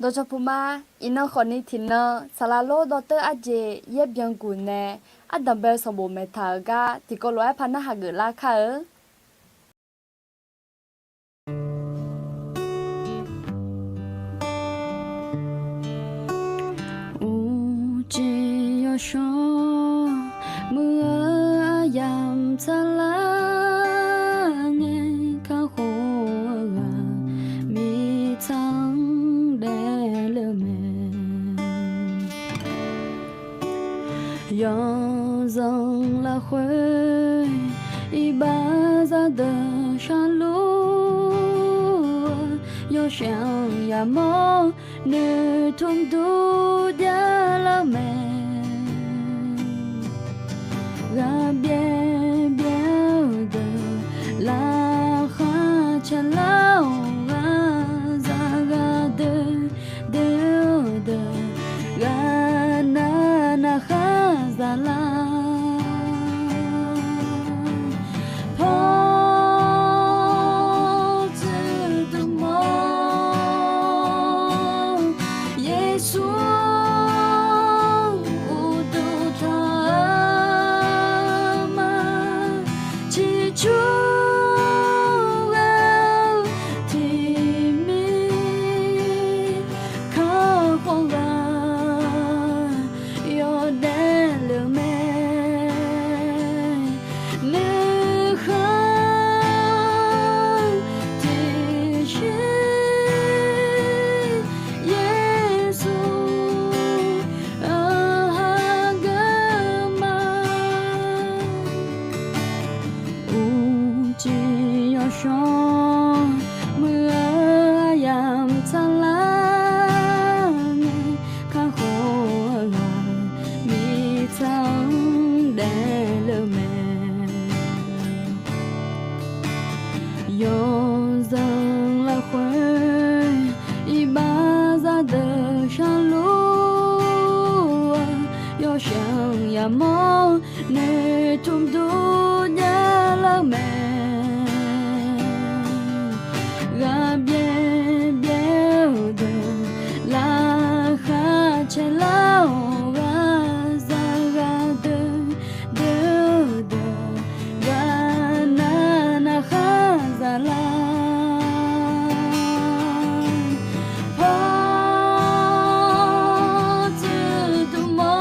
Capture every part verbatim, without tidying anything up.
Dawqcawq puq ma, iqnan khawfni tiqnan saqlaq lor dawrteur arjeq yaer byanguq nae ardanq bae-eu sanqbof maeqtaq-euq gar tiqkawv lof-aer par narhaq geuflar kar-eu. Uqcif yawshawr muiq-eu aryamq tsaqlar ngae, kakhof-eu ghaq mirtsaq-anr daefle-eu mae. Yawzanq lafkhoer iqbax zaqdeuq sharluf-eu, yawshaef-anr yamawr noeqtmq dur javlar-eu mae. Ghaqbyaer byaer-eu deuq laqkhaq caelar-awq, ghaqzaq ghaqdoer doer-eu deuq ghaqnav navkhar zaqlar. Pawdzuiq dmq-awr, Yeqsur-anr uqduq tanq-eu ma. Ciqcur ghae-eu tiqmir kakhof ghaq yawdaef le-eu mae. Nuikhanr tiqsir Yeqsur-anr hageuf ma. Uqcif yawshawr muiq-eu aryamq tsaqlar ngae, kakhof-eu ghaq mirtsaq-anr daefle-eu mae. Yawzanq lafkhoer iqbax zaqdeuq sharluf-eu, yawshaef-anr yamawr noeqtmq dur javlar-eu mae. Ghaqbyaer byaer-eu deuq laqkhaq caelar-awq, ghaqzaq ghaqdoer doer-eu deuq ghaqnav navkhar zaqlar. Pawdzuiq dmq-awr,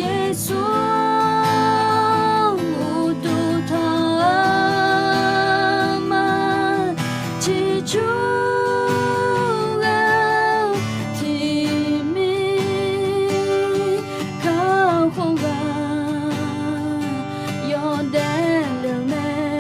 Yeqsur-anr uqduq tanq-eu ma. Ciqcur ghae-eu tiqmir kakhof ghaq yawdaef le-eu mae.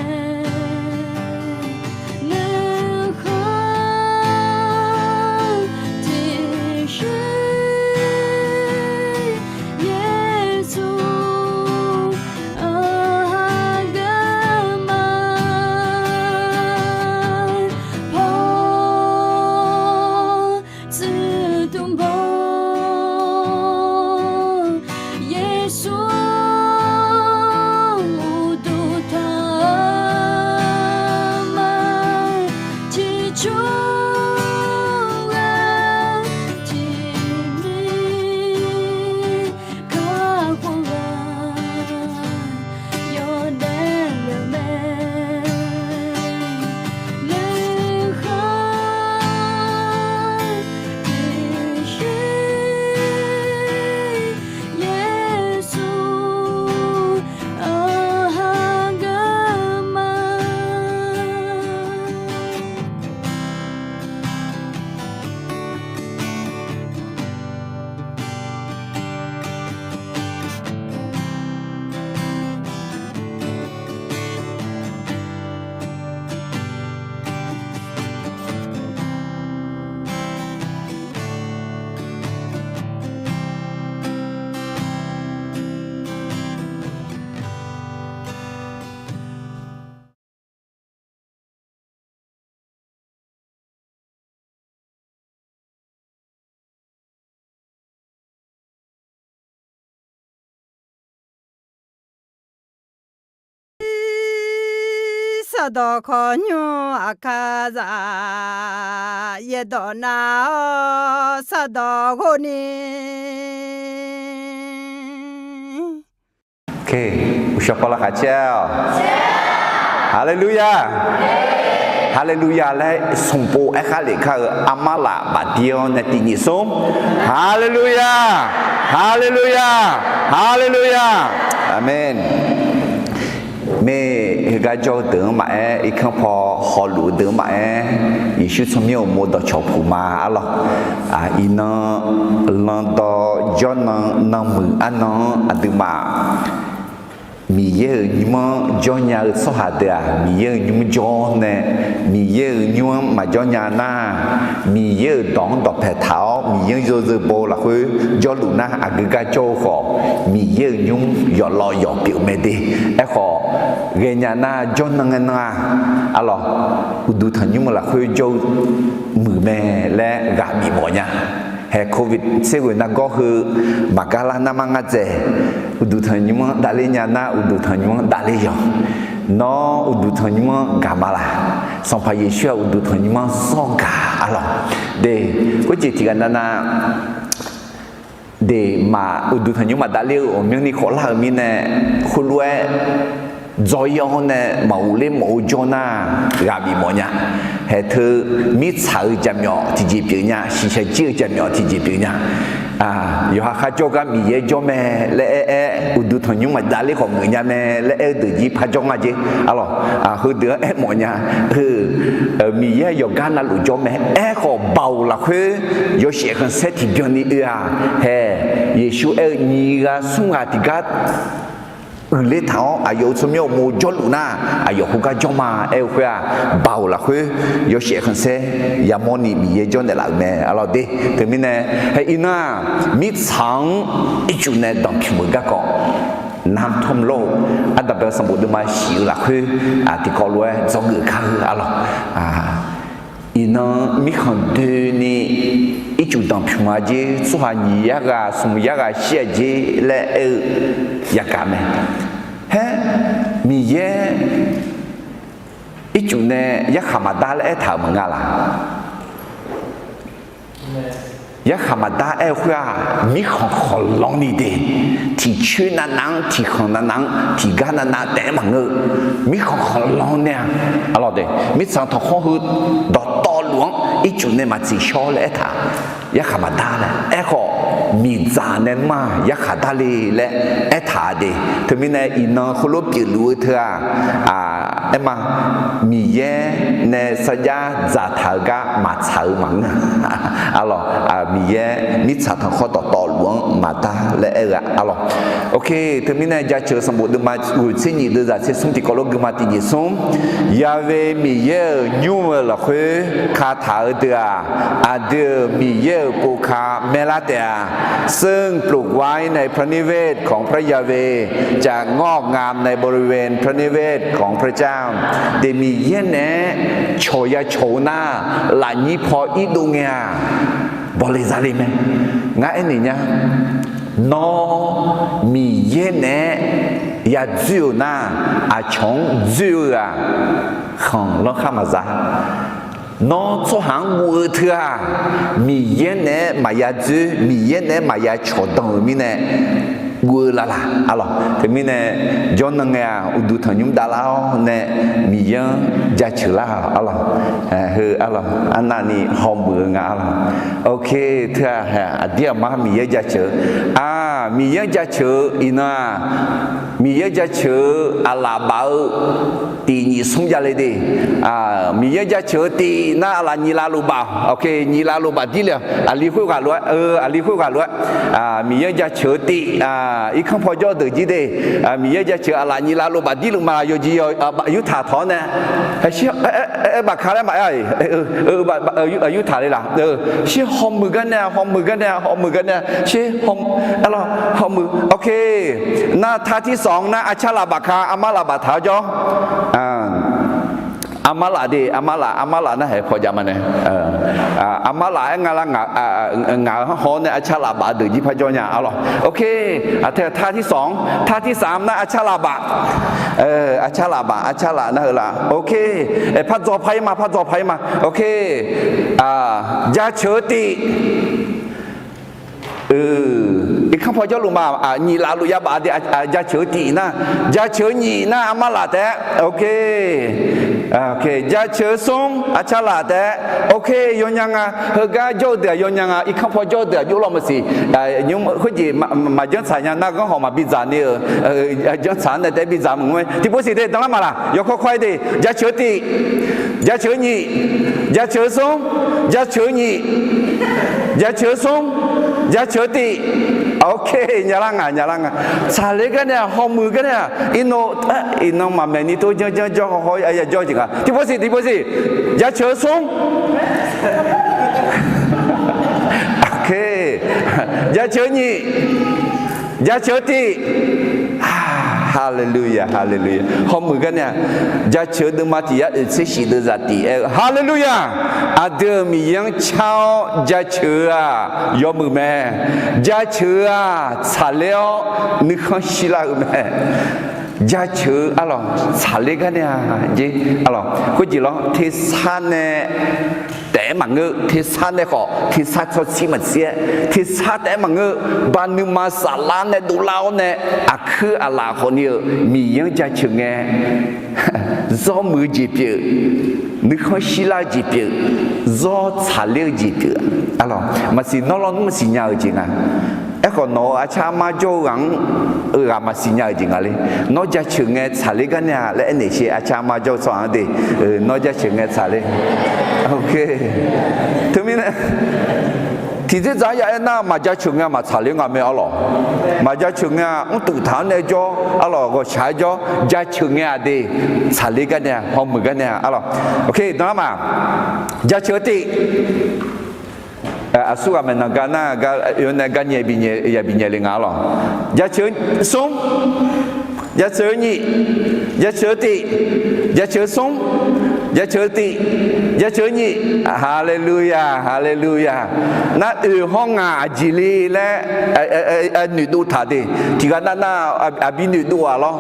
Sardawq khawqnymr aqkar zaq, yaerdawq nav-awr sardawq ghov ni. Uqshawq paw laqkhaq caer-awq. Haleluya. Haleluya laer smqpov aerkhar lef kar-eu armar laf bafdir-awr nae tiqnyif smr. Haleluya. Haleluya. Haleluya. Aqmeq. Mae, heugar jawr-eu deuq-anr maqaer, irkanr paw hawluf-eu deuq-anr maqaer, Yeqsur tsawrmyanr uqmov dawqcawq puq ma arlawq. Iqnan, landawv jawrnan nanmuiq arnan-anr aqduimaf Miqyaer-euq nymr-anr jawrnya-eu tsawrhaq deuq-aq, Miqyaer-euq nymr jawr nae, Miqyaer-euq nymr-anr maqjawr nya nar, Miqyaer-euq dawq-anr dawqpae taq-awr Miqyaer-anr yawzeu baw-eu lafkhoer jawrluf nar, aqgeu gar jawr-eu khawf, Miqyaer-euq nymr yawqlawv yawq pyeuf mae de. Aerkhawf, ghaenya nar jawrnan ngae nan-aq, arlawq, uqduq tanqnymr-eu lafkhoer jawr-eu muiq mae laer ghaq bif mawf nya. Hae, covid tser ghoeq nargawr heu maqgar lar narmar ngar dzaeq, uqduq tanqnymr-anr davler nya nar, uqduq tanqnymr-anr davler yawq. Nawr uqduq tanqnymr-anr gaq ma laq? Sanqpaq Yeqsur-aq uqduq tanqnymr-anr zawr gaq arlawq. De, khoerjeq tiqghaq navnav, de, maq uqduq tanqnymr maq davler-eu ghawqmyanrni khawf lar-euq mirnae, khoerlof-aer dzaw-ir-awr nae maqghofler mawf-eu jawr nar, ghaq bif mawf nya. Haeq teu, mirtsaq-eu jaqmyawf tiqjeq pyeuf nya, shiqshaq jir-eu jaqmyawf tiqjeq pyeuf nya. Yawqha kharjawr gar Miqyaer jawr mae laer aer-aer, uqduq tanqnymr maq davler khawf muiq nya mae laer aer-eu deuq jir parjawr nga jer. Arlawq, heudeuq-anr aermawf nya. Miqyaer yawqgar navluf jawr mae. Aerkhawf, baoq lafkhoer yawshaef khanqsaer tiqbyan ni oe-aq, haeq, Yeqsur aer-eu nyiq ghaq smr ghaq tiqgar uiqler taq-awr aqyawf-euq tsawrmyanr uqmov jawrluf nar, aqyawf khoergar jawr ma aer-eu khoer-aq, baoq lafkhoer yawshaef khanqsaer yamawr ni Miqyaer jawr naeqlaf-euq mae. Arlawq de, teumirnae, hae iqnan-aq, mirtsaq-anr ircuf nae danqpymq-euq garkawv, น้ำท่วมโลก ardaqbae sanqbof deuvma shif-eu lafkhoer tiqkawv lof-aer dzawgeuf kar-eu arlawq. Iqnan mirkhanq doeni ircuf danqpymq-a jer, tsawrhaq nyiq yar ghaq smq yar ghaq shir-a jer laer aer-eu yagaq mae. Haer, Miqyaer ircuf nae yarkhaq maqdar laer aertaq-euq maqnga laq? Yarkhaq maqdar aer-eu khoer-aq, mirkhanq khawqlanr ni de, tiqcoer navnav-anr, tiqkhanq navnav-anr, tiqgar navnav taef-aer maqngeur-eu, mirkhanq khawqlanr nae-a. Arlawq de, mirtsaq tanqkhawr heu dawqtawvluf-anr ircuf nae maqtseq shawr laer aertaq, yarkhaq maqdar laer. Aerkhawf, miqdzaq nae ma yarkhaq dar le laer aertaq-a de. Teumirnae iqnan heulof pyeufluf-eu teu-aq, aerma, Miqyaer nae sarjax dzaqtaq-eu gar maqtsaq-eu maqngeur. Arlawq, Miqyaer mirtsaq tanqkhawr dawqtawvluf-anr maqdar laer aer-eu-aq, arlawq. Ok, teumirnae jaceuq-eu sanqbof deuvma ghoeq tser nyiq deuvzaq tser smr tiqkawv lof geuma tiqjeq smr. Ya've Miqyaer-euq nymr-eu lafkhoer kataq-eu deuq-aq, aqdui-euq Miqyaer-euq pov ka maerlar taef-a. ซึ่งปลูกไว้ในพระนิเวศของพระยาเวห์ จะงอกงามในบริเวณพระนิเวศของพระเจ้า Deuq Miqyaer naeq-aer cawq ya cawq-eu nar, lafnyir paw irdov ngae-aq, bawle zale mae. Ngar aernaeq nya, nawr Miqyaer naeq-aer ya dzoer-euq nar, aqcawq-anr dzoer-eu-aq, khanq lanrkhar maqza. Nawr tsawrhaq-anr guv-eu teu-aq, Miqyaer naeq-aer maqya dzoer, Miqyaer naeq-aer maqya cawqdan-euq mirnae guv-eu lavlaq. Arlawq, teumirnae jawrnan ngae-aq, uqduq tanqnymr davlar-awr nae Miqyaer-anr jaceuq lar-awq. Arlawq, heu arlawq, arnavni hawmuiq-eu nga arlawq. Ok, teu-aq, aqdir aqmar Miqyaer jaceuq-eu, a, Miqyaer-anr jaceuq-eu iqnan-aq, Miqyaer jaceuq-eu aqlaf baf-eu tiq nyiq smr javle de. Miqyaer jaceuq-eu tiq nar aqlaf nyiq lav luf baf. Ok, nyiq lav luf baf dir le-aq, aqli khoerghaq lof-aer, aqli khoerghaq lof-aer, Miqyaer jaceuq-eu tiq, irkanr paw jawr deuq jir de. Miqyaer jaceuq aqlaf nyiq lav luf baf dir luf ma, yawqjeq yawq, yurtaq tawq-awr nae, aer, aer, bafka laer maqaer-a, yurtaq le laq. Shir hawmuiq gar nae-a, hawmuiq gar nae-a, hawmuiq gar nae-a, shir hawmuiq, arlawq, hawmuiq. Ok, nar tar tir sawq-anr nar arcar lav bafka, armar lav baftaq-awr jawr. Armarlaf de, armarlaf, armarlaf nar haeq paw jav ma nae. Armarlaf-aer nga lar, ngaq-euq hanrhaw-awr nae arcarlaf baf deuq jir par jawr nya arlawq. Ok, ท่าที่สอง ท่าที่สาม nar arcarlaf baf. Arcarlaf baf, arcarlaf nar heu laf. Ok, par dzaw par-ir ma, par dzaw par-ir ma. Ok, jaceuq-eu tif. Irkanr paw jawrluf ma, nyiq laf luf yabaf de, jaceuq-eu tif nar, jaceuq-eu nyiq nar armarlaf taef-aer. Ok, jaceuq-eu smr arcarlaf taef-aer. Ok, yawnya nga. Heugar jawr-eu deuq-aq yawnya nga, irkanr paw jawr-eu deuq-aq jov law maqsiq. Khoerjeq maqjanr tsaq nya nar ghanr hawq maqbi dzaq ni-euq, janr tsaq-anr nae taef-aer bi dzaq maqngeur-aer. Tiqpov siq de danlar maqlaq, yawkawr kawr-aer de. Jaceuq-eu tif, jaceuq-eu nyiq, jaceuq-eu smr, jaceuq-eu nyiq, jaceuq-eu smr, jaceuq-eu tif. Ok, nyalar nga, nyalar nga. Tsaqler gar nae-aq, hawmuiq gar nae-aq, iqnan, iqnan maqmaeq ni tov janr janr jawr hawr hawr-ir ya jawr jeq nga. Tiqpov siq, tiqpov siq. Jaceuq-eu smr. Ok, jaceuq-eu nyiq, jaceuq-eu tif. Haleluya, haleluya. Hawmuiq gar nae-aq, jaceuq-eu deuvma tiq yar oeq tser shif deuvzaq tif aer-eu. Haleluya. Aqdui-euq Miqyaer-anr car-awr jaceuq-eu-aq yawmuiq mae. Jaceuq-eu-aq tsaqler-awr nuikhanr shirlar-eu mae. Jaceuq-eu arlawq tsaqler gar nae-a jer arlawq. Khoerjeq lawr, tersar nae taef-aer maqngeur, tersar nae khawf, tersar tsawrtsir maqtsir-aer, tersar taef-aer maqngeur, ba nuima saflar nae dovlar-awr nae, aqkuir aqlaf khawfni-euq Miqyaer-anr jaceuq ngae, zawr muiq-eu jeq pyeuf, nuikhanr shirlar-eu jeq pyeuf, zawr tsaqler-eu jeq pyeuf. Arlawq, maqsiq nawr lawnmr maqsiq nya-euq jeq nga. Aerkhawf, nawq-euq arcar armar jawr-eu ghaq-anr ghaq maqsiq nya-euq jeq nga le. Nawr jaceuq ngae tsaqler gar nae-a laer aernaeq sher, arcar armar jawr-eu tsawrhaq-anr de, nawr jaceuq ngae tsaqler. Ok. Teumirnae, tiqdzerdzaq-anr ya aernar, maqjaceuq ngae maqtsaqler nga mae arlawq. Maqjaceuq ngae-aq, mrtuiv taq-anr nae jawr arlawq, ghawqshaq-aer jawr, jaceuq ngae-aq de, tsaqler gar nae-a, hawmuiq gar nae-a arlawq. Ok, danlar ma. Jaceuq-eu tif. Aqsur ghaq maeqnan gar nar, oe-awr nae gar nyae bi nyae, ya bi nyae le nga arlawq. Jaceuq-eu smr, jaceuq-eu nyiq, jaceuq-eu tif, jaceuq-eu smr, jaceuq-eu tif, jaceuq-eu nyiq. Haleluya, haleluya. Nar oeq hawr ngaq aqjeq le laer noeqdov taq de. Tiqghaq nav nav aqbi noeqdov-aq lawr.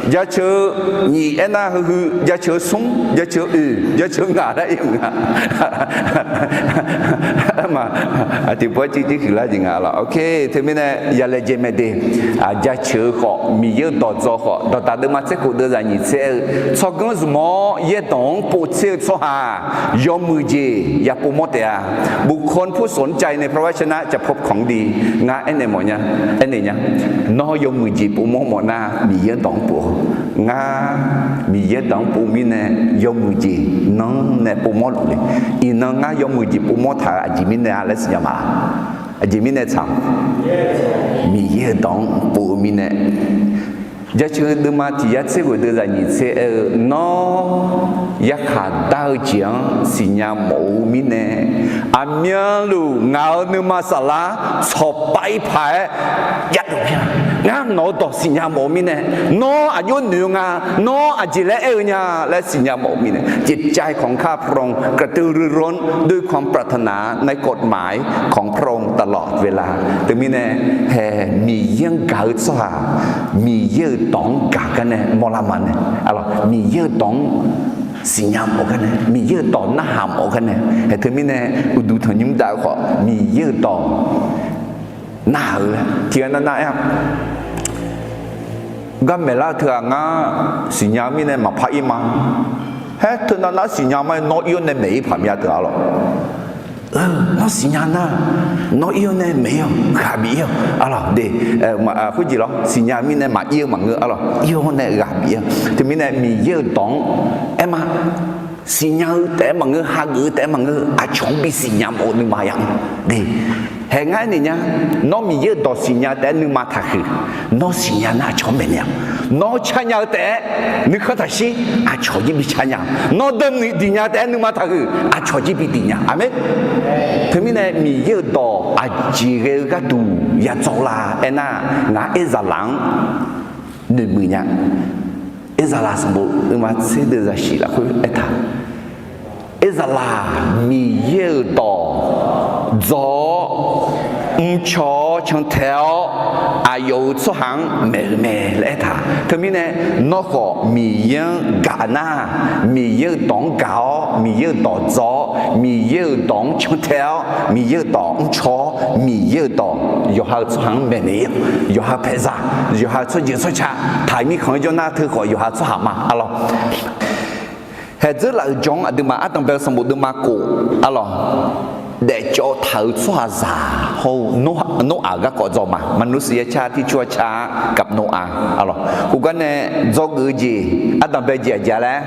Jaceuq-eu nyiq aernar, heu heu jaceuq-eu smr, jaceuq-eu oeq, jaceuq-eu ngaq laer ir-euq nga. Maq, tiqpov-aer civ civ huiqlar jeq nga lawq. Ok, teumirnae yalaejae mae de. Jaceuq-eu khawf, Miqyaer-euq dawqdzaw khawf, dawqdaq deuvma tser khof deuvzaq nyiq tser aer-eu, tsawrganr zmq-awr yaerdawq-anr pov tser-eu tsawrhaq-aq, yawmuiq jeq ya povmawr taef-a. บุคคลผู้สนใจในพระวจนะจะพบของดี ngar aernaeq mawf nya, aernaeq nya. Nawr yawmuiq jeq povmawr mawfnar, Miqyaer dawq-anr pov-awq. Ngar Miqyaer dawq-anr pov mirnae, yawmuiq jeq nanr nae povmawr luf le. Iqnan ngar yawmuiq jeq povmawr taq-euq aqjeq mirnae-a laer siqnya ma. Aqjeq mirnae tsaq, Miqyaer-euq dawq-anr pov-eu mirnae. Jaceuq deuvma tiq yar tser ghoeq deuvzaq nyiq tser aer-eu, nawr yarkhaq dar-eu jeq-anr siqnya mawf-eu mirnae, aqmyanluf ngaq-euq nuima saflar tsawqpav-ir paq-aer javluf mir-a. Ngar nawq-eu dawq siqnya mawf-eu mirnae, nawr aqjox noeq-eu nga, nawr aqjeq laer aer-eu nya laer siqnya mawf-eu mirnae, จิตใจของข้าพระองค์กระตือรือร้นด้วยความปรารถนาในกฎหมายของพระองค์ ตลอดเวลา. Teumirnae, hae, Miqyaer-anr gaq-eu tsawrhaq, Miqyaer-euq dawq-anr gaq gar nae mawrlar ma nae, arlawq, Miqyaer-euq dawq-anr siqnya mawf-eu gar nae, Miqyaer-euq dawq narhaq mawf-eu gar nae, hae, teumirnae uqduq tanqnymr dav-eu khawf, Miqyaer-euq dawq narhaq-eu laer tiqghaq nav nav aer-a. Garmaeq lar-eu teughaq ngar siqnya-eu mirnae maqpar ir ma. Haer, teunav nar siqnya ma-aer nawr ir-awr nae maeq-ir paq mya teughaq arlawq. Nawr siqnya nar, nawr ir-awr nae maeq-ir-awq, ghaq bif-ir-awq arlawq de. Khoerjeq lawr, siqnya mirnae maqir-eu maqngeur arlawq, ir-awr nae ghaq bif-ir-awq. Teumirnae Miqyaer-euq dawq-anr aer ma. Siqnya-eu taef-aer maqngeur, hageuf-eu taef-aer maqngeur, aqcawq-anr bisiqnya mawf-eu nuima ya de. Hae, ngar aernaeq nya, nawr Miqyaer-euq dawq siqnya taef-aer nuima taqhuiq, nawr siqnya nar aqcawq-anr maeqnaeq-awq. Nawr carnya-eu taef-aer nuikhanr taqshir, aqcawq jir bi carnya. Nawr deuv muiq diqnya taef-aer nuima taqhuiq, aqcawq jir bi diqnya. Aqmeq. Teumirnae Miqyaer-euq dawq aqjeq ghae-eu gharduq ya dzawr la aernar, ngaq-aer zaqlaq-anr noeqmuiq nya. Erzaqlaq sanqbof uqma tser deuv zaqsiq lafkhoer aertaq, Erzaqlaq Miqyaer-euq dawq dzaw-awr, mrcaw-awr cantae-awr, aqyawf-euq tsawrhaq-anr maeq-euq mae laer aertaq. Teumirnae, nawr khawf Miqyaer-anr gaq nar, Miqyaer-euq dawq-anr gaq-awr, Miqyaer-euq dawq dzaw-awr, Miqyaer-euq dawq-anr cantae-awr, Miqyaer-euq dawq mrcaw-awr, Miqyaer-euq dawq yawqha-euq tsawrhaq-anr maeqnaeq-ir, yawqha-euq paeqzaq, yawqha-euq tsawrjeuq tsawrca taq-euq mirkhanq-anr jawr nar, teu khawf yawqha-euq tsawrhaq ma, arlawq. Haeqdzeur laf-euq jawr-anr aqduimaf ardanqbae-eu sanqbof deuvma khof, arlawq, daefcawv taq-euq tsawrhaqzaq hawr-eu Noraq-euq garkawv dzaw ma. มนุษยชาติที่ชั่วช้ากับโนอาห์ arlawq. Khoergar nae dzawgeuf-eu jeq ardanqbae jeq aqjeq laer,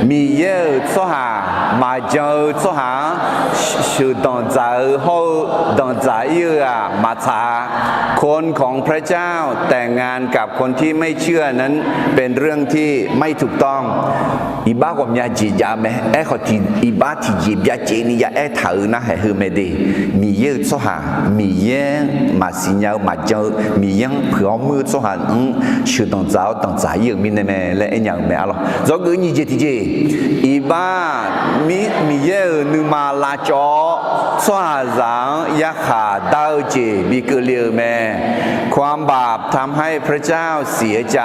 Miqyaer-euq tsawrhaq, maqjan-eu tsawrhaq-anr sheuqdanq dzaq-eu hawr-eu danqdzaq-ir-eu-aq maqtsaq-a. คนของพระเจ้าแต่งงานกับคนที่ไม่เชื่อนั้นเป็นเรื่องที่ไม่ถูกต้อง Iqbax ghawqmya jeq jav mae. Aerkhawf, iqbax tiqjeq byacaevni ya aertaq-euq nar, haeq heu mae de. Miqyaer-euq tsawrhaq, Miqyaer-anr maqsiq nya-eu maqjan-eu, Miqyaer-anr puiq-awr muir-eu tsawrhaq-anr sheuqdanq dzaq-awr danqdzaq-ir-euq mirnae mae laer aernya-eu mae, arlawq. Dzawgeuf nyiq jeq tiqjeq, iqbax Miqyaer-euq nuima lavcawv-awr tsawrhaqzaq-anr yarkhaq dar-eu jeq bi keuvle-euq mae. ความบาปทำให้พระเจ้าเสียใจ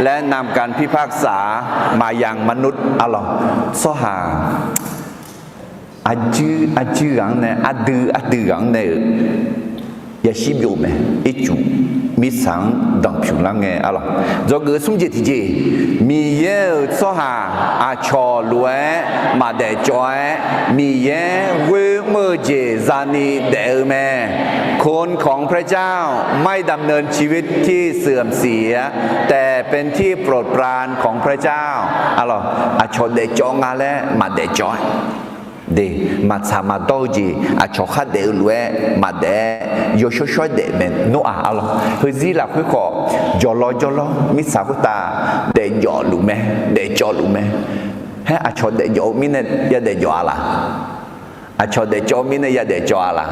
และนำการพิพากษามายยังมนุษย์ arlawq. Tsawrhaq arjuir arjuir ghaq-anr nae, ardui ardui ghaq-anr nae-euq yashir byov mae. Ircuf mirtsaq-anr danqpymq lar ngae, arlawq. Dzawgeuf smr jeq tiqjeq, Miqyaer-euq tsawrhaq aqcawq lof-aer maqdaef cawv-aer, Miqyaer ghoer mr-eu jeq zani daef-eu mae. คนของพระเจ้าไม่ดำเนินชีวิตที่เสื่อมเสีย แต่เป็นที่โปรดปรานของพระเจ้า Arlawq, aqcawq daef cawv nga laer maqdaef cawv-aer, de, maqtsaq maqdawr-eu jeq aqcawq khar daef-eu lof-aer maqdaef-aer, yawshawr shawr-aer daef mae. Noraq, arlawq, heuzir lafkhoer khawf jawrlawr jawrlawr mirtsaq khoertav daefjawf luf mae, daefcawv luf mae. Haer, aqcawq daefjawf-eu mirnae yadaef jawf-a laq? Aqcawq daefcawv-eu mirnae yadaef cawv-a laq?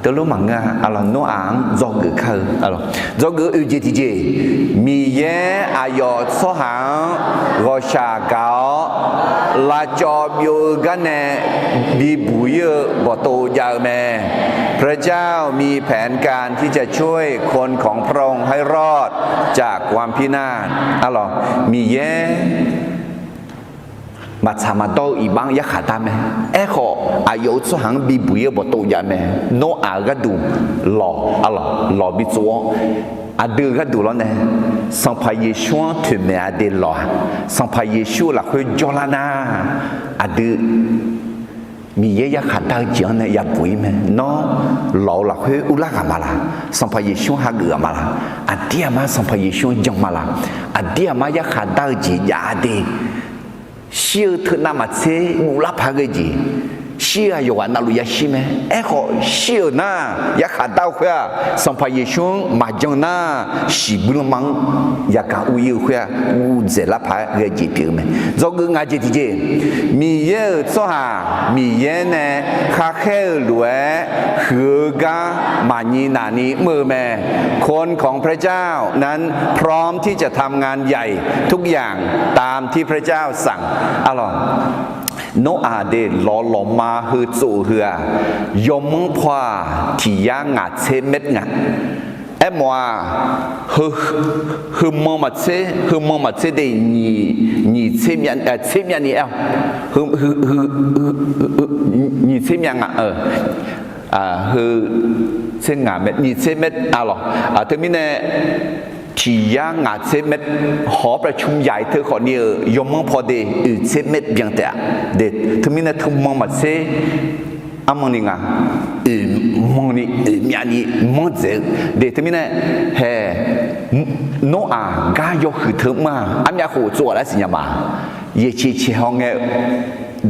Teulof maqngeur-a, arlawq. Noraq-anr dzawgeuf kar-eu, arlawq. Dzawgeuf oeq jeq tiqjeq, Miqyaer aqyawf tsawrhaq-anr ghawqshaq gaq-awr lavcawv byov-eu gar nae bibuq-ir-eu bawqtov jav-eu mae. พระเจ้ามีแผนการที่จะช่วยคนของพระองค์ให้รอดจากความพินาศ Arlawq, Miqyaer maqtsaq maqdawr-eu iqbax-anr yarkhaq dar mae. Aerkhawf, aqyawf-euq tsawrhaq-anr bibuq-ir-eu bawqtov jav mae. Noraq-euq gharduq lawq, arlawq, lawq bitsov-awr, aqdui-euq gharduq lawr nae, Sanqpaq Yeqsur-anr toeqmaeq-a de lawq-aq, Sanqpaq Yeqsur-euq lafkhoer jawrlar nar, aqdui Miqyaer yarkhaq dar-eu jeq-anr nae yabuq-ir mae. Nawr lawq-eu lafkhoer urlar ghaq ma laq? Sanqpaq Yeqsur-anr hageuf ghaq ma laq? Aqdir aqmar Sanqpaq Yeqsur-anr jan ma laq? Aqdir aqmar yarkhaq dar-eu jeq jav-a de. Shir-eu teunav maqtser guvlar paq-aer ghae jeq, shir-eu aqyawf ghaq navluf yashir mae. Aerkhawf, shir-euq nar yarkhaq dar-eu khoer-aq, Sanqpaq Yeqsur-anr maqjan nar, shiqbuir lanma-anr yagaq ur-ir-eu khoer-aq, guv dzaeqlar paq-aer ghae jeq pyeuf-eu mae. Dzawgeuf ngaq jeq tiqjeq, Miqyaer-euq tsawrhaq Miqyaer nae kharkhaer-eu lof-aer huiq-eu gar maqnyi nafni mr-eu mae. คนของพระเจ้านั้นพร้อมที่จะทำงานใหญ่ทุกอย่างตามที่พระเจ้าสั่ง Arlawq, Noraq de lawq lawqma heu tsov-eu heu-aq, yawmanr paw-aq tiq yar ngaq tser เมตร nga. Aermawf-aq, heu, heu manq maqtser, heu manq maqtser de nyiq, nyiq tser myav, tser myav ni aer-awq. Heu, heu, heu, nyiq tser myav nga, heu, tser ngaq เมตร, nyiq tser เมตร arlawq. Teumirnae tiq yar ngaq tser เมตร, hawq-awr ประชุมใหญ่ teu khawfni-euq yawmanr paw de oeq tser เมตร byan taef-a. De, teumirnae teu manq maqtser, armanq ni nga, oeq manq ni oeq myav ni manr dzaeq-eu. De, teumirnae hae, Noraq gar yawhuiq teu mr-aq, armyav khof tsov-aq laer siqnya ma. Yaeqceq ceq haw ngae-eu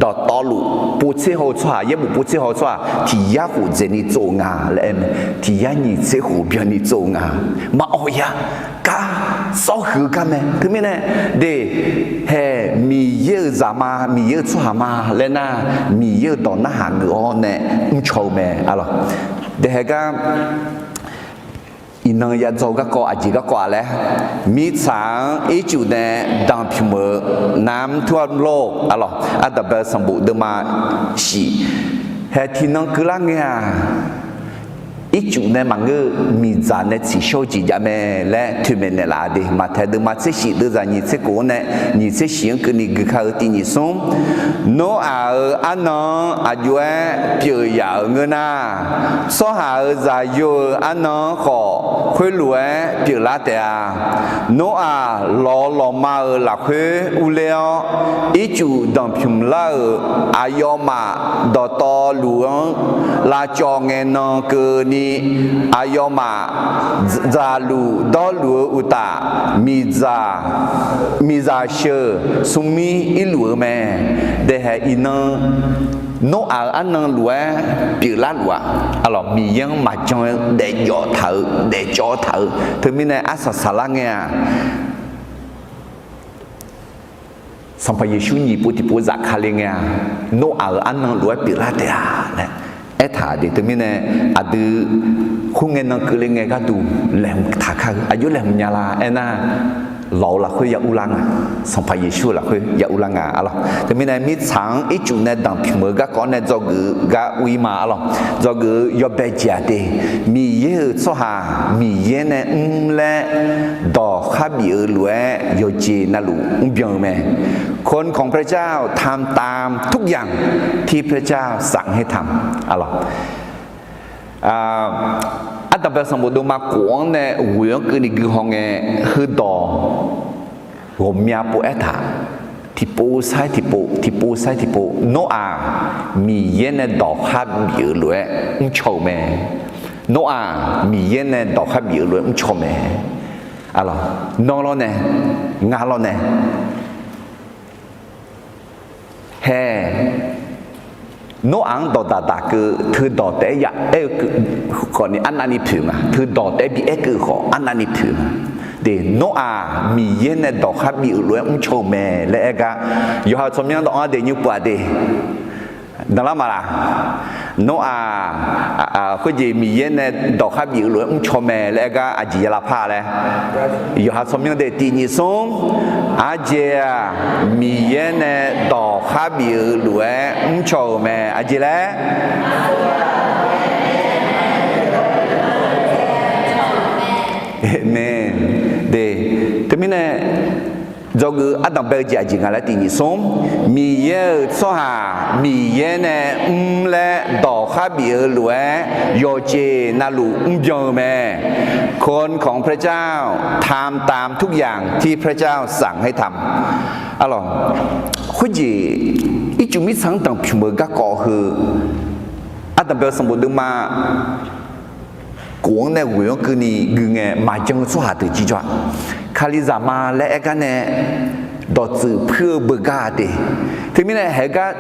dawqtawvluf povtser haw-eu tsawrhaq, yaerbof povtser haw-eu tsawrhaq tiq yar khof dzaeqni tsov-eu nga laer aer mae. Tiq yar nyiq tser khof byanni tsov-eu nga. Maqawq ya, gar, sawr huiq-eu gar mae. Teumirnae, de, hae, Miqyaer-euq zaq ma, Miqyaer-euq tsawrhaq ma laer nar, Miqyaer-euq dawq narhaq geuf-awr nae mrcaw-eu mae, arlawq. De, hae gar Iqnan yadzaw-eu garkawv aqjeq garkawv-a laer, mirtsaq-anr ircuf nae danqpymq-euq น้ำท่วมโลก arlawq, ardanqbae-eu sanqbof deuvma shif, haeq tiqnan keuvlar ngae-aq, ircuf nae maqngeur-eu miqdzaq nae tsiqshawr-eu jeq jav mae laer toeqmaeq naeqlaf-a de. Maqtaeq deuvma tser shif deuvzaq nyiq tser kof-anr nae nyiq tser shif-anr keuvni gui kar-eu tiq nyiq smr, Noraq-euq arnan-anr aqjox-aer pyeuf yaf-euq ngeur nar, tsawrhaq-euq zaqyo-euq arnan-anr khawf khoerlof-aer pyeuflar taef-a. Noraq lawq lawqma-euq lafkhoer urler-awr, ircuf danqpymq lar-euq aqyawfmaf dawqtawvluf-anr lavcawv ngae nan keuvni, aqyawfmaf dzaqluf dawrluf-eu uqtaf, miqdzaq, miqdzaq sheuq smrmir irluf-eu mae. Daehae iqnan Noraq-euq arnan lof-aer pyeuflar luf-aq, arlawq, Miqyaer-anr maqjan-eu daefjawf taq-euq daefcawv taq-euq teumirnae arsaq saqlar ngae-aq, Sanqpaq Yeqsur nyiq pov tiqpov zafkale ngae-aq, Noraq-euq arnan lof-aer pyeuflar taef-a laer aertaq-a de. Teumirnae aqdui khoerngae nan keuvle ngae gharduq laeqhmq taq kar-eu aqjox laeqhmq nya la aernar, lawq-eu lafkhoer ya urlar nga, Sanqpaq Yeqsur-euq lafkhoer ya urlar nga, arlawq. Teumirnae mirtsaq-anr ircuf nae danqpymq-eu garkawv nae dzawgeuf-eu gar ur-ir ma, arlawq. Dzawgeuf-eu yawbae jeq-aq de, Miqyaer-euq tsawrhaq Miqyaer nae mr laer dawq khar bif-eu lof-aer yawqjeq navluf mrbyan-eu mae. คนของพระเจ้าทำตามทุกอย่างที่พระเจ้าสั่งให้ทำ arlawq. Ardanqbae sanqbof deuvma kof-anr nae ghoeq-anr keuvni gui haw ngae, heudawq ghawqmya pov aertaq, tiqpov sar-aer tiqpov, tiqpov sar-aer tiqpov, Noraq Miqyaer nae dawq khar bif-eu lof-aer mrcaw-euq mae. Noraq Miqyaer nae dawq khar bif-eu lof-aer mrcaw mae. Nawr lawrnae, ngar lawrnae, hae, Noraq-anr dawqdaq daq keuv teudawq taef-aer ya aer-eu keuv khawfni arnavni poeq nga. Teudawq taef-aer bi aer keuv khawf arnavni poeq nga. De, Noraq Miqyaer nae dawq khar bif-eu lof-aer mrcaw-eu mae laer aer gar, yawqha tsawrmyanr dawq-anr de nymr pov-a de. Danqlar maqlaq? Noraq khoerjeq Miqyaer nae dawq khar bif-eu lof-aer mrcaw mae laer aer gar aqjeq ya lavpar laer, yawqha tsawrmyanr de tiq nyiq smr, aqjeq-aq, Miqyaer nae dawq khar bif-eu lof-aer mrcaw-euq mae. Aqjeq laer? Aqmeq. De, teumirnae dzawgeuf ardanqbae-eu jeq aqjeq nga laer tiq nyiq smr, Miqyaer-euq tsawrhaq Miqyaer nae mr laer dawq khar bif-eu lof-aer yawqjeq navluf mrbyan-eu mae. คนของพระเจ้าทำตามทุกอย่างที่พระเจ้าสั่งให้ทำ Arlawq, khoerjeq ircuf mirtsaq-anr danqpymq-eu garkawv heu, ardanqbae-eu sanqbof deuvma kof-anr nae ghoeq-anr keuvni gui ngae, maqjan-eu tsawrhaq deuq jirjawr-aq, Kalizaq ma laer aer gar nae dawqtsuif puir-eu beugar-a de. Teumirnae haegar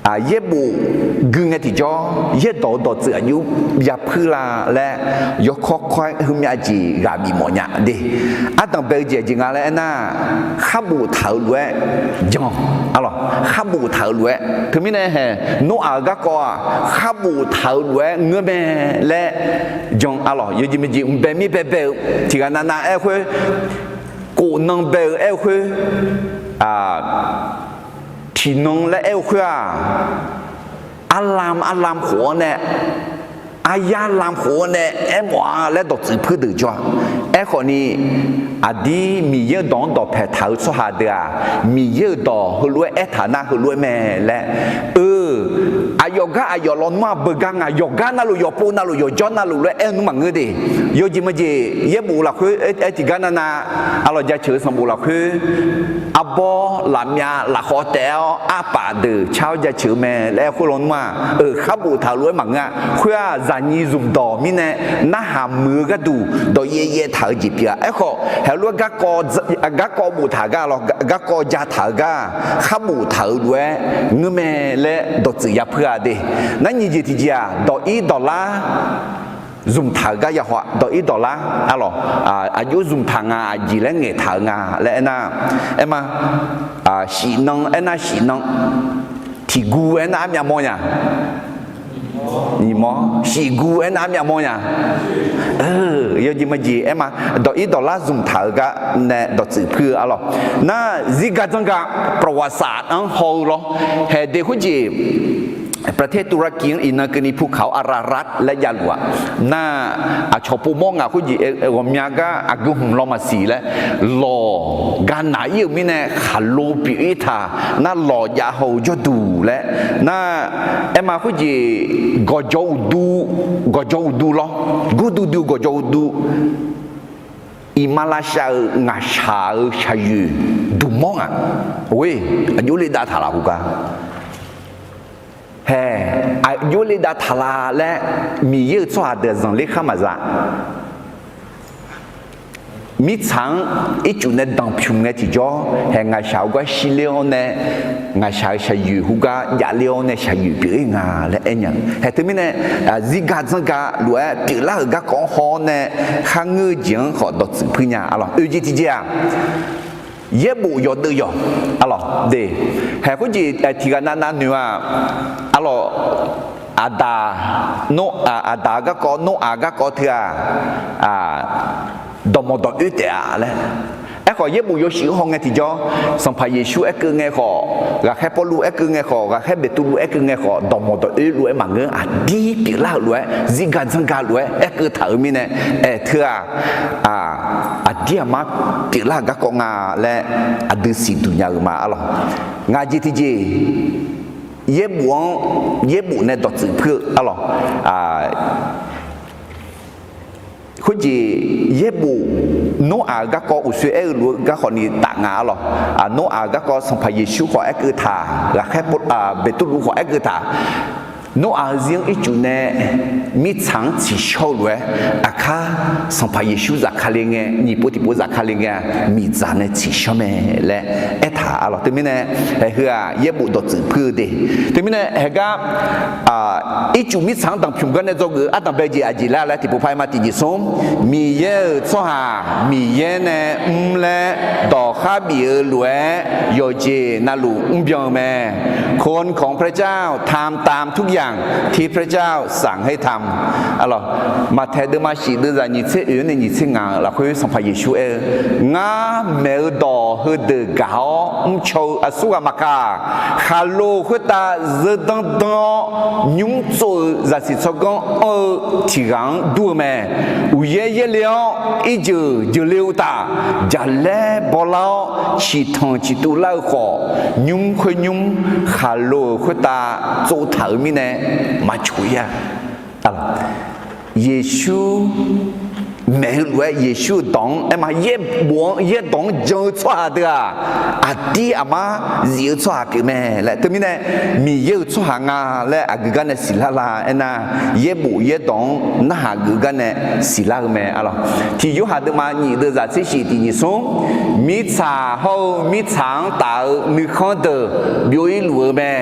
yaerbof gui ngae tiqjawr, yaerdawq-eu dawqtsuif aqjox yapuir la laer yawkawr kawr-aer heumyav jeq ghaq bif mawf nya de. Ardanqbae-eu jeq aqjeq nga laer aernar, khar boftaq-euq lof-aer jan, arlawq, khar boftaq-euq lof-aer. Teumirnae hae, Noraq-euq garkawv-aq, khar boftaq-euq lof-aer ngeur mae laer jan, arlawq. Yawjeq maqjeq mqbae mir baebae-eu tiqghaq navnav aer-eu khoer, kof nan bae-eu aer-eu khoer, tiqnan laer aer-eu khoer-aq, arlam arlam khof-anr nae, aryar lam khof-anr nae aermawf-a laer dawqtsuif puir deuq jawr-a. Aerkhawfni, aqdir Miqyaer-euq dawq-anr dawqpae taq-eu tsawrhaq deuq-aq, Miqyaer-euq dawq heulof-aer aertaq nar heulof-aer mae laer, eu, aqyawf gar aqyawf lawnmr-aq beugar nga, yawqgar navluf yawqpov navluf yawqjawr navluf lof-aer aer-eu nmr maqngeur de. Yawjeq maqjeq yaerbof lafkhoer aer tiqgar navnav, arlawq, jaceuq-eu sanqbof lafkhoer, arbawr lafmyav lafkhawf taef-awr arpaf deuq car-awr jaceuq-eu mae laer aer khoer lawnmr-aq, eu, khar boftaq-euq lof-aer maqngeur-a. Khoer-aq, zaqnyiq zmqdawq mirnae narhaq muiq-eu gharduq dawqyaev yaev taq-eu jeq pyeuf-a. Aerkhawf, heulof-aer garkawv boftaq gar, garkawv jataq-eu gar, khar boftaq-euq lof-aer ngeur mae laer dawqtsuif yapuir-a de. Nar nyiq jeq tiqjeq-aq, dawq ir dawq lar zmqtaq-eu gar yahaw-a. Dawq ir dawq lar, arlawq, aqjox zmqtaq nga, aqjeq laer ngaeqtaq-eu nga laer aernar, aerma, shif nan aernar shif nan, tiqguv aernar armyav mawr nya. Nyiq mawr shiq gu aernar armyav mawr nya. Yawjeq maqjeq aerma, dawq ir dawq lar zmq taq-euq gar nae dawqtsuif puir-eu arlawq. Nar zirgar dzanr ga ประวัติศาสตร์-anr haw-eu lawr. Haeq de khoerjeq ประเทศตุรกี-anr iqnan keuvni pukaq-awr Ararat laer javluf-aq, nar aqcawq povmawr ngaq khoerjeq ghawqmya gar aqgeu hmq law maqsiq laer lawq ga naq ir-euq mirnae khaqlo pyeuf ir taq. Nar lawq jav haw-eu jawrduq laer, nar aerma khoerjeq gawqjawq uqdu, gawqjawq uqdu lawr, gurduq duq gawqjawq uqdu, iqmalavshav-euq ngaqshaq-euq shaqyoeq duq mawr ngaq. Oe, aqjox le dav taq laf hu gar. Hae, aqjox le dav taq la laer Miqyaer-euq tsawrhaq deuq zanqler khar maqza. Mirtsaq-anr ircuf nae danqpymq ngae tiqjawr, hae ngaqshaq-eu gar shirler-awr nae, ngaqshaq-euq shaqyoeq hu gar javler-awr nae shaqyoeq pyeuf-ir nga laer aernya-eu. Hae teumirnae, zirgar dzanr ga lof-aer pyeuflar-euq garkawv-anr haw-awr nae, kharngeur-eu jeq-anr khawf dawqtsuif puir nya arlawq. Oeq jeq tiqjeq-aq, yaerbof yawdeuv yawq arlawq de. Hae khoerjeq tiqghaq navnav noeq-aq, arlawq, Aqdaq, Nor-, Aqdaq garkawv, Noraq garkawv teu-aq, dawqmawq dawq oer taef-a laer. Aerkhawf yaerbof yawshuif-anr haw ngae tiqjawr, Sanqpaq Yeqsur aerkeuv ngae khawf, ghaqkhaer Pawrluv aerkeuv ngae khawf, ghaqkhaer Beqtuvluv aerkeuv ngae khawf, dawqmawq dawq oer lof-aer maqngeur. Aqdir pyeuflar-euq lof-aer, zirgar dzanr ga lof-aer aerkeuv taq-euq mirnae, aer teu-aq, aqdir aqmar pyeuflar-euq garkawv nga laer aqdui siqduq nya-euq ma arlawq. Ngaq jeq tiqjeq, yaerbof-anr, yaerbof nae dawqtsuif puir-eu arlawq. Khoerjeq yaerbof, Noraq-euq garkawv uqsoer aer-eu lof-eu garkhawf ni taf nga arlawq. Noraq-euq garkawv Sanqpaq Yeqsur khawf aerkeuv taq, ghaqkhaer Beqtuvluv khawf aerkeuv taq. Noraq-euq zir-anr ircuf nae mirtsaq-anr tsiqshawr-eu lof-aer, aqkar Sanqpaq Yeqsur zafkale ngae, nyiq pov tiqpov zafkale ngae-a, miqdzaq nae tsiqshawr mae laer aertaq arlawq. Teumirnae, haeheu-aq yaerbof dawqtsuif puir-eu de. Teumirnae haegar ircuf mirtsaq-anr danqpymq gar nae dzawgeuf-eu ardanq bae jeq aqjeq lar laer tiqpov par-aer ma tiqjeq smr, Miqyaer-euq tsawrhaq Miqyaer nae mr laer dawqkhar bif-eu lof-aer yawqjeq navluf mrbyan-eu mae. คนของพระเจ้า ทำตามทุกอย่างที่พระเจ้าสั่งให้ทำ Maqtaeq deuvma shif deuvzaq nyiq tser oeq-anr nae nyiq tser ngaq-euq lafkhoer Sanqpaq Yeqsur aer-eu, Ngar maeq-eu dawq heudeuq gaq-awr mrcaw-eu aqsurghaq maqkaq, khaqlo khoertav zeur danr danr-awr nymr tsov-eu zaqsiq tsawrganr anr-eu tiq ghaq-anr dur-eu mae. Uqyaer yaerle-awr irjeuq jeuqle uqtaf, jaqlaer bawlar-awr ciqtanq ciqtuv lar-eu khawf, nymr khoer nymr khaqlo-euq khoertav tsovtaq-euq mirnae maqcoq-ir-a. Yeqsur maeq-eu lof-aer Yeqsur-euq dawq-anr aerma, yaerbof-anr yaerdawq-anr jan-eu tsawrhaq deuq-aq, aqdir aqmar zif-eu tsawrhaq pyeuf mae laer. Teumirnae Miqyaer-euq tsawrhaq nga laer aqgeu gar nae siqlar la aernar, yaerbof yaerdawq-anr narhaq geuf gar nae siqlar-eu mae arlawq. Tiq Yorhaq deuvma nyiq deuvzaq tser shif tiq nyiq smr, Mirtsaq hawr-eu mirtsaq-anr taf-eu nuikhanr deuq byov-ir luf-eu mae.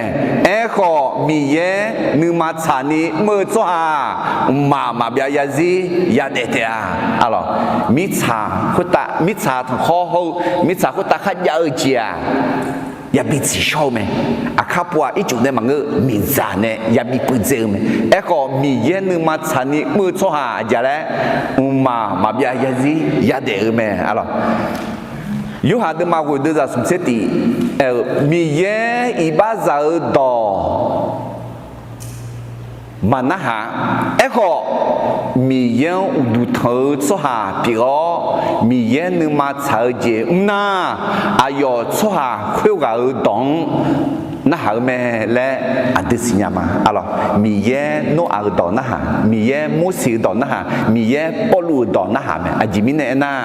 Aerkhawf Miqyaer nuima tsaqni mr-eu tsawrhaq-aq, mqmaq maqbyav zarzir yadaef taef-a. Arlawq, mirtsaq khoertav, mirtsaq tanqkhawr hawr-eu mirtsaq khoertav kharjav-eu jeq-aq, yabi tsiqshawr-eu mae. Aqkar pov-aq ircuf nae maqngeur, miqdzaq nae yabi puivdzae-eu mae. Aerkhawf Miqyaer nuima tsaqni mr-eu tsawrhaq aqjeq laer, mqmaq maqbyav zarzir yadaef-eu mae arlawq. Yorhaq deuvma ghoeq deuvzaq smq tser tiq, Miqyaer iqbaxzaq-eu dawq maqnarhaq. Aerkhawf Miqyaer-anr uqduq tanq-eu tsawrhaq pyeuf-awr, Miqyaer nuima tsaq-eu jeq mr nar, aqyawf tsawrhaq khoerghaq-euq dawq-anr narhaq-eu mae laer aqdui siqnya ma arlawq. Miqyaer Noraq-euq dawq narhaq, Miqyaer Morseq-euq dawq narhaq, Miqyaer Pawrluv-euq dawq narhaq mae. Aqjeq mirnae aernar,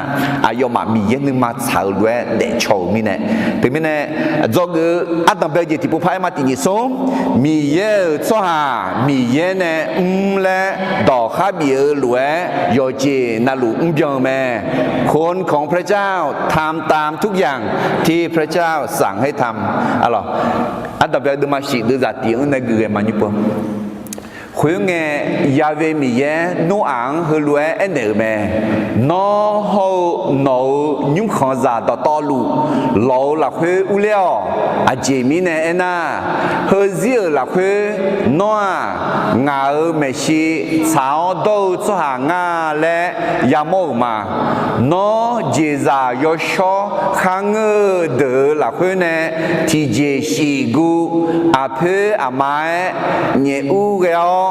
aqyawfmaf Miqyaer nuima tsaq-eu lof-aer daefcaw-euq mirnae. Teumirnae, dzawgeuf-eu ardanqbae jeq tiqpov par-aer ma tiq nyiq smr, Miqyaer-euq tsawrhaq Miqyaer nae mr laer dawqkhar bif-eu lof-aer yawqjeq navluf mrbyan-eu mae. คนของพระเจ้า ทำตามทุกอย่างที่พระเจ้าสั่งให้ทำ Arlawq, ardanqbae deuvma shif deuvzaq tiq-anr nae geuf ghae maqnymr pov. Khoerngae, Ya'we Miqyaer Noraq-anr heulof-aer aernaeq-euq mae. Nawr hawr-eu nawq-euq nymrkhanqzaq dawqtawvluf lawq-eu lafkhoer urler-awq. Aqjeq mirnae aernar, heuzir-euq lafkhoer nawr-aq, ngaq-euq maeqshi tsaq-awr dawr-eu tsawrhaq ngar laer yamawr-euq ma. Nawr jeqzaq yawshawr kharngeur-eu deuq-euq lafkhoer nae tiqjeq shif guv aqpoer aqma-aer nyaef ur ghae-awr,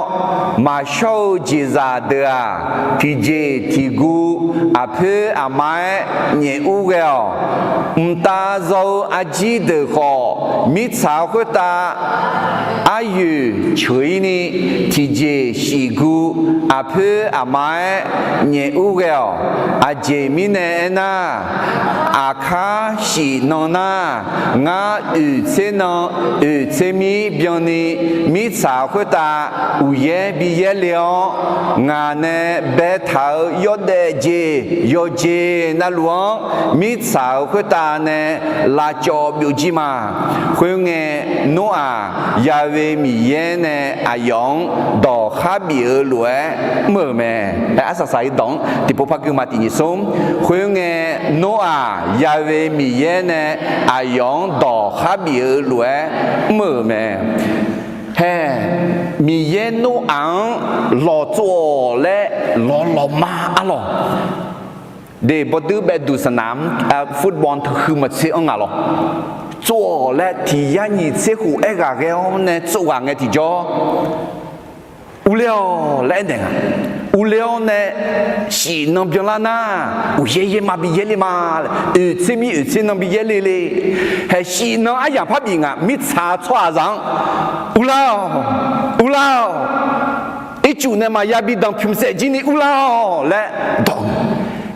maqshawr-eu jeqzaq deuq-aq, tiqjeq tiqguv aqpoer aqma-aer nyaef ur ghae-awq. Mqtav zaw-eu arjir deuq khawf, mirtsaq-eu khoertav aryoeq ceuq-ir ni, tiqjeq shif guv aqpoer aqma-aer nyaef ur ghae-awq. Aqjeq mirnae aernar, aqkar shif nan nar, ngar oeq tser nan oeq tser mir byanni, mirtsaq-eu khoertav uqyaer bi yaerle-awr, ngaq nae baetaq-euq yawdaef jeq yawqjeq navluf-anr mirtsaq-euq khoertav nae lavcawv byovjir ma. Khoerngae, Noraq Ya'we Miqyaer nae aqyawf-anr dawq kharbif-eu lof-aer mr-euq mae. Arsaq saq-ir dawq-anr tiqpov par gui ma. Tiqnyif smr. Khoerngae, Noraq Ya'we Miqyaer nae aqyawf-anr dawq kharbif-eu lof-aer mr-euq mae. Hae, Miqyaer Noraq-anr lawqtsov-awq laer lawqlawqma arlawq. De, bawduir baeduq sanqnaq-anr football teuhuiq maqtser-anr ngaq lawq. Tsov-awq laer tiq yar nyiq tser khof aerghaq ghae-awr nae tsov ghaq ngae tiqjawr, urler-awq laer aernaeq nga. Urler-awr nae shif nan byanlar nar, uqyaer yaerma bi yaerle ma. Oeq tser mir oeq tser nan bi yaerle le. Hae, shif nan aryamq par bif nga. Mirtsaq tsawrhaqzaq-anr, urlar-awq, urlar-awq, ircuf nae maqya bi danqpymq saef jir ni urlar-awq laer dawq.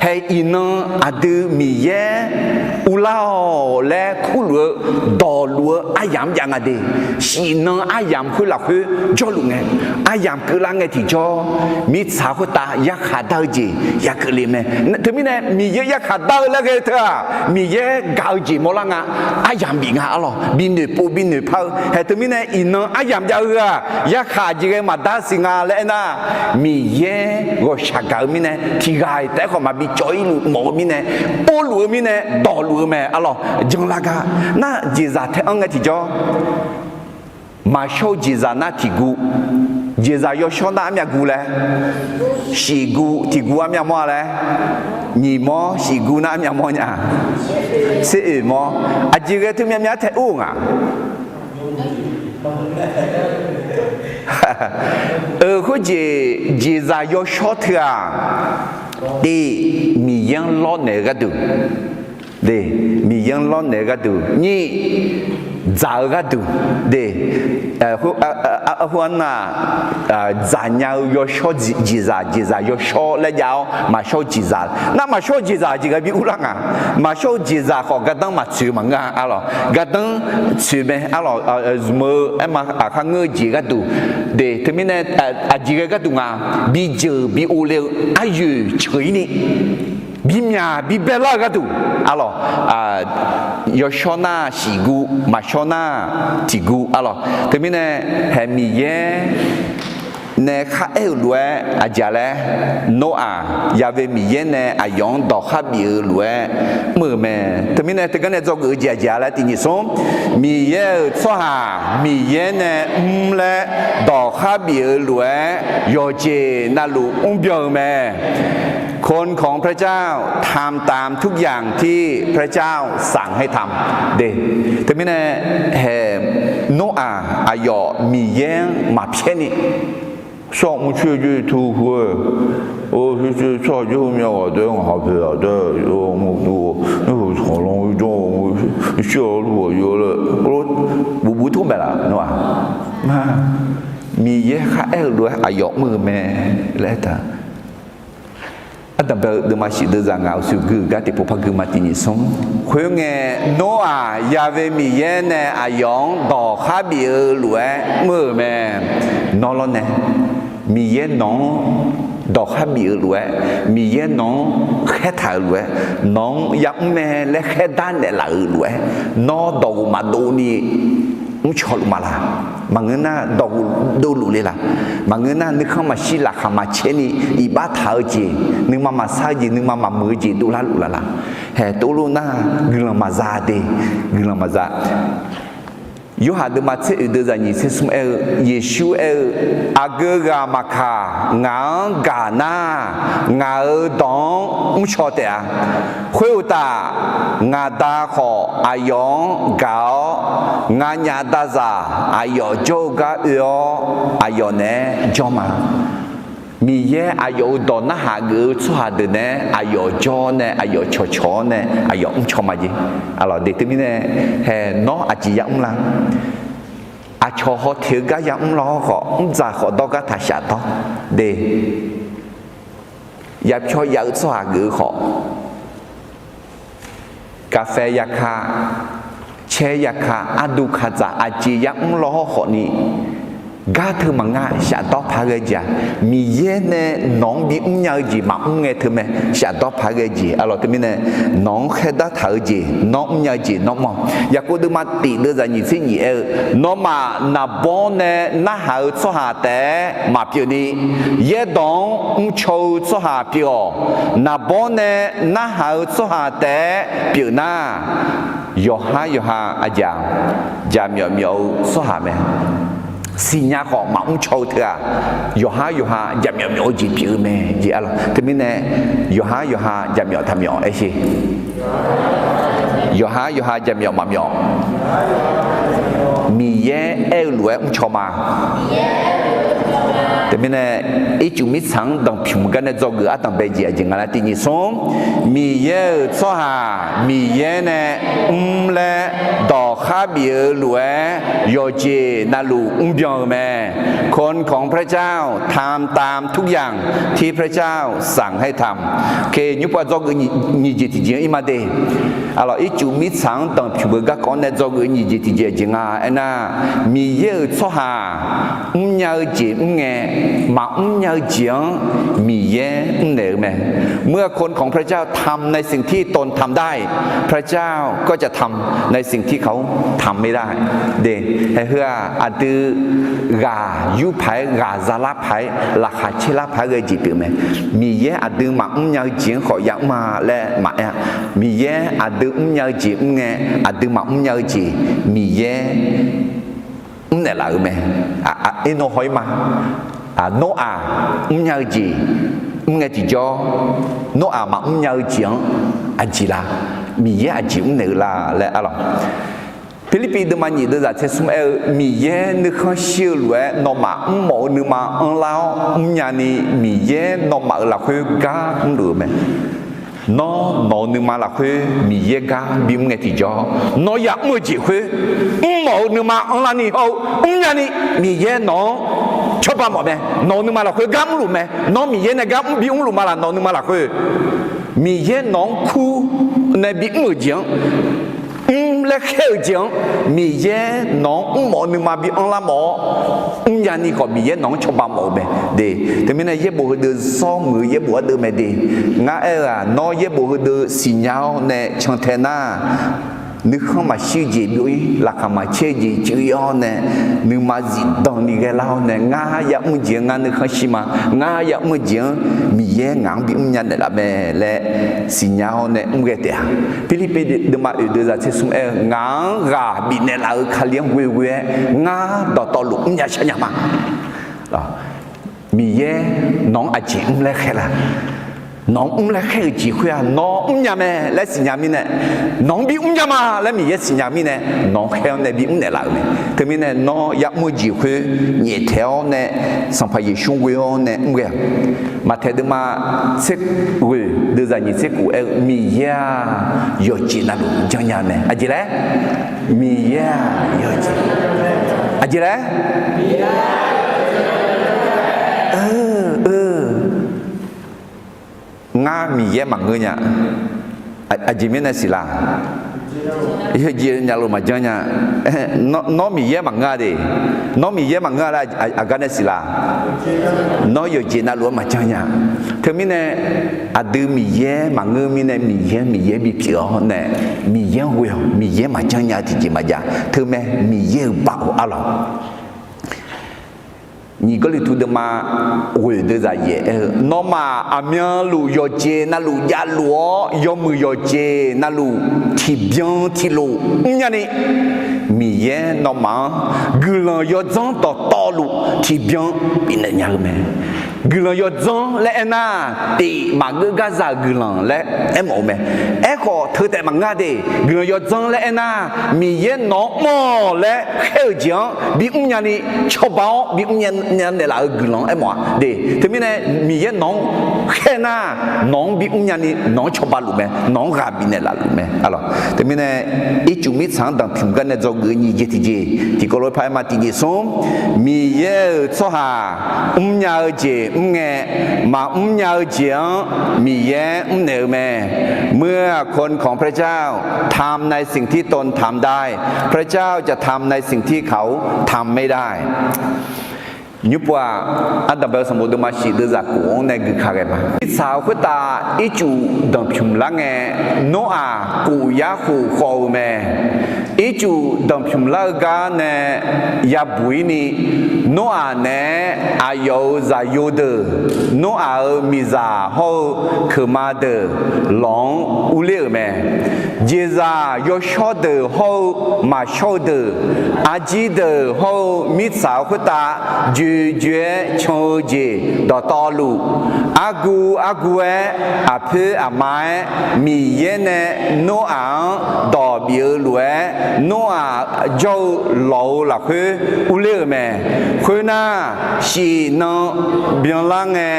Hae, iqnan aqdui Miqyaer urlar-awq laer kurluf-eu dawqluf-eu aryamq-anr jav nga de. Shif nan aryamq khoer lafkhoer jawrluf ngae, aryamq keuvlar ngae tiqjawr, mirtsaq khoertav yarkhaq dar-eu jeq yakeuvle mae. Teumirnae Miqyaer yarkhaq dar-eu laer ghae-eu teu-aq, Miqyaer gaq-eu jeq mawrlar nga. Aryamq bif nga arlawq. Bi noeqpov bi noeqpar-eu. Hae, teumirnae iqnan aryamq jav-eu heu-aq, yarkhaq jeq ghae maqdar siq nga laer aernar, Miqyaer ghawqshaq gaq-eu mirnae, tiq ghaq-iq taef-aer khawf maqbi cawv-ir luf mawf-eu mirnae, orluf-eu mirnae dawqluf-eu mae arlawq. Janlar gar nar, jeqzaq tae-anr ngae tiqjawr, maqshawr-eu jeqzaq nar tiq guv, jeqzaq yawshawr nar armyav guv laer, shif guv tiq guv armyav mawr-a laer, nyiq mawr shif guv nar armyav mawr nya, tser oeq mawr, aqjeq ghae teu myav myav tae ur-eu nga. Euq khoerjeq jeqzaq yawshawr teu-aq, tiq, Miqyaer-anr lawrnaeq-eu gharduq, de, Miqyaer-anr lawrnaeq-eu gharduq, nyiq, dzaq-eu gharduq, de, khoernar, dzaqnya-eu yawshawr jeqzaq, jeqzaq yawshawr laer jav-awr maqshawr-eu jeqzaq. Nar maqshawr-eu jeqzaq jeq ghae bi urlar nga. Maqshawr-eu jeqzaq khawf gardanr maqtsoeq maqngeur-a arlawq. Gardanr tsoeq mae arlawq. Zmq-eu aerma aqkar ngeur-eu jeq gharduq, de, teumirnae aqjeq ghae gharduq nga, bijeuq bi ovle-eu aryoeq ceuq-ir ni, bimyaq bi baelar-eu gharduq arlawq. Yawshawr nar shif guv, maqshawr nar tiq guv arlawq. Teumirnae hae Miqyaer nae kharaer-euq lof-aer aqjeq laer, Noraq Ya'we Miqyaer nae aqyawf-anr dawqkhar bif-eu lof-aer mr-euq mae. Teumirnae teugar nae dzawgeuf-eu jeq aqjeq laer tiq nyiq smr, Miqyaer-euq tsawrhaq Miqyaer nae mr laer dawqkhar bif-eu lof-aer yawqjeq navluf mrbyan-eu mae. คนของพระเจ้า ทำตามทุกอย่างที่พระเจ้าสั่งให้ทำ de. Teumirnae hae Noraq aqyawf Miqyaer-anr maqpyaer ni, 上帝去去突突，我去去上帝后面，我对我好朋友的，我我我我恐龙中，我去了我有了，我我不痛快了，是吧？ Miqyaer kharaer-eu lof-aer aqyawf mr-eu mae laer aertaq. Ardanqbae-eu deuvma shif deuvzaq ngaq-euq suqgui-eu gar tiqpov par gui ma tiq nyiq smr. Khoerngae, Noraq Ya'we Miqyaer nae aqyawf-anr dawqkhar bif-eu lof-aer mr-euq mae. Nawr lawrnae, Miqyaer nawq-anr dawqkhar bif-eu lof-aer, Miqyaer nawq-anr khaertaq-euq lof-aer, nawq-anr yamr mae laer khaerdar naeqlaf-euq lof-aer, nawr dawq ghofmaf dovni mrcaw luf ma laq? Maqngeur nar dawqghof dovluf le laq? Maqngeur nar nuikhanr maqshir laqkhaq maqcaer ni iqbax taq-eu jeq, nuima maqsar-eu jeq, nuima maqmuiq-eu jeq dovlar luf laf laq? Haeq tov lof nar guiqlanq maqza de, guiqlanq maqza. Yorhaq deuvma tser oeq deuv zaq nyiq tser smr aer-eu, Yeqsur aer-eu, Aqgeu ghaq maqkaq ngaq-anr gaq nar, ngaq-euq dawq-anr mrcaw taef-a. Khoeruqtaf, ngaq Da khawf aqyawf-anr gaq-awr, nganyaf dazaq aqyawf jawr-eu gar oe-awr, aqyawf naeq-aer jawr ma. Miqyaer aqyawf-euq dawq narhaq geuf-eu tsawrhaq deuq naeq-aer aqyawf jawr-awr nae, aqyawf cawqcawq-awr nae, aqyawf mrcaw ma jeq. Aqlawq de teumirnae, haeq nawr aqjeq yamr lar? Aqcawq haw teq-eu gar yamr lar-awr khawf, mrdzaq khawf dawr gar taq shafdawr de. Yapyawr yav-eu tsawrhaq geuf-eu khawf, kaqfae yaka, caer yaka, ardu kaqdzaq aqjeq yamr lar-awr khawfni, gar teu maqnga shafdawr paq-aer ghae jeq-aq, Miqyaer nae nawq-anr bimr nya-eu jeq maqmr ngae teu mae. Shafdawr paq-aer ghae jeq. Aqlawq teumirnae, nawq-anr khaerdar taq-eu jeq nawr mrnya-eu jeq nawr mr-awq. Yaqkov deuvma tiq deuv zaq nyiq tser nyiq aer-eu, Nawmaf naqbawr nae narhaq-eu tsawrhaq taef-aer maqpyeuf ni, yaerdawq-anr mrcaw-eu tsawrhaq pyeuf-awq. Naqbawr nae narhaq-eu tsawrhaq taef-aer pyeuf nar, yawqhar yawqha aqjeq jaqmyawf myawf-eu tsawrhaq mae. Siqnya khawf maqmr caw-eu teu-aq, yawqhar yawqha jaqmyawf myawf-eu jeq pyeuf-eu mae jeq. Aqlawq teumirnae, yawqhar yawqha jaqmyawf taqmyawf aer sher. Yawqhar yawqha jaqmyawf maqmyawf, Miqyaer aer-eu lof-aer mrcaw ma. Teumirnae, ircuf mirtsaq-anr danqpymq gar nae dzawgeuf ardanq bae jeq aqjeq nga laer tiq nyiq smr, Miqyaer-euq tsawrhaq Miqyaer nae mr laer dawqkhar bif-eu lof-aer yawqjeq navluf mrbyan-eu mae. คนของพระเจ้าทำตามทุกอย่างที่พระเจ้าสั่งให้ทำ Ke nymrpav dzawgeuf nyiq jeq tiqjeq-anr ir ma de. Aqlawq ircuf mirtsaq-anr danqpymq-eu garkawv-anr nae dzawgeuf nyiq jeq tiqjeq aqjeq nga aernar, Miqyaer-euq tsawrhaq mrnya-eu jeq mr ngae, maqmr nya-eu jeq-anr Miqyaer mrnaeq-eu mae. เมื่อคนของพระเจ้าทำในสิ่งที่ตนทำได้ พระเจ้าก็จะทำในสิ่งที่เขาทำไม่ได้ de. Haeheu-aq aqdui ghaq yur paq-aer, ghaq zalar paq-aer, laqkhaq caerlar paq-aer ghae jeq pyeuf mae. Miqyaer aqdui maqmr nya-eu jeq-anr khawf yamr ma laer maqaer-a. Miqyaer aqdui mrnya-eu jeq mr ngae, aqdui maqmr nya-eu jeq Miqyaer mrnaeq laf-euq mae. Aqnawr haw-ir ma. Nawr-aq mrnya-eu jeq mr ngae tiqjawr, nawr-aq maqmr nya-eu jeq-anr aqjeq la? Miqyaer aqjeq mrnaeq-eu la laer arlawq. Pirlirpiv deuvma nyiq deuv zaq tser smr aer-eu, Miqyaer nuikhanr shir-eu lof-aer nawmaf mrmawf-eu nuima anrlar-awr mrnya ni, Miqyaer nawmaf-euq lafkhoer gar mrluf-eu mae. Nawr nawq-eu nuima lafkhoer Miqyaer gar bimr ngae tiqjawr, nawr yamr-eu jeq khoer mrmawf-eu nuima anrlar ni hawr-eu mrnya ni, Miqyaer nawq-anr cawba mawf mae. Nawq-eu nuima lafkhoer gar mrluf mae. Nawr Miqyaer nae gar mr bimr luf ma laf? Nawq-eu nuima lafkhoer Miqyaer nawq-anr kur nae bimr-euq jeq-anr, mr laer khaer-euq jeq-anr, Miqyaer nawq-anr mrmawf-eu nuima bi anrlar mawf-awr mrnya ni khawf, Miqyaer nawq-anr cawba mawf-eu mae de. Teumirnae yaerbof heudeuv zawr muiq-eu yaerbof ardeuv mae de. Ngar aer-eu-aq, nawr yaerbof heudeuv siqnya-awr nae cantae nar, nuikhanr maqshir-eu jeq byov-ir, laqkhaq maqcaer-eu jeq cuiv-ir-awr nae, nuima zifdan ni ghaelar-awr nae, ngar yamr-eu jeq-anr ngar nuikhanr shir ma. Ngar yamr-eu jeq-anr Miqyaer ngaq-anr bimr nya naeqlaf mae laer siqnya-awr nae mr ghae taef-a. Pirlirpiv deuvma oeq deuv zaq tser smr aer-eu, Ngaq-anr ghaq bifnaeq laf-euq Kali-anr ghoeghoe-aer ngar dawqtawvluf mrnya sharnya ma. Miqyaer nawq-anr aqjeq mr laer khaer la? Nawq-anr mr laer khaer-euq jeq khoer-aq, nawr mrnya mae laer siqnya mirnae, nawq-anr bimr nya ma laer Miqyaer siqnya mirnae, nawq-anr khaer-awr nae bimr naeqlaf-euq mae. Teumirnae nawr yamr-eu jeq khoer nyaeftaeq-awr nae, Sanqpaq Yeqsur ghoe-awr nae mr ghae-a. Maqtaeq deuvma tser ghoeq deuv zaq nyiq tser kuf aer-eu, Miqyaer-aq yawqjeq navluf janrnya mae. Aqjeq laer? Miqyaer-aq yawqjeq, aqjeq laer? Ngar Miqyaer maqngeur nya. Aqjeq mirnae siq la? Yawqjeq navluf maqjanr nya. Nawr Miqyaer maqngeur-a de. Nawr Miqyaer maqngeur-a laer aqgar nae siq la? Nawr yawqjeq navluf-anr maqjanr nya. Teumirnae aqdui Miqyaer maqngeur mirnae, Miqyaer-anr Miqyaer bipyeuf-awr nae, Miqyaer-anr ghoe-awq. Miqyaer maqjanr nya tiqjeq maqjav. Teumae Miqyaer-euq baoq arlawq. Nyiq Gawrliqtu deuvma ghoeq deuvzaq yaef aer-eu, nawmaf aqmyanluf yawqjeq navluf javluf-awr, yawmuiq yawqjeq navluf tiqbyan tiqlof mrnya ni, Miqyaer nawmaf-anr guiqlanq yawdzanr dawqtawvluf tiqbyan bifnaeq nya-eu mae. Guiqlanq yawdzanr laer aernar, tif maqgeur gar za-euq guiqlanq laer aermawf-eu mae. Aerkhawf, teu taef maqngeur de. Guiqlanq yawdzanr laer aernar, Miqyaer nawq-anr mr-awq laer khaer-euq jeq-anr bimr nyani, cawba-awr bimr nya naeqlaf-euq guiqlanq-anr aermawf-a de. Teumirnae, Miqyaer nawq-anr khaer nar, nawq-anr bimr nyani, nawq-anr cawba luf mae, nawq-anr ghaq bifnaeq laf luf mae. Teumirnae, ircuf mirtsaq-anr danqpymq gar nae dzawgeuf-eu nyiq jeq tiqjeq, tiqkawv lof-aer paq-aer ma tiqjeq smr, Miqyaer-euq tsawrhaq mrnya-eu jeq mr ngae, maqmr nya-eu jeq-anr Miqyaer mrnaeq-eu mae. เมื่อคนของพระเจ้าทำในสิ่งที่ตนทำได้ พระเจ้าจะทำในสิ่งที่เขาทำไม่ได้ Nymrpov-aq, ardanqbae-eu sanqbof deuvma shif deuvzaq kof-anr nae guika ghae ma. Mirtsaq-euq khoertav ircuf danqpymq lar ngae, Noraq kof yar khof khawv-eu mae. Ircuf danqpymq lar-eu gar nae yabuq-ir ni, Noraq naeq-aer aqyawf-euq zaqyo deuq, Noraq-euq miqzaq hawr-eu keuqma deuq lawq-anr urler-euq mae. Jeqzaq yawshawr deuq hawr-eu maqshawr-eu deuq, arjir deuq hawr-eu mirtsaq-euq khoertav joejoe-aer can-eu jeq dawqtawvluf, argu argu-aer, aqpoer aqma-aer, Miqyaer nae Noraq-anr dawq bif-eu lof-aer, Noraq jawr-eu lawq-eu lafkhoer urler-euq mae. Khoernar, shif nan byanlar ngae,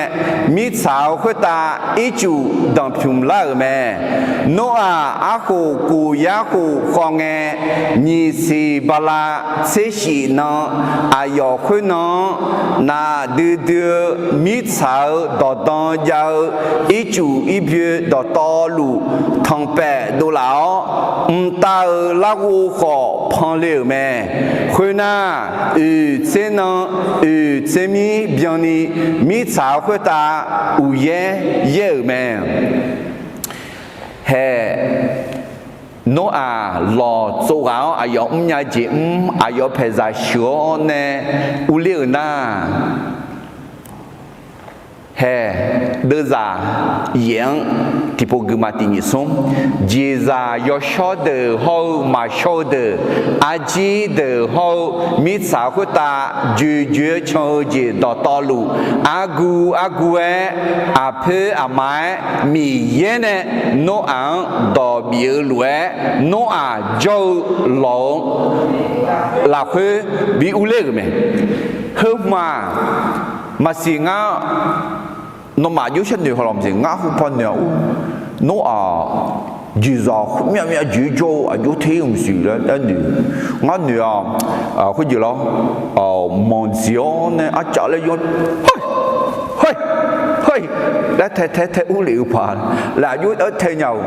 mirtsaq-euq khoertav ircuf danqpymq lar-euq mae. Noraq arkhof kof yar khof khawv ngae, nyiq siq bala tser shif nan, aqyawf khoernan-anr naqdui dui-eu mirtsaq-euq dawqdan jav-eu ircuf irbyoe dawqtawvluf tanqpaef dovlaf-awr, mqtav-euq larghov khawf panle-euq mae. Khoernar, oeq tser nan oeq tser mir byanni, mirtsaq-euq khoertav uqyaer yaer-euq mae. Hae, Noraq lawq tsov ghaq-awr aqyawf mrnya jeq mr, aqyawf paeqzaq sheuq-awr nae urler-euq nar, hae, deuvzaq yaef-anr tiqpov guima tiq nyiq smr, jeqzaq yawshawr deuq hawr-eu maqshawr-eu deuq, arjir deuq hawr-eu mirtsaq khoertav joejoe-aer can-eu jeq dawqtawvluf, argu argu-aer, aqpoer aqma-aer, Miqyaer nae Noraq-anr dawq bif-eu lof-aer, Noraq jawr-eu lawq-eu lafkhoer bi urler-euq mae. Heumaf maqsiq ngar, nawmaf aqjox sharnoeq haw lawq maqsiq, ngar hu pawnoeq-a ur, Noraq jeqzaq khoermyav myav jeq jawr-eu aqjox ter-eu maqsiq laer aernoeq. Ngar noeq-a, khoerjeq lawr, manqdziq-awr nae arcav laer yawr, hoi, hoi, hoi laer tae tae tae urlef-eu paq laer aqjox-aer tae nya-euq.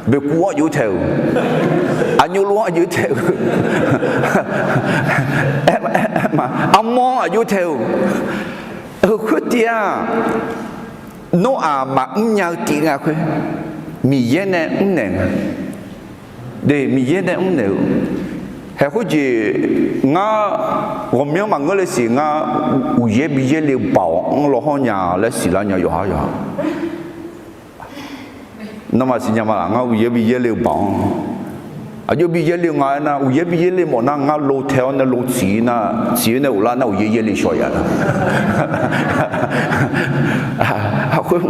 Boeqkuv-anr aqjox tae-euq, aqnyov lof-anr aqjox tae-euq, armawr-anr aqjox tae-euq. Khoertiv-aq, Noraq maqmr nya-eu tiv nga khoer, Miqyaer nae mrnaeq nga. De, Miqyaer nae mrnaeq-eu. Hae khoerjeq ngar ghawqmyanr maqngeur le siq, ngar uqyaer bi yaerle-eu baoq-anr lawhawr nya laer siqlar nya yawqha yawqha. Nawmaf siqnya ma laq, ngar uqyaer bi yaerle-eu baoq-anr. Aqjox bi yaerle-eu nga aernar, uqyaer bi yaerle mawf nar ngar lo tae-awr nae lo tsiq-ir nar, tsiq-ir nae ghoflar nar uqyaer yaerle shaw ya nar. Khoer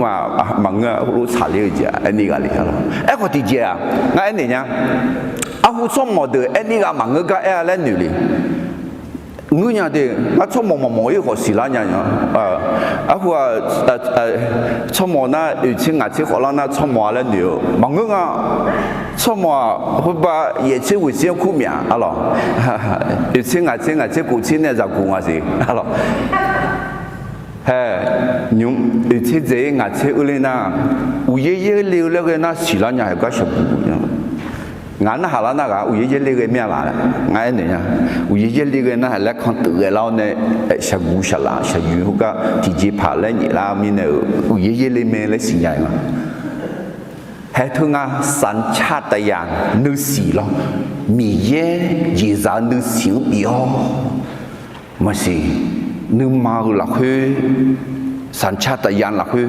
maqngeur-a, heulof tsaqler-eu jeq-a aerni ghaq le-a. Aerkhawf tiqjeq-aq, ngar aernaeq nya. Arhu tsawrmawq deuq aerni ghaq maqngeur gar aer-a laer noeq le. Ngeur nya de, ngar tsawrmawq mawq mawq-ir khawf siqlar nya nya. Arhu-aq, tsawrmawq nar oeq tser ngaq tser khawf lar nar tsawrmawq-a laer noeq-eu maqngeur nga. Tsawrmawq-aq, khoerbar yaef tser ghoeq tser-anr kur myaq-a lawq. Oeq tser ngaq tser ngaq tser kof tser nae zaqguq nga siq-a lawq. Hae, nymq oeq tser dzaeq-ir ngaq tser eur ler nar, uqyaer yaerle-eu laer ghae nar siqlar nya haeq gar shaqguq nya. Ngaq narhaq lar nar ghaq uqyaer yaerle ghae mir-a laq laer ngar aernaeq nya. Uqyaer yaerle ghae nar haeq laer kanteuf ghae lar-awr nae, shaqguq shaqlaf shaqyoeq heugar tiqjeqpaq laer nyaef lar mirnae-euq uqyaer yaerle mae laer siqnya-eu nga. Hae teu nga, สัญชาตญาณ nuisiq lawr, Miqyaer jeqzaq-eu nuisiq-anr bif-awr maqsiq. nuima-euq lafkhoer, sanqcar taqya lafkhoer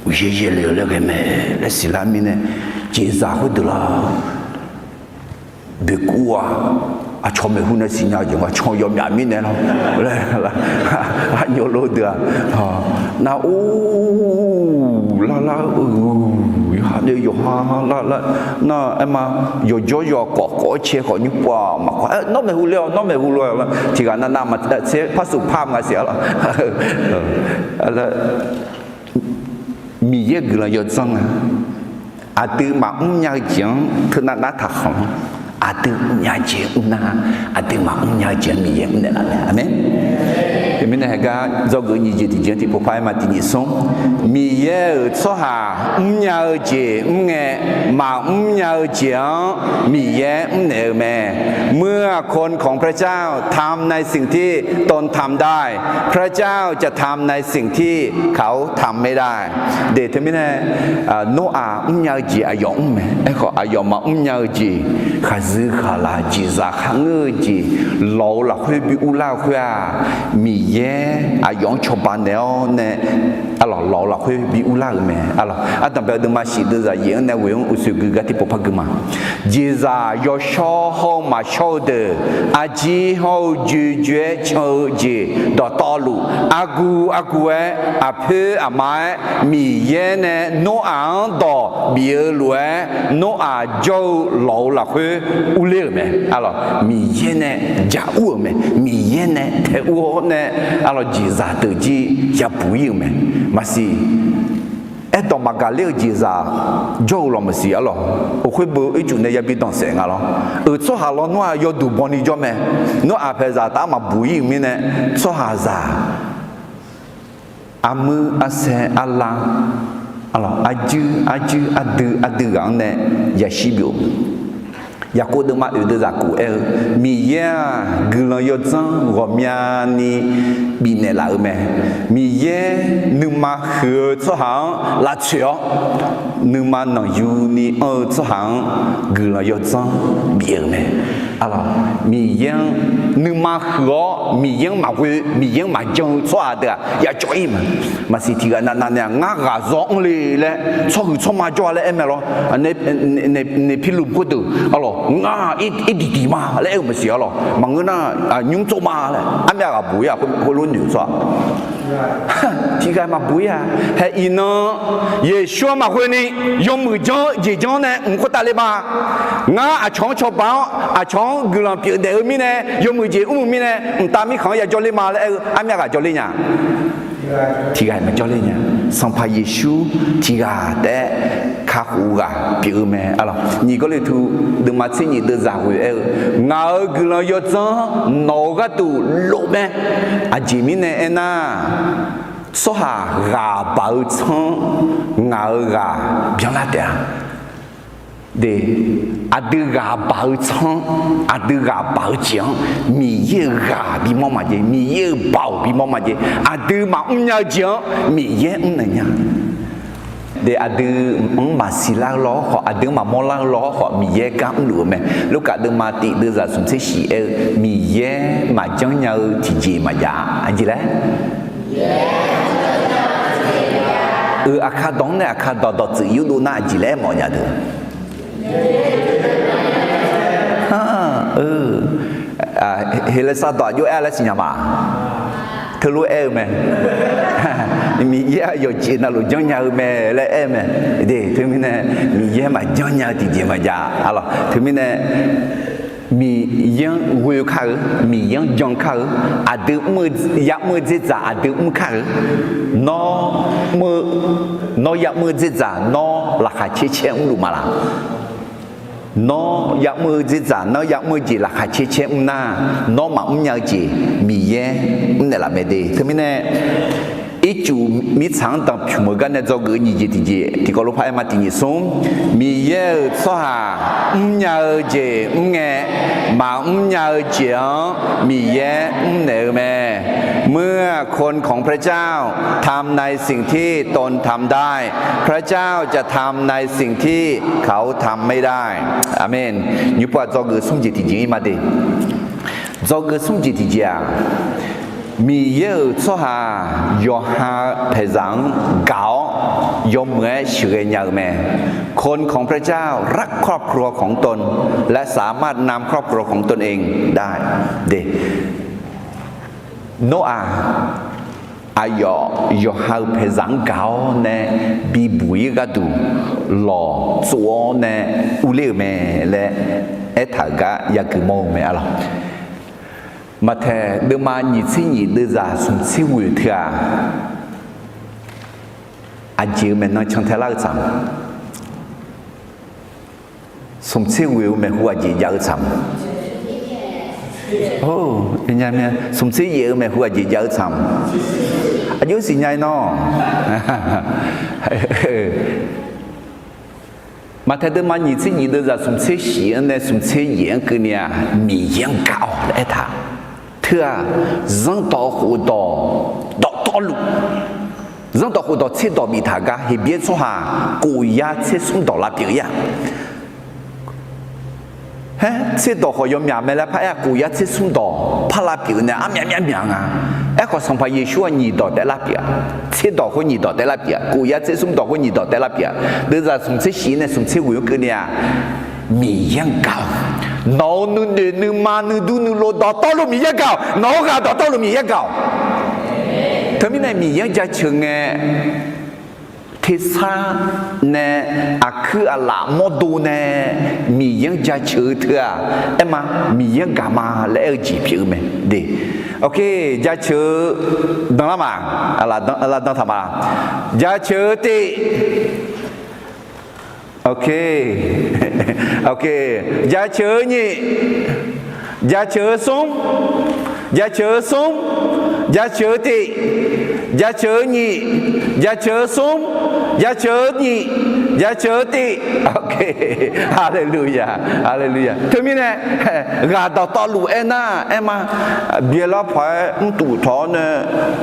uqyaer yaerle-eu laer ghae mae laer siqlar mirnae, jeqzaq khoerdeuq la boeqkuv-aq, aqcawq maeqhu nae siqnya-eu jeq nga, aqcawq yawmyaf mirnae lawr laer, arnyawv lor deuq-aq, nar or lar lar-eu, yawqha nae yawqha lar lar, nar aer ma, yawqjawr yawqkawf kawf-aer cae khawf nymr pov-aq maqkawf, nawr maeqhu le-awq, nawr maeqhu lof-aer, tiqghaq navnav maqtser par suf par-eu nga siq-a lawr. Miqyaer guiqlanq yawdzanr nga. Aqdui maqmr nya-eu jeq-anr teunav nar taqkhanq-anr, aqdui mrnya jeq mrnar, aqdui maqmr nya-eu jeq-anr Miqyaer mrnaeq laf mae. Aqmeq. Teumirnae haegar dzawgeuf nyiq jeq tiqjeq-anr tiqpov par-aer ma tiq nyiq smr. Miqyaer-euq tsawrhaq mrnya-eu jeq mrngae, maqmr nya-eu jeq-anr Miqyaer mrnaeq-eu mae. เมื่อคนของพระเจ้าทำในสิ่งที่ตนทำได้ พระเจ้าจะทำในสิ่งที่เขาทำไม่ได้ Deq teumirnae, Noraq mrnya-eu jeq aqyawf mr mae. Aerkhawf aqyawf maqmr nya-eu jeq, khaqzuiv khaqlaq jeqzaq kharngeur-eu jeq, lawq-euq lafkhoer bi urlar-eu khoer-aq, Miqyaer aqyawf-anr cawba naeq-awr nae, arlawq, lawq-euq lafkhoer bi urlar-euq mae. Arlawq, ardanqbae-eu deuvma shif deuvzaq yaef-anr nae ghoe-anr uqsoeq gui gar tiqpov par gui ma. Jeqzaq yawshawr hawr-eu maqshawr-eu deuq, arjir hawr-eu joe joe-aer can-eu jeq dawqtawvluf, argu argu-aer, aqpoer aqma-aer, Miqyaer nae Noraq-anr dawq bif-eu lof-aer, Noraq jawr-eu lawq-euq lafkhoer urler-euq mae. Arlawq, Miqyaer nae jaq ur-euq mae. Miqyaer nae tae ur-awr nae, arlawq, jeqzaq deuq jir yabuq ir-euq mae. Maqsiq, aerdawq maqgaq ler-eu jeqzaq jawr-eu lawq maqsiq arlawq. Oq khoer beu ircuf nae yabi danqsaef nga lawr. Euq tsawrhaq lawnmr-aq yawduq bawni jawr mae. Nawr aqpaeq zaqtaf-anr maqbuq ir-euq mirnae, tsawrhaqzaq armuir arsaer arlar, arlawq, arjuir arjuir ardui ardui ghaq-anr nae yashir byov. Yaqkov deuvma oeq deuvzaq kof aer-eu, Miqyaer-aq guiqlanq yawdzanr ghawqmyani bifnaeq laf-eu mae. Miqyaer nuima huiq-eu tsawrhaq-anr lavtsoeq-awr, nuima nanqyuni anr-eu tsawrhaq-anr guiqlanq yawdzanr bif-euq mae. Arlawq, Miqyaer-anr nuima huiq-awr Miqyaer-anr maqghoe, Miqyaer-anr maqjan-eu tsawrhaq deuq-aq yacawv ir mae. Maqsiq tiqghaq navnav nae-aq, ngar ghaqzawr anr le laer tsawrhuiq tsawrma jawr-a laer aer mae lawr. Naeqpirluf khoerdeuq arlawq, ngar irdiq diq ma laer aer-eu maqsiq arlawq. Maqngeur nar, nymr tsov ma laer armyav ghaq buq ir-aq, khoerlof noeq-eu tsawrhaq tiqghaq maqbuq ir-a. Hae iqnan Yeqsur-anr maqghoeni yawmuiq janr-eu jeq janr nae mq khoertav le ma. Ngar aqcawq-anr cawba-awr aqcawq-anr guiqlanq pyeufdaef-eu mirnae, yawmuiq jeq mr-eu mirnae, mqtav mirkhanq-anr yajawr ler ma laer aer-eu armyav ghaq jawr ler nya. Tiqghaq maqjawr ler nya. Sanqpaq Yeqsur tiqghaq taef-aer kakhof-eu ghaq pyeuf-eu mae. Arlawq, nyiq Gawrliqtu deuvma tser nyiq deuvzaq ghoe aer-eu, ngaq-euq guiqlanq yawdzanr nawq-euq gharduq lof mae. Aqjeq mirnae aernar, tsawrhaq ghaq baq-eu tsanr ngaq-euq ghaq byanlar taef-a. De, aqdui ghaq baq-eu tsanr, aqdui ghaq baq-eu jeq-anr Miqyaer-euq ghaq bimawr maqjav, Miqyaer-euq baoq bimawr maqjav, aqdui maqmr nya-eu jeq-anr Miqyaer mrnaeq nya. De, aqdui-anr maqsiq lar-eu lawr khawf, aqdui-anr maqmawr lar-eu lawr khawf, Miqyaer gar mrluf-eu mae. Lurkaf deuvma tif deuvzaq smq tser shif aer-eu, Miqyaer maqjanr nya-eu tiqjeq maqjav-a. Aqjeq laer? Euq aqkar dawq-anr nae aqkar dawq dawqtsuif yurdov nar aqjeq laer aermawf nya deuq. Heqlaqsar dawq aqjox aer laer siqnya ma. Teulof aer-eu mae. Miqyaer-aq yawqjeq navluf janrnya-eu mae laer aer-eu mae. De, teumirnae Miqyaer maqjanr nya-eu tiqjeq maqjav. Arlawq, teumirnae Miqyaer-anr ghoe kar-eu, Miqyaer-anr jan kar-eu, aqdui mr-eu, ya'mr-eu dzerdzaq aqdui mr kar-eu. Nawr mr-eu, nawr ya'mr-eu dzerdzaq nawr laqkhaq caer caer mrluf ma laq? Nawr ya'mr-eu dzerdzaq, nawr ya'mr-eu jeq laqkhaq caer caer mr nar, nawr maqmr nya-eu jeq Miqyaer mrnaeq laf mae de. Teumirnae ircuf mirtsaq-anr danqpymq-eu gar nae dzawgeuf-eu nyiq jeq tiqjeq tiqkawv lof par aer ma tiq nyiq smr. Miqyaer-euq tsawrhaq mrnya-eu jeq mr ngae, maqmr nya-eu jeq-anr Miqyaer mrnaeq-eu mae. เมื่อคนของพระเจ้าทำในสิ่งที่ตนทำได้ พระเจ้าจะทำในสิ่งที่เขาทำไม่ได้ Aqmeq. Nymr pov-aq dzawgeuf smr jeq tiqjeq ir ma de. Dzawgeuf smr jeq tiqjeq-aq, Miqyaer-euq tsawrhaq yawqha paeqzaq-anr gaq-awr yawmuiq-aer sheuqghae nya-eu mae. คนของพระเจ้ารักครอบครัวของตนและสามารถนำครอบครัวของตนเองได้ Noraq aqyawf yawqha-euq paeqzaq-anr gaq-awr nae bibuq-ir gharduq lawqtsov-awr nae urler-euq mae laer aertaq-euq gar yagui mawr-eu mae arlawq. Maqtaeq deuvma nyiq tser nyiq deuvzaq smq tser ghoeq teu-aq, aqjeq-eu maeqnan cantae lar-eu tsaq-a? Smq tser ghoeq-eu maeqhu aqjeq jav-eu tsaq-a? Smq tser yaef-eu maeqhu aqjeq jav-eu tsaq-a? Aqjox siqnya-ir nawr. Maqtaeq deuvma nyiq tser nyiq deuvzaq smq tser shif-anr nae smq tser yaef-anr keuvni-aq, Miqyaer-anr gaq-awq laer aertaq. Teu-aq, zanrdawq khofdawq dawqtawvluf, zanrdawq khofdawq tserdawq biftaq gar Heqbyaer tsawrhaq khof yar tser smr dawq lavpyeuf-ir-aq, haer tserdawq khawf yawmyaq mae laer paraer-aq, khof yar tser smr dawq par lavpyeuf nae armyaq myaq myaq nga. Aerkhawf, Sanqpaq Yeqsur-aq nyiq dawq taef lavpyeuf-a. Tserdawq khoer nyiq dawq taef lavpyeuf-a. Khof yar tser smr dawq khoer nyiq dawq taef lavpyeuf-a. Deuvzaq smq tser shif nae smq tser ghoeq-anr keuvni-aq, Miqyaer-anr gaq-awq. Nawq-euq nuinoeq nuima nuidur nuilov dawqtawvluf Miqyaer gaq-awq. Nawq-euq ghaq dawqtawvluf Miqyaer gaq-awq. Teumirnae Miqyaer-anr jaceuq ngae, tersar nae aqkuir aqlaf mawrdo nae Miqyaer-anr jaceuq-eu teu-aq, aerma, Miqyaer-anr gaq ma laer aer-eu jeq pyeuf-eu mae. De, ok, jaceuq-eu danlar ma, aqlaf dan taq ma. Jaceuq-eu tiv, ok, ok, jaceuq-eu nyiq, jaceuq-eu smr, jaceuq-eu smr, jaceuq-eu tiv, jaceuq-eu nyiq, jaceuq-eu smr, jaceuq-eu nyiq, jaceuq-eu tiv. Ok, haleluya, haleluya. Teumirnae ghaq dawqtawvluf aernar, aerma, byaelar paq-aer mrtuf tawq-awr nae,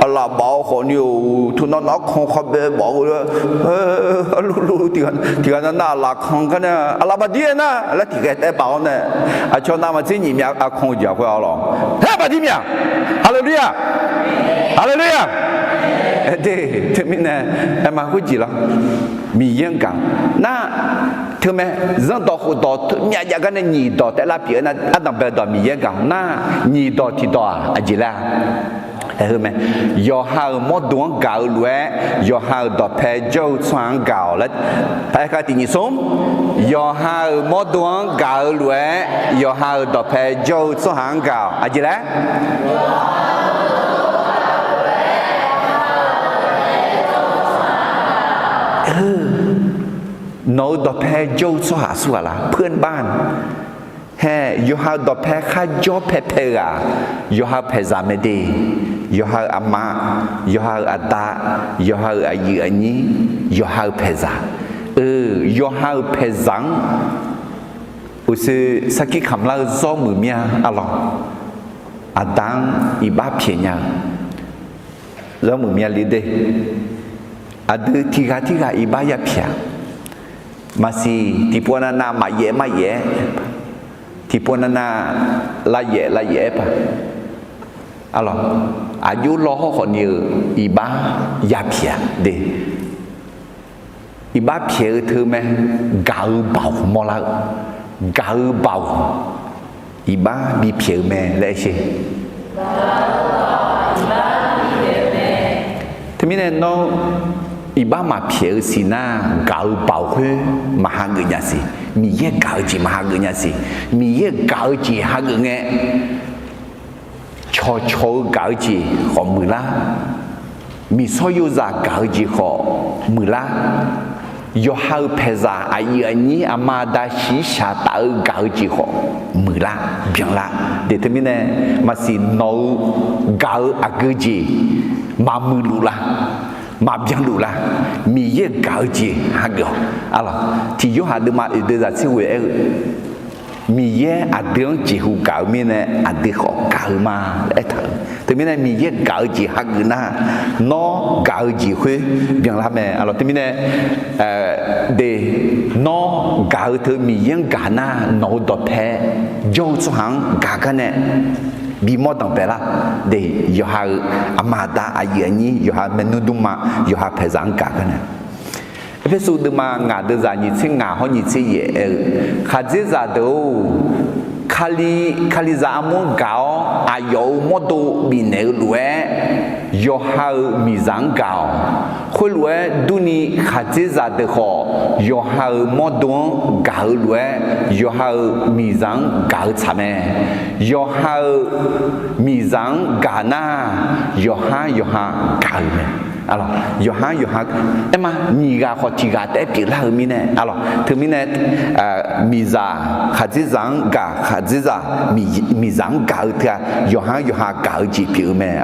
aqlaf baf-eu khawfni-or, teunav nav-anr kan khabae baf-eu, lulu tiqghaq nav nav aqlaf kan gar nae, aqlaf bafdir aernar laer tiqghae taev baf-awr nae, aqcawq navmaqtser nyiq myav aqkan-eu jeq-aq khoer-a lawq. Laer bafdir myav. Haleluya, haleluya. De, teumirnae, aerma khoerjeq lar, Miqyaer-anr gaq nar, teumae, zanrdawq khofdawq teu myav jav gar nae nyiq dawq taef lavpyeuf-eu nar, ardanqbae dawq Miqyaer-anr gaq nar, nyiq dawq tiqdawq-aq aqjeq laer-a? Aerheu mae, yawqha-euq mawrdo-anr gaq-eu lof-aer, yawqha-euq dawqpae jawr-eu tsawrhaq-anr gaq-awq laer, aerkhav tiq nyiq smr, yawqha-euq mawrdo-anr gaq-eu lof-aer, yawqha-euq dawqpae jawr-eu tsawrhaq-anr gaq-awq. Aqjeq laer? Nawq-euq dawqpae jawr-eu tsawrhaq aqsur ghaq lar, เพื่อนบ้าน hae, yawqha-euq dawqpae kharjawr paepae-eu-aq, yawqha-euq paeqzaq mae de. Yawqha-euq aqma, yawqha-euq aqda, yawqha-euq aqyuif aqnyir, yawqha-euq paeqzaq. Eu, yawqha-euq paeqzaq-anr uqshoe sarkir kamq lar-eu zawr muiq mir-a arlawq. Aqda-anr iqbax pyaeq nya-eu zawr muiq mir-a li de. Aqdui tiqghaq tirghaq iqbax yapyaeq-a. Maqsiq tiqpov navnav maqyaef maqyaef-aer, tiqpov navnav lavyaef lavyaef-aer paq. Arlawq, aqjox law hawr khawfni-eu iqbax yapyaeq-a de. Iqbax pyaeq-eu teu mae, gaq-eu baoq mawrlar-eu, gaq-eu baoq iqbax bipyaeq-eu mae laer aer sher. Teumirnae nawr iqbax maqpyaeq-eu siqnar, gaq-eu baoq khoer maqhageuf nya siq. Miqyaer gaq-eu jeq maqhageuf nya siq. Miqyaer gaq-eu jeq hageuf ngae, cawqcawq-eu gaq-eu jeq khawf muiqlar, miqsawr yozaq gaq-eu jeq khawf muiqlar, yawqha-euq paeqzaq aqyuif aqnyir aqma aqda shiqshaq taf-eu gaq-eu jeq khawf muiqlar, byanlar. De teumirnae maqsiq nawq-eu gaq-eu aqgeu jeq maqmuiqluf lar, maqbyanluf lar, Miqyaer gaq-eu jeq hageuf-awq. Arlawq, tiq Yorhaq deuvma oeq deuvzaq tser ghoe-aer-eu, Miqyaer aqdui-anr jeqhu gaq-eu mirnae aqdui khawf gaq-eu ma laer aertaq-euq. Teumirnae Miqyaer gaq-eu jeq hageuf nar, nawr gaq-eu jeq khoer byanlar mae. Arlawq, teumirnae de, nawr gaq-eu teu Miqyaer-anr gaq nar, nawq-eu dawqpae jawr-eu tsawrhaq-anr gaq gar nae bimawr danqbae lar. De, yawqha-euq aqma aqda aqyuif aqnyir, yawqha maernmr dmrma, yawqha paeqzaq-anr gaq gar nae. Erpersu deuvma ngaq deuvzaq nyiq tser ngaq hawr nyiq tser yaef aer-eu, khaqdzerzaq deuq-or, Kali, Kalizaq armur-anr gaq-awr aqyawf-euq mawrdo bifnaeq-eu lof-aer, yawqha-euq miqzaq-anr gaq-awq. Khoerlof-aer durni, khaqdzerzaq deuq khawf yawqha-euq mawrdo-anr gaq-eu lof-aer, yawqha-euq miqzaq-anr gaq-eu tsaq mae. Yawqha-euq miqzaq-anr gaq nar, yawqhar yawqha gaq-euq mae. Yawqhar yawqha, aerma, nyiq ghaq khawf tiq ghaq taef-aer pyeuflar-eu mirnae, teumirnae, miqzaq khaqdzerzaq-anr gaq, khaqdzerzaq miqzaq-anr gaq-eu teu-aq, yawqhar yawqha gaq-eu jeq pyeuf-eu mae.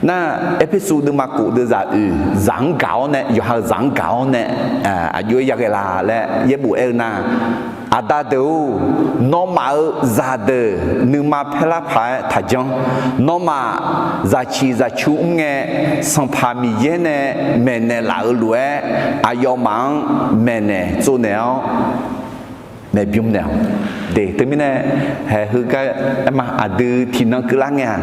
Nar, Erpersu deuvma kof deuvzaq oeq, zaq-anr gaq-awr nae, yawqha-euq zaq-anr gaq-awr nae, aqjox-aer yaghae la laer yaerbof aer-eu nar, Aqda deuq-or, nawmaf-euq zaqdeuq nuima paerlar paq-aer taqjanr. Nawmaf zaqciq zaqcu mr ngae, Sanqpaq Miqyaer nae maeqnaeq laf-eu lof-aer, aqyawfmaf-anr maeqnaeq tsovnaeq-awr maeqbymr naeq-awq. De, teumirnae, haeq heugar, aerma, aqdui tiqnan keuvlar ngae-aq,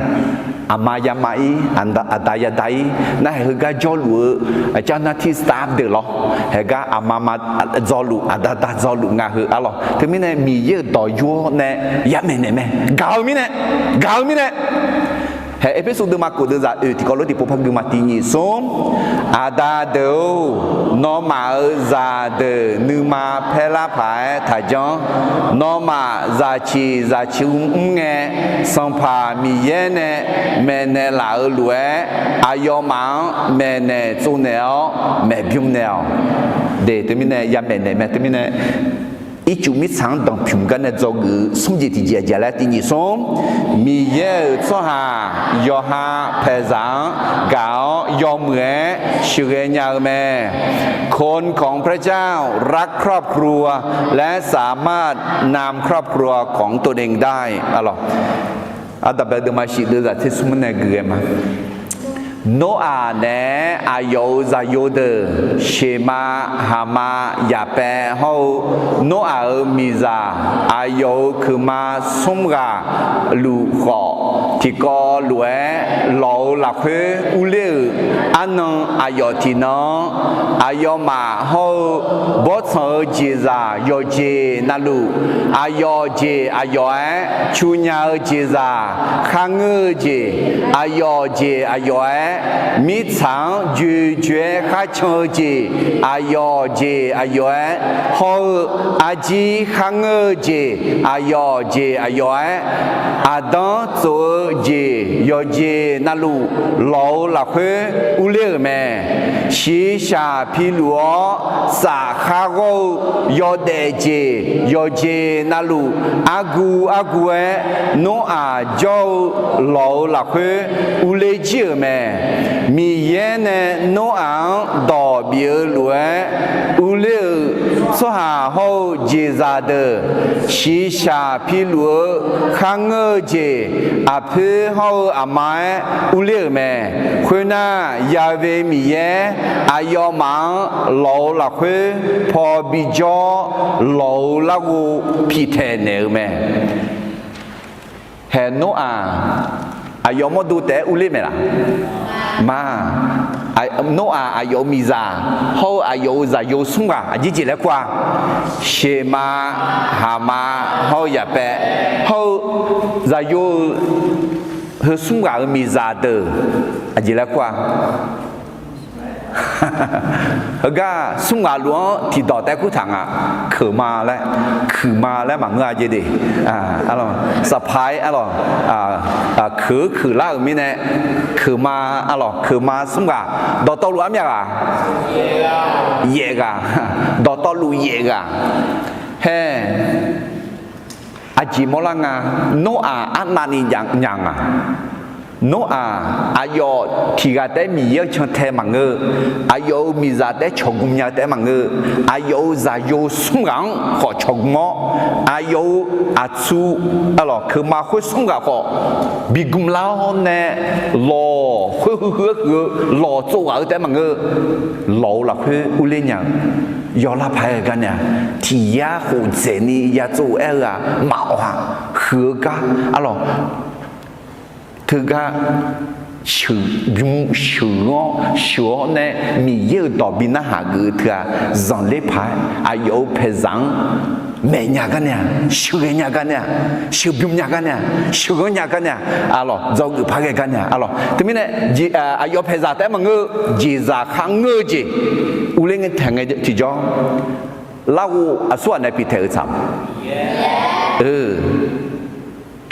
aqma yama-ir, aqda yada-ir, nar haeq heugar jawrluf-eu เจ้าหน้าที่ staff deuq lawr, haeq gar aqma ma dzawluf, aqda da dzawluf nga heu arlawq. Teumirnae Miqyaer-euq dawq yur-awr nae yamaeq naeq mae. Gaq-eu mirnae, gaq-eu mirnae. Haeq Erpersu deuvma kof deuvzaq oeq tiqkawv lof tiqpov par gui ma. Tiq nyiq smr, Aqda deuq-or, nawmaf-euq zaqdeuq nuima paerlar paq-aer taqjanr. Nawmaf zaqciq zaqcu mr ngae, Sanqpaq Miqyaer nae maeqnaeq laf-eu lof-aer, aqyawfmaf-anr maeqnaeq tsovnaeq-awr maeqbymr naeq-awq. De, teumirnae yamaeq naeq mae. Teumirnae ircuf mirtsaq-anr danqpymq gar nae dzawgeuf-eu smr jeq tiqjeq aqjeq laer tiq nyiq smr, Miqyaer-euq tsawrhaq yawqha paeqzaq-anr gaq-awr yawmuiq-aer sheuqghae nya-eu mae. คนของพระเจ้ารักครอบครัวและสามารถนำครอบครัวของตนเองได้ arlawq. Ardanqbae deuvma shif deuvzaq tser smr nae gui ghae ma. Noraq naeq-aer aqyawf-euq zaqyo deuq, Sheqma, Haqma, Yaqpaev hawr-eu Noraq-euq miqzaq aqyawf-euq keuqma smr ghaq luf khawf, tiqkawv lof-aer lawq-eu lafkhoer urler-euq arnan aqyawf tiqnan-anr, aqyawfmaf hawr-eu bawrtsanq-eu jeqzaq yawqjeq navluf, aqyawf jeq aqyawf-aer cu nya-eu jeqzaq, kharngeur-eu jeq aqyawf jeq aqyawf-aer, mirtsaq-anr joejoe-aer kharcan-eu jeq aqyawf jeq aqyawf-aer, hawr-eu arjir kharngeur-eu jeq aqyawf jeq aqyawf-aer, aqdanr tsof-eu jeq yawqjeq navluf lawq-eu lafkhoer urler-euq mae. Shiqshaq piluf-awr safkhar ghawr-eu yawdaef jeq yawqjeq navluf argu argu-aer Noraq jawr-eu lawq-eu lafkhoer urler jir-euq mae. Miqyaer nae Noraq-anr dawq bif-eu lof-aer urler-euq tsawrhaq hawr-eu jeqzaq deuq, shiqshaq piluf-eu kharngeur-eu jeq aqpoer hawr-eu aqma-aer urler-euq mae. Khoernar, Yaqve Miqyaer aqyawfmaf-anr lawq-eu lafkhoer paw bijawr, lawq-eu larghov piqtaeq naeq-eu mae. Haeq Noraq aqyawf mawrdo taef-aer urler maeq laf? Ma. Noraq aqyawf-euq miqzaq hawr-eu aqyawf-euq zaqyo smr ghaq aqjeq jeq laer kur-a? Sheqma, Haqma, hawr-eu Yaqpaev hawr-eu zaqyo-eu heu smr ghaq-euq miqzaq deuq aqjeq laer kur-a? Heugar smr ghaq luf-anr tiqdawq taef-aer kurtaq nga. Keuqma laer, kuiqma laer maqngeur-a jeq de. Saqpaq-aer arlawq, keuq-eu keuq lar-euq mirnae, keuqma arlawq, keuqma smr ghaq dawqtawvluf armyav ghaq? Yaef ghaq. Dawqtawvluf yaef ghaq. Hae, aqjeq mawrlar nga. Noraq arnavni nya nga. Noraq aqyawf tiq ghaq taef-aer Miqyaer-anr cantae maqngeur. Aqyawf-euq miqzaq taef-aer cawqgm nya taef-aer maqngeur. Aqyawf-euq zaqyo smr ghaq-anr khawf cawqgm-awr, aqyawf-euq aqtsu, arlawq, keuqma khoer smr ghaq khawf bigm lar-awr nae, lawq khoer huiq huiq-aer huiq-eu lawq tsov ghaq-eu taef-aer maqngeur. Lawq-eu lafkhoer urler nya-eu yawqlar paq-aer gar nae-a, tiq yar khof dzaeqni ya tsov-eu aer-eu-aq maqawq-a. Huiq-eu gar, arlawq, Teugar sheuqbym sheuq-awr sheuq-awr nae Miqyaer-euq dawq bi narhaq geuf-eu teu-aq, zanqler paq-aer aqyawf-euq paeqzaq-anr maeq nya gar nae-aq, sheuqghae nya gar nae-aq, sheuqbym nya gar nae-aq, sheuqghanr nya gar nae-aq, arlawq, dzawgeuf paq ghae gar nae-aq, arlawq. Teumirnae aqyawf paeqzaq taef-aer maqngeur-eu jeqzaq kharngeur-eu jeq urler ngae taeq ngae tiqjawr, larghov aqsurghaq nae pitaeq-eu tsaq-a.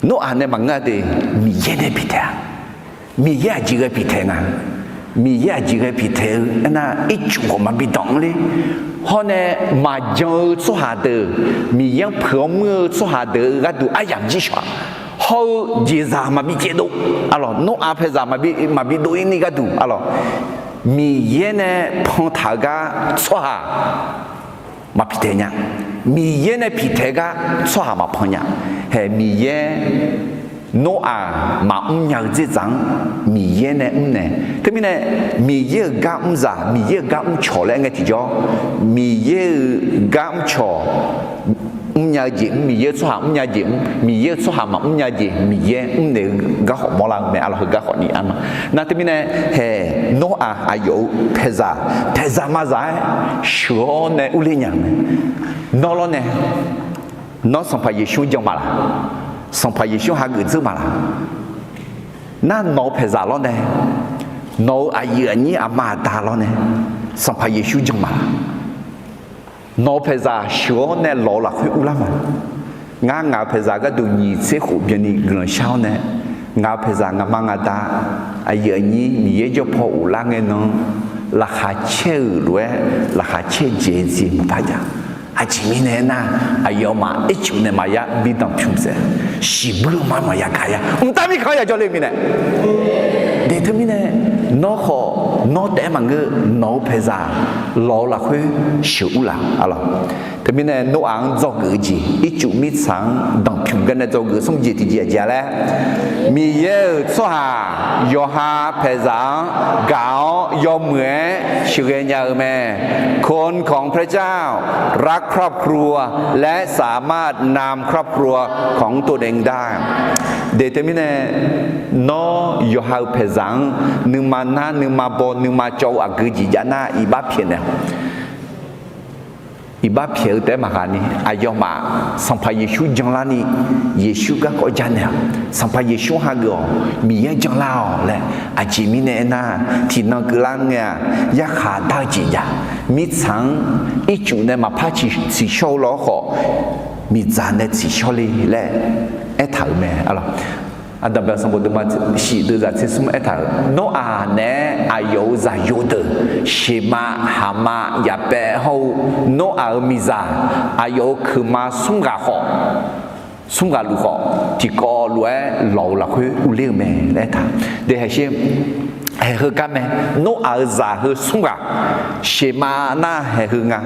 Noraq nae maqngeur-a de, Miqyaer nae pitaeq-a. Miqyaer aqjeq ghae pitaeq nga. Miqyaer aqjeq ghae pitaeq-eu aernar, ircuf khawf maqbi danq-anr ler. Hawr nae maqjan-eu tsawrhaq deuq, Miqyaer-anr peuq-awr muir-eu tsawrhaq deuq-eu gharduq aryamq jir shawq-a. Hawr-eu jeqzaq maqbi caevdov, arlawq, Noraq paeqzaq maqbi dov-ir ni gharduq, arlawq, Miqyaer nae pantaq-eu gar tsawrhaq maq pitaeq nya. Miqyaer nae pitaeq-eu gar tsawrhaq maqpan nya. Haeq Miqyaer Noraq maqmr nya-eu dzerdzaq-anr Miqyaer nae mrnaeq. Teumirnae Miqyaer-euq gar mrzaq, Miqyaer-euq gar mrcawq laer aer ngae tiqjawr, Miqyaer-euq gar mrcawq mrnya-eu jeq mr, Miqyaer-eu tsawrhaq mrnya jeq mr, Miqyaer-eu tsawrhaq maqmr nya jeq Miqyaer mrnaeq-eu gar khawf mawrlar-eu mae, arlawq, heugar khawf ni arma. Nar teumirnae haeq Noraq aqyawf-euq paeqzaq, paeqzaq maqzaq-aer sheuq-awr nae urler nya-eu mae. Nawr lawr nae, nawr Sanqpaq Yeqsur jan maqlaq? Sanqpaq Yeqsur hageuf dzeur maqlaq? Nar nawq-eu paeqzaq lawr nae, nawq-euq aqyuif aqnyir aqma aqda lawr nae, Sanqpaq Yeqsur jan maqlaq? Nawq-eu paeqzaq sheuq-awr nae lawq-eu lafkhoer urlar ma. Ngar ngaq-euq paeqzaq gharduq nyiq tser khof byanni guiqlanq shar-awr nae, ngaq-euq paeqzaq ngaqma ngaqda, aqyuif aqnyir Miqyaer jawr paw ghoflar ngae nan, laqkhaq caer-euq lof-aer laqkhaq caer dzaeq-eu jeq maqpar jav. Aqjeq mirnae aernar, aqyawfmaf ircuf nae maqya bi danqpymq saef, shiqbuir-eu ma maqya gaq ya, mqtav mirkhanq-anr ya jawrle-eu mirnae. De teumirnae, nawr khawf nawr taef-aer maqngeur, nawq-eu paeqzaq lawq-eu lafkhoer sheuq urlaf, arlawq. Teumirnae Noraq-anr dzawgeuf-eu jeq, ircuf mirtsaq-anr danqpymq gar nae dzawgeuf smr jeq tiqjeq aqjeq-a laer, Miqyaer-euq tsawrhaq yawqha paeqzaq-anr gaq-awr yawmuiq-aer sheuqghae nya-eu mae. คนของพระเจ้า รักครอบครัว และสามารถนำครอบครัวของตนเองได้ De teumirnae, nawr yawqha-euq paeqzaq-anr nuima nar, nuima baw, nuima cawv-eu aqgeu jeq jav nar, iqbax pyaeqnaeq-awq. Iqbax pyaeq-eu taef-aer maqghaq ni, aqyawfmaf Sanqpaq Yeqsur janlarni, Yeqsur garkawv janaeq-awq. Sanqpaq Yeqsur hageuf-awq, Miqyaer janlar-awq laer. Aqjeq mirnae aernar, tiqnan keuvlar ngae-aq, yarkhaq dar-eu jeq jav. Mirtsaq-anr ircuf nae maqpar tsiqshawr-eu lawr khawf, miqdzaq nae tsiqshawr le laer aertaq-euq mae, arlawq. Aqdanqbae sanqbof deuvma shif deuvzaq tser smr aertaq-euq, Noraq naeq-aer aqyawf-euq zaqyo deuq, Sheqmav, Haqmav, Yaqpaev hawr-eu Noraq-euq miqzaq, aqyawf-euq keuqma smr ghaq khawf, smr ghaq luf khawf, tiqkawv lof-aer lawq-eu lafkhoer urler-eu mae laer aertaq. De haeq sher, haeq heu gar mae, Noraq-euq zaq heu smr ghaq, Sheqmav nar haeq heu nga,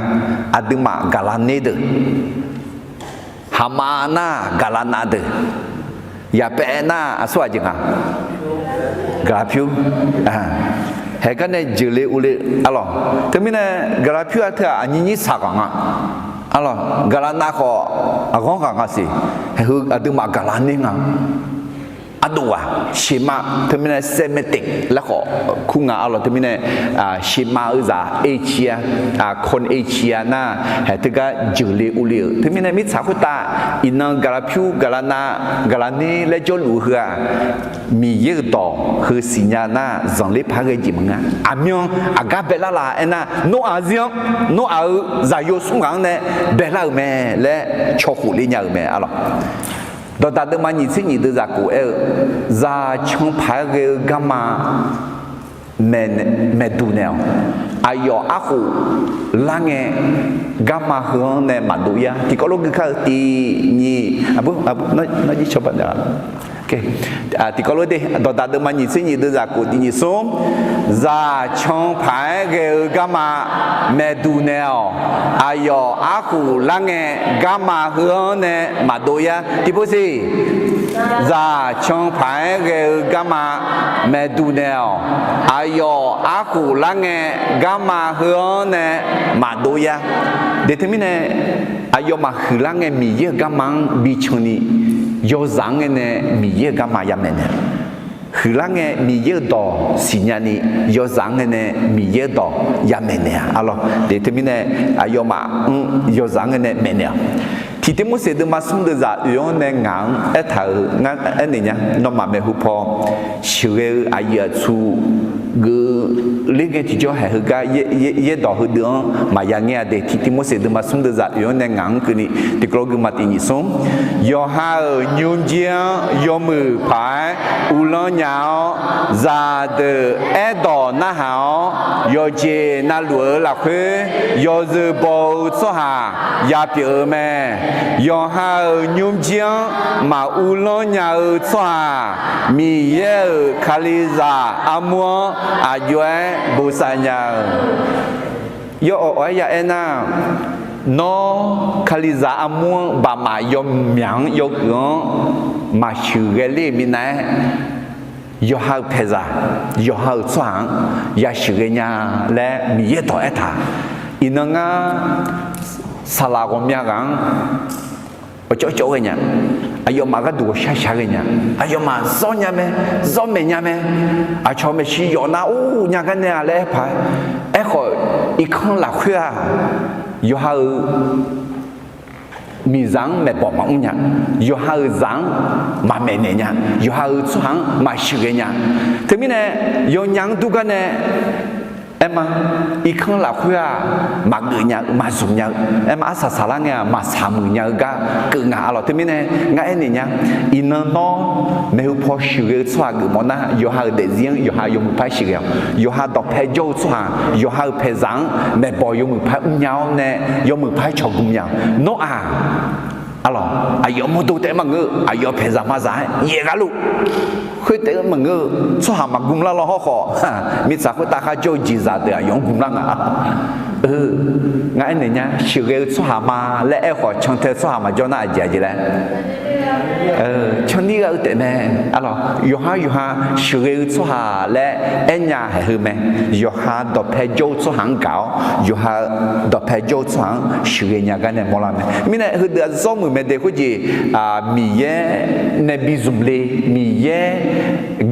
aqduimaf gaqlaq ner deuq, Haqmav nar gaqlaq nav deuq, Yaqpaev nar aqsur aqjeq nga, gaqlaq pyur. Haeq gar nae jeuqle urle, arlawq. Teumirnae gaqlaq pyur-a teu-aq aqnyir nyir saq ghaq nga, arlawq. Gaqlaq nav khawf aqghanr ghaq nga siq, haeq heu aqduimaf gaqlaq ner nga. Ardov ghaq, Sheqmav teumirnae Semitic laer khawf kur nga, arlawq. Teumirnae Sheqmav-eu zaq Asia, Kon Asia nar haeq teugar jeuqle urle-euq. Teumirnae mirtsaq khoertav iqnan gaqlaq pyur, gaqlaq nav, gaqlaq ner laer jawrluf-eu heu-aq, Miqyaer-euq dawq heu siqnya nar zanqler paq-aer ghae jeq maqngeur. Aqmyan aqgar baelar la aernar, Noraq zir-anr, Noraq-euq zaqyo smr ghaq-anr nae baelar-euq mae laer cawkhof ler nya-euq mae, arlawq. Dawqdaq deuvma nyiq tser nyiq deuvzaq kof aer-eu, zaq can paq-aer ghae-eu garma maeqduq naeq-awq. Aqyawf arkhof lar ngae, garma heu-anr nae maqdov yar. Tiqkawv lof gui kar-eu tiq nyiq, aqbur, aqbur, nar jir cawba naeq-a. Tiqkawv lof de, dawqdaq deuvma nyiq tser nyiq deuvzaq kof tiq nyiq smr, zaq can paq-aer ghae-eu garma maeqduq naeq-awq. Aqyawf arkhof lar ngae, garma heu-anr nae maqdov yar. Tiqpov siq, zaq can paq-aer ghae-eu garma maeqduq naeq-awq. Aqyawf arkhof lar ngae, garma heu-anr nae maqdov yar. De teumirnae, aqyawfmaf huiqlar ngae Miqyaer-euq garma-anr bican ni, yawzaq-anr ngae nae Miqyaer-euq garma yamaeq naeq. huiqlar ngae Miqyaer-euq dawq siqnya ni, yawzaq-anr ngae nae Miqyaer-euq dawq ya maeqnaeq-a. Arlawr, teumirnae aqyawfmaf-anr yawzaq-anr ngae nae maeqnaeq-awq. Tiqteq Morseq deuvma smr deuvzaq oeq-anr nae ngaq-anr aertaq-euq ngar aernaeq nya. Nawmaf maeqhu paw sheuqghae-eu aqyuif aqtsu geuf ler ngae tiqjawr haeq heugar yaerdawq heudeuq-anr maqya ngaer-a de. Tiqteq Morseq deuvma smr deuvzaq oeq-anr nae ngaq-anr keuvni tiqkawv lof guima tiq nyiq smr. Yawqha-euq nymrjir-anr yawmuiq paq-aer uvlanr nya-awr, zaqdeuq aerdawq narhaq-awr, yawqjeq navluf-euq lafkhoer yawzeu baw-eu tsawrhaq ya pyeuf-eu mae. Yawqha-euq nymrjir-anr maquvlanr nya-eu tsawrhaq, Miqyaer-euq Kalizaq armur-anr aqjox-aer bosav nya-eu. Yawawq awq-aer ya aernar, nawr Kalizaq armur-anr baqmaf yawmyaq-anr yawgeuf-anr maqsheuqghae ler-euq minav-aer, yawqha-euq paeqzaq, yawqha-euq tsawrhaq-anr ya sheuqghae nya laer Miqyaer dawq aertaq. Iqnan ngar saqlaq ghawqmya ghaq-anr awqcawv cawv ghae nya, aqyawfmaf gharduq ghawqshaq shaq ghae nya, aqyawfmaf zawr nya mae, zawr maeq nya mae, aqcawq maeqshi yawf nar or nya gar nae-a laer aer paq-aer, aerkhawf irkanr lafkhoer-aq, yawqha-euq miqzaq-anr maeqbawq maqmr nya, yawqha-euq zaq-anr maqmaeqnaeq nya, yawqha-euq tsawrhaq-anr maqsheuqghae nya. Teumirnae yawnya-anr dur gar nae aerma, irkanr lafkhoer-aq, maqgeuf nya-eu maqzmq nya-eu, aerma arsaq saqlar ngae-aq maqsaq muiq nya-eu gar keuv nga. Arlawq teumirnae ngar aernaeq nya, iqnan nawr maeqhu paw sheuqghae-eu tsawrhaq geufmawf nar, yawqha-euq daefzir-anr yawqha yawmuiq par sheuqghae-awq. Yawqha dawqpae jawr-eu tsawrhaq, yawqha-euq paeqzaq-anr maeqbawq yawmuiq par mrnya-awr nae, yawmuiq par cawqgmq nya-awq. Nawr-aq, arlawq aqyawf mawrdo taef-aer maqngeur-eu, aqyawf paeqzaq mazaq-aer yaef ghaq luf khoer taef-aer maqngeur-eu, tsawrhaq maqgmlar law hawrkhawf, mirtsaq khoertav kharjawr-eu jeqzaq deuq aqyawf-anr gmlar nga. Ngar aernaeq nya, sheuqghae-eu tsawrhaq ma laer aerkhawf cantae tsawrhaq maqjawr nar aqjeq aqjeq laer, canlir gha-eu taef mae. Arlawq yawqha yawqha sheuqghae-eu tsawrhaq laer aernya haeq heu mae. Yawqha dawqpae jawr-eu tsawrhaq-anr gaq-awr, yawqha dawqpae jawr-eu tsawrhaq-anr sheuqghae nya gar nae mawrlar mae. Mirnae heudeuq-aq zawr muiq mae de khoerjeq, Miqyaer nae bi zmq le, Miqyaer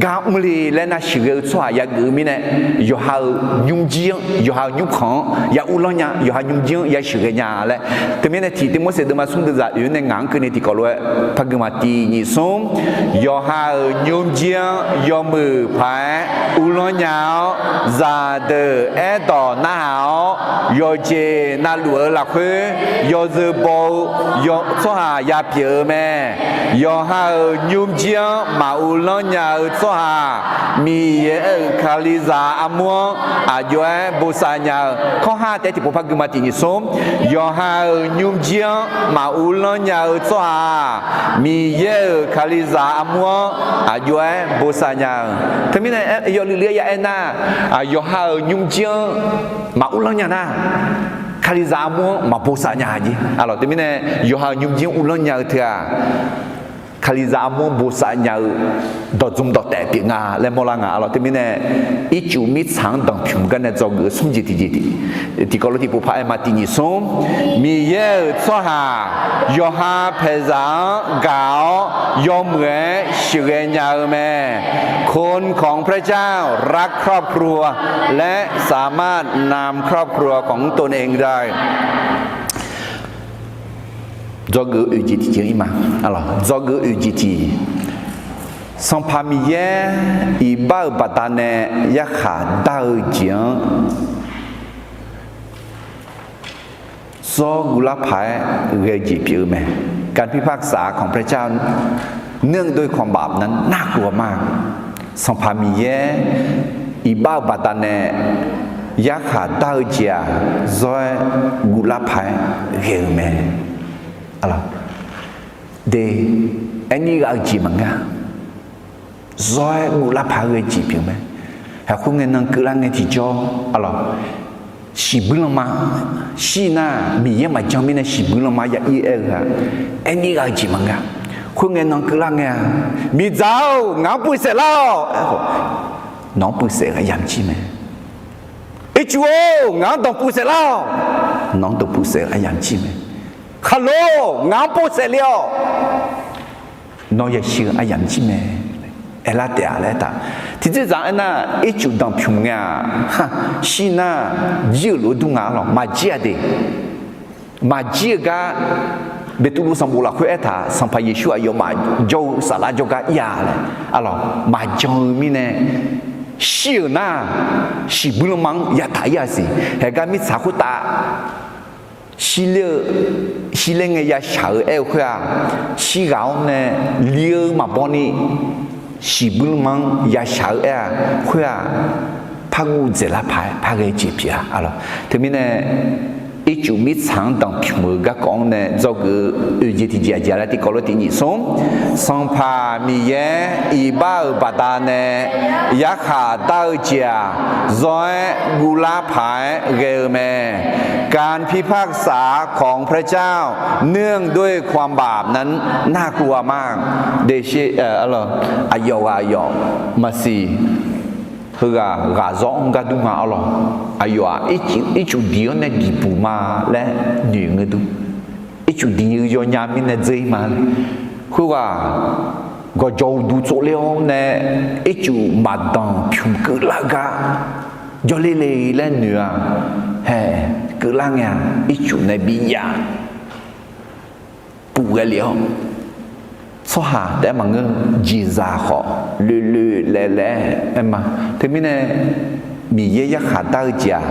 gar mr le laer nar sheuqghae-eu tsawrhaq yageuf-eu mirnae, yawqha-euq nymrjir-anr, yawqha-euq nymrkhanq-anr ya uvlanr nya, yawqha nymrjir-anr ya sheuqghae nya laer. Teumirnae tiqteq Morseq deuvma smr deuvzaq oeq-anr nae ngaq-anr keuvni tiqkawv lof-aer par guima tiq nyiq smr. Yawqha-euq nymrjir-anr yawmuiq paq-aer uvlanr nya-awr, zaqdeuq aerdawq narhaq-awr, yawqjeq navluf-eu lafkhoer yawzeu baw-eu tsawrhaq ya pyeuf-eu mae. Yawqha-euq nymrjir-anr maquvlanr nya-eu tsawrhaq, Miqyaer-euq Kalizaq armur-anr aqjox-aer bosav nya-eu. Kawrha taef-aer tiqpov par guima tiq nyiq smr. Yawqha-euq nymrjir-anr maquvlanr nya-eu tsawrhaq, Miqyaer-euq Kalizaq armur-anr aqjox-aer bosav nya-eu. Teumirnae yawluiv luiv-aer ya aernar, yawqha-euq nymrjir-anr maquvlanr nya nar, Kalizaq armur-anr maqbosav nya-a jeq. Arlawq teumirnae yawqha-euq nymrjir-anr uvlanr nya-eu teu-aq, Kalizaq armur-anr bosav nya-eu dawqdzmq dawqtaef pyeuf nga laer mawrlar nga. Arlawq teumirnae ircuf mirtsaq-anr danqpymq gar nae dzawgeuf-eu smr jeq tiqjeq tiqkawv lof tiqpov par aerma tiq nyiq smr. Miqyaer-euq tsawrhaq yawqha paeqzaq-anr gaq-awr yawmuiq-aer sheuqghae nya-eu mae. คนของพระเจ้ารักครอบครัว และสามารถนำครอบครัวของตนเองได้ Dzawgeuf-eu oeq jeq tiq jeq ir ma. Dzawgeuf-eu oeq jeq tiq, Sanqpaq Miqyaer iqbax-euq baqdanae yarkhaq dar-eu jeq-anr zawr guvlar paq-aer ghae-eu jeq pyeuf-eu mae. การพิพากษาของพระเจ้า เนื่องด้วยความบาปนั้นน่ากลัวมาก Sanqpaq Miqyaer iqbax-euq baqdanae yarkhaq dar-eu jeq-aq, zawr-aer guvlar paq-aer ghae-eu mae. De, aerni ghav-eu jeq maqngeur-a. Zawr-aer guvlar paq-aer ghae-eu jeq pyeuf mae. Haiq khoerngae nan keuvlar ngae tiqjawr, arlawq, siqbuir lanma shir nar, Miqyaer maqjan mirnae siqbuir lanma ya ir-aer-eu-aq, aerni ghav-eu jeq maqngeur-a. Khoerngae nan keuvlar ngae-aq, Miqdzaq-or, ngaq-anr puiv saef lar-awq. Nawq-anr puiv saef-eu aryamq jir mae. Ircuf-or, ngaq-anr danqpuiv saef lar-awq. Nawq-anr danqpuiv saef-eu aryamq jir mae. Khaqlo-or, ngaq-anr pov saef le-awq. Nawr yashir-eu aryamq jir mae. aerlar taef-a laer aertaq. Tiqjeq zaq aernar, ircuf danqpymq ngae-aq, shir nar, jir-euq lof-aer dur nga-a lawq. Maqjir-a de. Maqjir-eu gar, Beqtuvluv sanqbof lafkhoer aertaq, Sanqpaq Yeqsur aqyawfmaf jawr-eu saflar jawrgar ir-a laer, a lawq, maqjan-eu mirnae, shir-euq nar, shiqbuir lanma-anr yataq ir-a siq. Haeqgar mirtsaq khoertav shirler-eu, shirler ngae yashaq-eu aer-eu khoer-aq, shirghaq-awr nae li-eu maqbaw ni, shiqbuir lanma-anr yashaq-eu aer-a, khoer-aq, par guv dzaeqlar paq-aer par ghae-eu jeq pyeuf-a, a lawq. Teumirnae, ircuf mirtsaq-anr danqpymq-eu garkawv-anr nae dzawgeuf-eu oeq jeq tiqjeq aqjeq laer tiqkawv lof tiq nyiq smr, Sanqpaq Miqyaer iqbax-euq baqdanae yarkhaq dar-eu jeq-aq, zawr-aer guvlar paq-aer ghae-eu mae. การพิพากษาของพระเจ้าเนื่องด้วยความบาปนั้นน่ากลัวมาก Aqyawf ghaq aqyawf maqsiq, heughaq ghaq zawr-anr gar dur nga-a lawq. Aqyawf-aq, ircuf diq-anr nae diqbuq ma laer noeq ngeur dur. Ircuf diq-eu yawnya mirnae dzeur-ir ma. Khoerghaq gawqjawq uqduq tsovler-awr nae, ircuf maqdanqpymq keuvlar-eu gar jawrler le laer noeq-a. Hae, keuvlar ngae-aq, ircuf nae bi jav puf ghae lef-awr, tsawrhaq taef-aer maqngeur, jeqzaq khawf loeloe laev laev-aer aer ma. Teumirnae, Miqyaer yarkhaq dar-eu jeq-aq,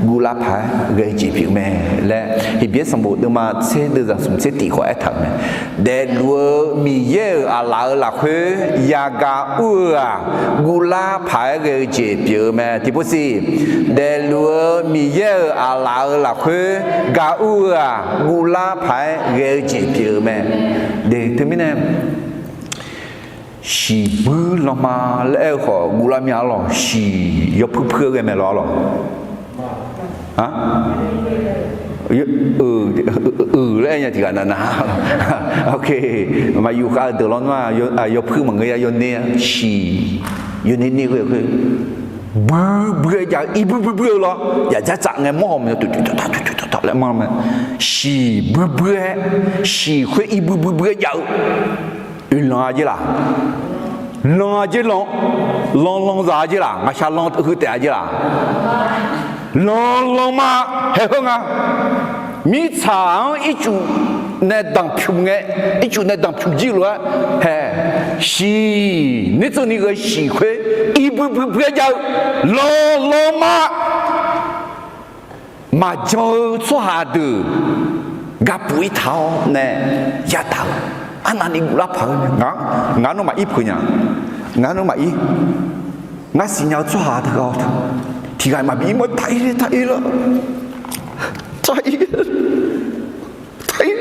guvlar paq-aer ghae-eu jeq pyeuf mae laer, Heqbyaer sanqbof deuvma tser deuvzaq smq tser tiq khawf aertaq-euq mae. Daefluf-eu Miqyaer-euq aqlaf-euq lafkhoer yagaq ur-eu-aq, guvlar paq-aer ghae-eu jeq pyeuf-eu mae. Tiqpov siq, daefluf-eu Miqyaer-euq aqlaf-euq lafkhoer gaq ur-eu-aq, guvlar paq-aer ghae-eu jeq pyeuf-eu mae. Teumirnae, shiqbuir lanma laer aer-eu khawf guvlar mya-a lawq. Shiq yawpuir puir-aer ghae mae lawq-a lawq. Euq laer aer nya tiq ghaq nav nav. Maqyuf khav-eu deuq lawr nar, yawpuir maqngeur ya yawner-a shiq, yawner ner ghae khoer, buir buir-aer jav-eu, irbuir buir buir-eu lawr, yaqdzar tsaf ngae mawr haw ma, tuq tuq taq tuq tuq taq laer manr ma. Shiq buir buir-aer, shiq khoer irbuir buir buir-aer jav-eu, oeqlanq-a jer laq, lanq-a jer lanq, lanq lanq zaq-a jer laq, ngaqshaq lanq heu taef-a jer laq, lanq lanq ma, haeq heu nga. Mirtsaq-anr ircuf nae danqpymq ngae, ircuf nae danqpymq jir lof-aer hae, shiq, nertseuvni ghae shiq khoer irbuir buir buir-aer jav-eu, lanq lanq ma. Maqjan-eu tsawrhaq deuq gapuf-ir taq-awr nae yataq-eu, arnavni guvlar paq-eu, ngar nawmaf ir peuq nya, ngar nawmaf ir, ngar siqnya-eu tsawrhaq teughaq-awr teu, tiq ghaq maqbi ir mawr taq-ir le taq-ir la, taq-ir, taq-ir,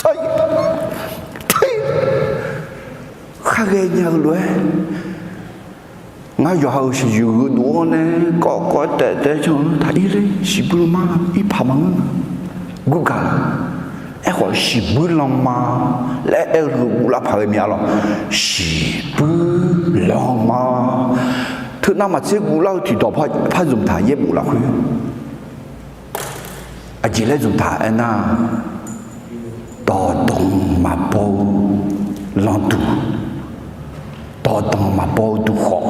taq-ir, taq-ir, khar ghae nya-eu lof-aer, ngar yawqha-euq shaqyuq gheudov-awr nae kawv kawv-aer taef taef-aer can-eu taq-ir le, shiqbuir lanma, ir paq maqngeur nga, gurgaq la. Aerkhawf shiqbuir lanma laer aer-eu heu guvlar paq ghae mya lawq. Shiqbuir lanma, teunav maqtser guvlar-eu tiqdawq par zmq taq yaerbof lafkhoer, aqjeq laer zmq taq aernar, dawqdanq maqbaw-eu landuq, dawqdanq maqbaw-eu duqkhawf,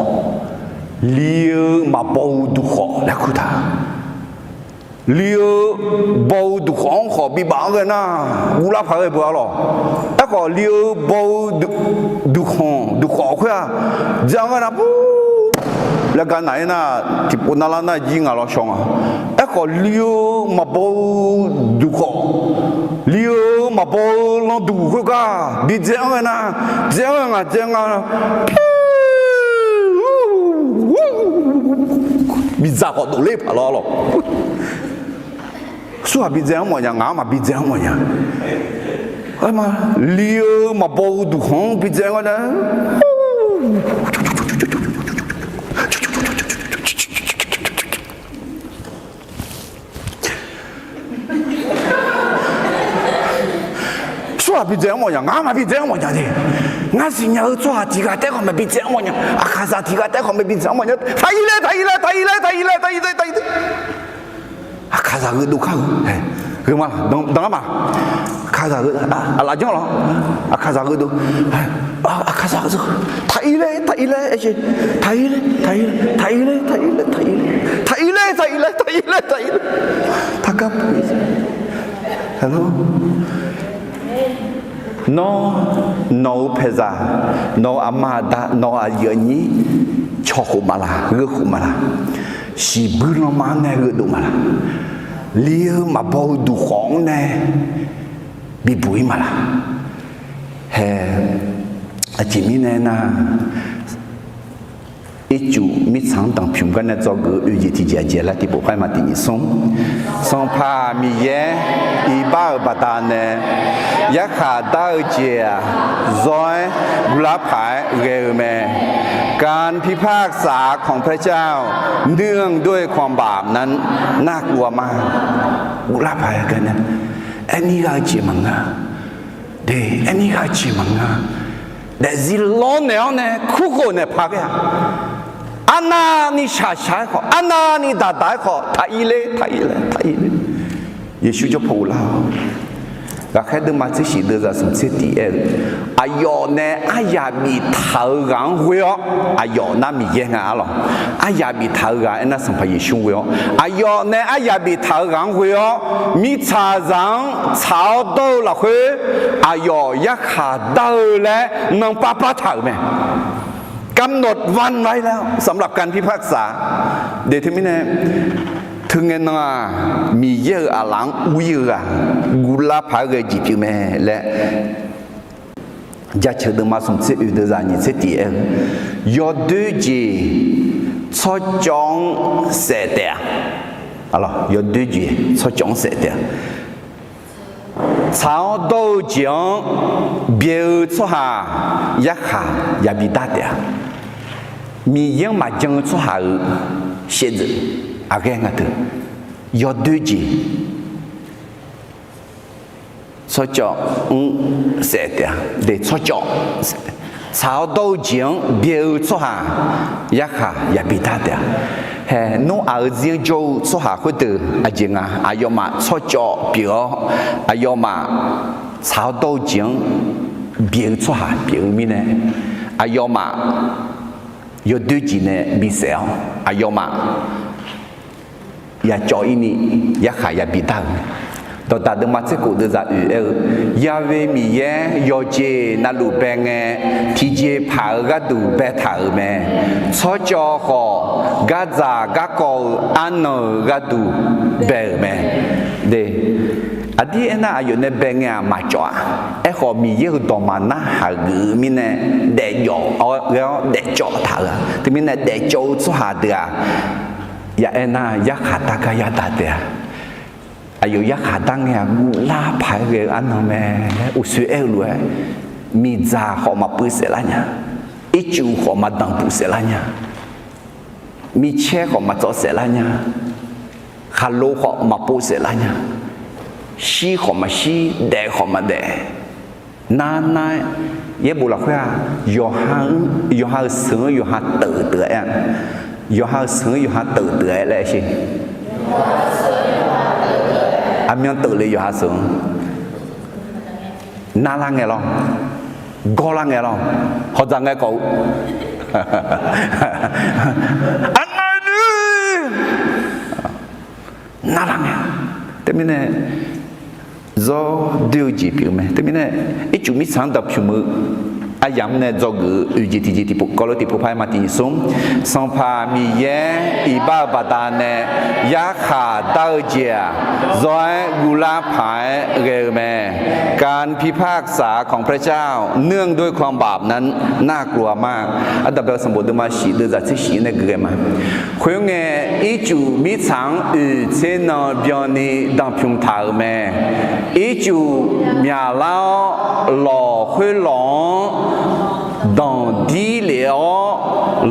li-eu maqbaw-eu duqkhawf laer kur taq. Li-eu baw-eu duqkhawf-anr khawf bibaf-anr ghae nar, guvlar paq ghae beu-a lawq. Aerkhawf li-eu baw-eu duqkhanq duqkhawf khoer-aq, dzae-anr ghae nar, laer gar naq-aer nar, tiqpov navlar nar jir ngaq lawr shaw nga. Aerkhawf li-eu maqbaw-eu duqkhawf, li-eu maqbaw-eu landuq khoergar bidzae-anr ghae nar, dzae-anr ghae ngaq dzae nga, bidzaq khawf dovler paq lawr lawq. Surhaq bidzae-anr mawfnya, ngaq-anr maqbidzae-anr mawfnya. Li-eu maqbaw-eu duqkhanq-anr bidzae-anr ghae nar, Tsawrhaq bidzae-anr mawfnya, ngar maqbidzae-anr mawfnya de. Ngar siqnya-eu tsawrhaq tiq ghaq taef khawf maqbidzae-anr mawfnya. Aqkaqzaq tiq ghaq taef khawf maqbidzae-anr mawfnya. Taq-ir laer, taq-ir laer, taq-ir laer, taq-ir laer, taq-ir laer, taq-ir laer. Aqkaqzaq gheudov kar-eu ae. Heu ma, danqlar ma. Aqkaqzaq heu, aqlaf janr lawr. Aqkaqzaq heudeuq, aqkaqzaq heu, taqir laer, taqir laer, aer, taqir laer, taqir laer, taqir laer, taqir laer, taqir laer, taqir laer, taqir laer, taqir laer, taqgar puq. Nawr, nawq-euq paeqzaq, nawq-euq aqma aqda, nawq-euq aqyuif aqnyir cawq khof maqlaq, gheu khof maqlaq, shiqbuir lanma-anr nae gheudov maqlaq, li-eu maqbaw-eu duqkhawf-anr nae bibuq-ir maqlaq. Hae, aqjeq mirnae nar, ircuf mirtsaq-anr danqpymq gar nae dzawgeuf-eu oeq jeq tiqjeq aqjeq laer tiqpov par ma tiq nyiq smr. Sanqpaq Miqyaer iqbax-euq baqdanae yarkhaq dar-eu jeq-aq, zawr-aer guvlar paq-aer ghae-eu mae. การพิพากษาของพระเจ้า เนื่องด้วยความบาปนั้น น่ากลัวมาก guvlar paq-aer ghae nae, aermir ghaq-eu jeq maqngeur. De, aermir ghaq-eu jeq maqngeur. Daefzir lawrnaeq-awr nae kurkhof naeq paq ghae-aq, arnavni shaqshaq-aer khawf, arnavni daqdaq-aer khawf, taqir ler, taqir ler, taqir ler. Yeqsur jawr paw uvlar-awq. Ghaqkhaer deuvma tser shif deuvzaq smq tser tiq aer-eu, aqyawf nae aryaq biftaq-eu ghaq-anr ghoe-awr, aqyawf nar Miqyaer nga arlawq. Aryaq biftaq-eu ghaq aernar Sanqpaq Yeqsur-anr ghoe-awr, aqyawf nae aryaq biftaq-eu ghaq-anr ghoe-awr, mirtsaqzaq-anr tsaq-awr dawr-eu lafkhoer, aqyawf yarkhaq dar-eu laer nanrpav par taq-euq mae. กำหนดวันไว้แล้ว สำหรับการพิพากษา De teumirnae, teungae nan-aq, Miqyaer-euq aqlaf-anr ur-ir-eu ghaq, guvlar paq-aer ghae jeq pyeuf mae laer, Jaceuq deuvma smq tser oeq deuvzaq nyiq tser tiq aer-eu, yawdoer jeq tsawrcawv-anr saef taef-a. Yawdoer jeq tsawrcawv-anr saef taef-a. Tsaq-awr dawr-eu jeq-anr byaeq-eu tsawrhaq yarkhaq yabi dar taef-a. Miqyaer-anr maqjan-eu tsawrhaq-euq shaevdzeuf aqghae nga teu, yawdoer jeq tsawrcawv-anr saef taef-a. De tsawrcawv, tsaq-awr dawr-eu jeq-anr byaeq-eu tsawrhaq yarkhaq yabi dar taef-a. Hae, Noraq-euq zir-anr jawr-eu tsawrhaq khoerdeuq aqjeq nga, aqyawfmaf tsawrcawv pyeuf-awr, aqyawfmaf tsaq-awr dawr-eu jeq-anr byaeq-eu tsawrhaq pyeuf-eu mirnae, aqyawfmaf yawdoer jeq nae bisaef-awr, aqyawfmaf yacawv-ir ni yarkhaq yabi dar-euq mae. Dawqdaq deuvma tser khof deuvzaq oeq aer-eu, Yahweh Miqyaer yawqjeq navluf bae ngae, tiqjeqpaq-eu gharduq baetaq-euq mae. Tsawrcawv khawf, gardzaq garkawv-eu arnan-euq gharduq bae-euq mae. De, aqdir aernar, aqyawf nae bae ngae-aq maqcawv-a. Aerkhawf, Miqyaer-euq dawqma narhaq geuf-eu mirnae, daefjawf-awr ghae-awr daefcawv taq-euq-a. Teumirnae, daefcawv-eu tsawrhaq deuq-aq, ya aernar, yarkhaq dar gar yadaq taef-a. Aqyawf yarkhaq dar ngae-aq, guvlar paq-aer ghae-eu arnan mae laer uqshoe aer-eu lof-aer, miqdzaq khawf maqpuiv saeflar nya, ircuf khawf maqdanqpuq saeflar nya, micaer khawf maqtsawv saeflar nya, khaqlo khawf maqpov saeflar nya, shir khawf maqshir, daef khawf maqdaef, nar nar-aer, yaerbof lafkhoer-aq, yawqha-euq seuq-anr yawqha teuq deuq-a aer-a. Yawqha-euq seuq-anr yawqha teuq deuq-a aer laer aer sher. Aqmyan teuq le yawqha seuq-anr. Narlar ngae lawr, gawrlar ngae lawr, hawdzaq ngae kawf-eu. Aqngae dui narlar ngae. Teumirnae, zawr doer-eu jeq pyeuf-eu mae. Teumirnae, ircuf mirtsaq-anr dawqpymq-eu aryamq nae dzawgeuf-eu oeq jeq tiqjeq tiqpov kawv lof tiqpov par-aer ma tiq nyiq smr. Sanqpaq Miqyaer iqbax-euq baqdanae yarkhaq dar-eu jeq-aq, zawr-aer guvlar paq-aer ghae-eu mae. การพิพากษาของพระเจ้าเนื่องด้วยความบาปนั้นน่ากลัวมาก Ardanqbae-eu sanqbof deuvma shif deuvzaq tser shif nae gui ghae ma. Khoerngae, ircuf mirtsaq-anr oeq tser nan byanni danqpymq taq-euq mae. Ircuf myaqlar-awr, lawq khoerlawq-anr danqdir lef-awr,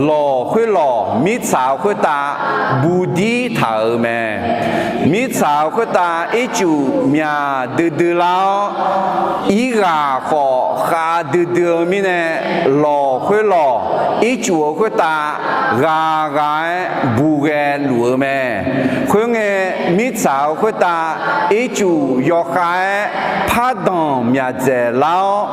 lawq khoerlawq mirtsaq khoertav budir taq-euq mae. Mirtsaq khoertav ircuf myaq duidui lar-awr, irghaq khawf khav duidui-eu mirnae, lawq khoerlawq, ircuf-euq khoertav ghaq ghaq-aer bughae luf-eu mae. Khoerngae, mirtsaq-euq khoertav ircuf yawkhav-aer pardanq myaq dzaeqlar-awr,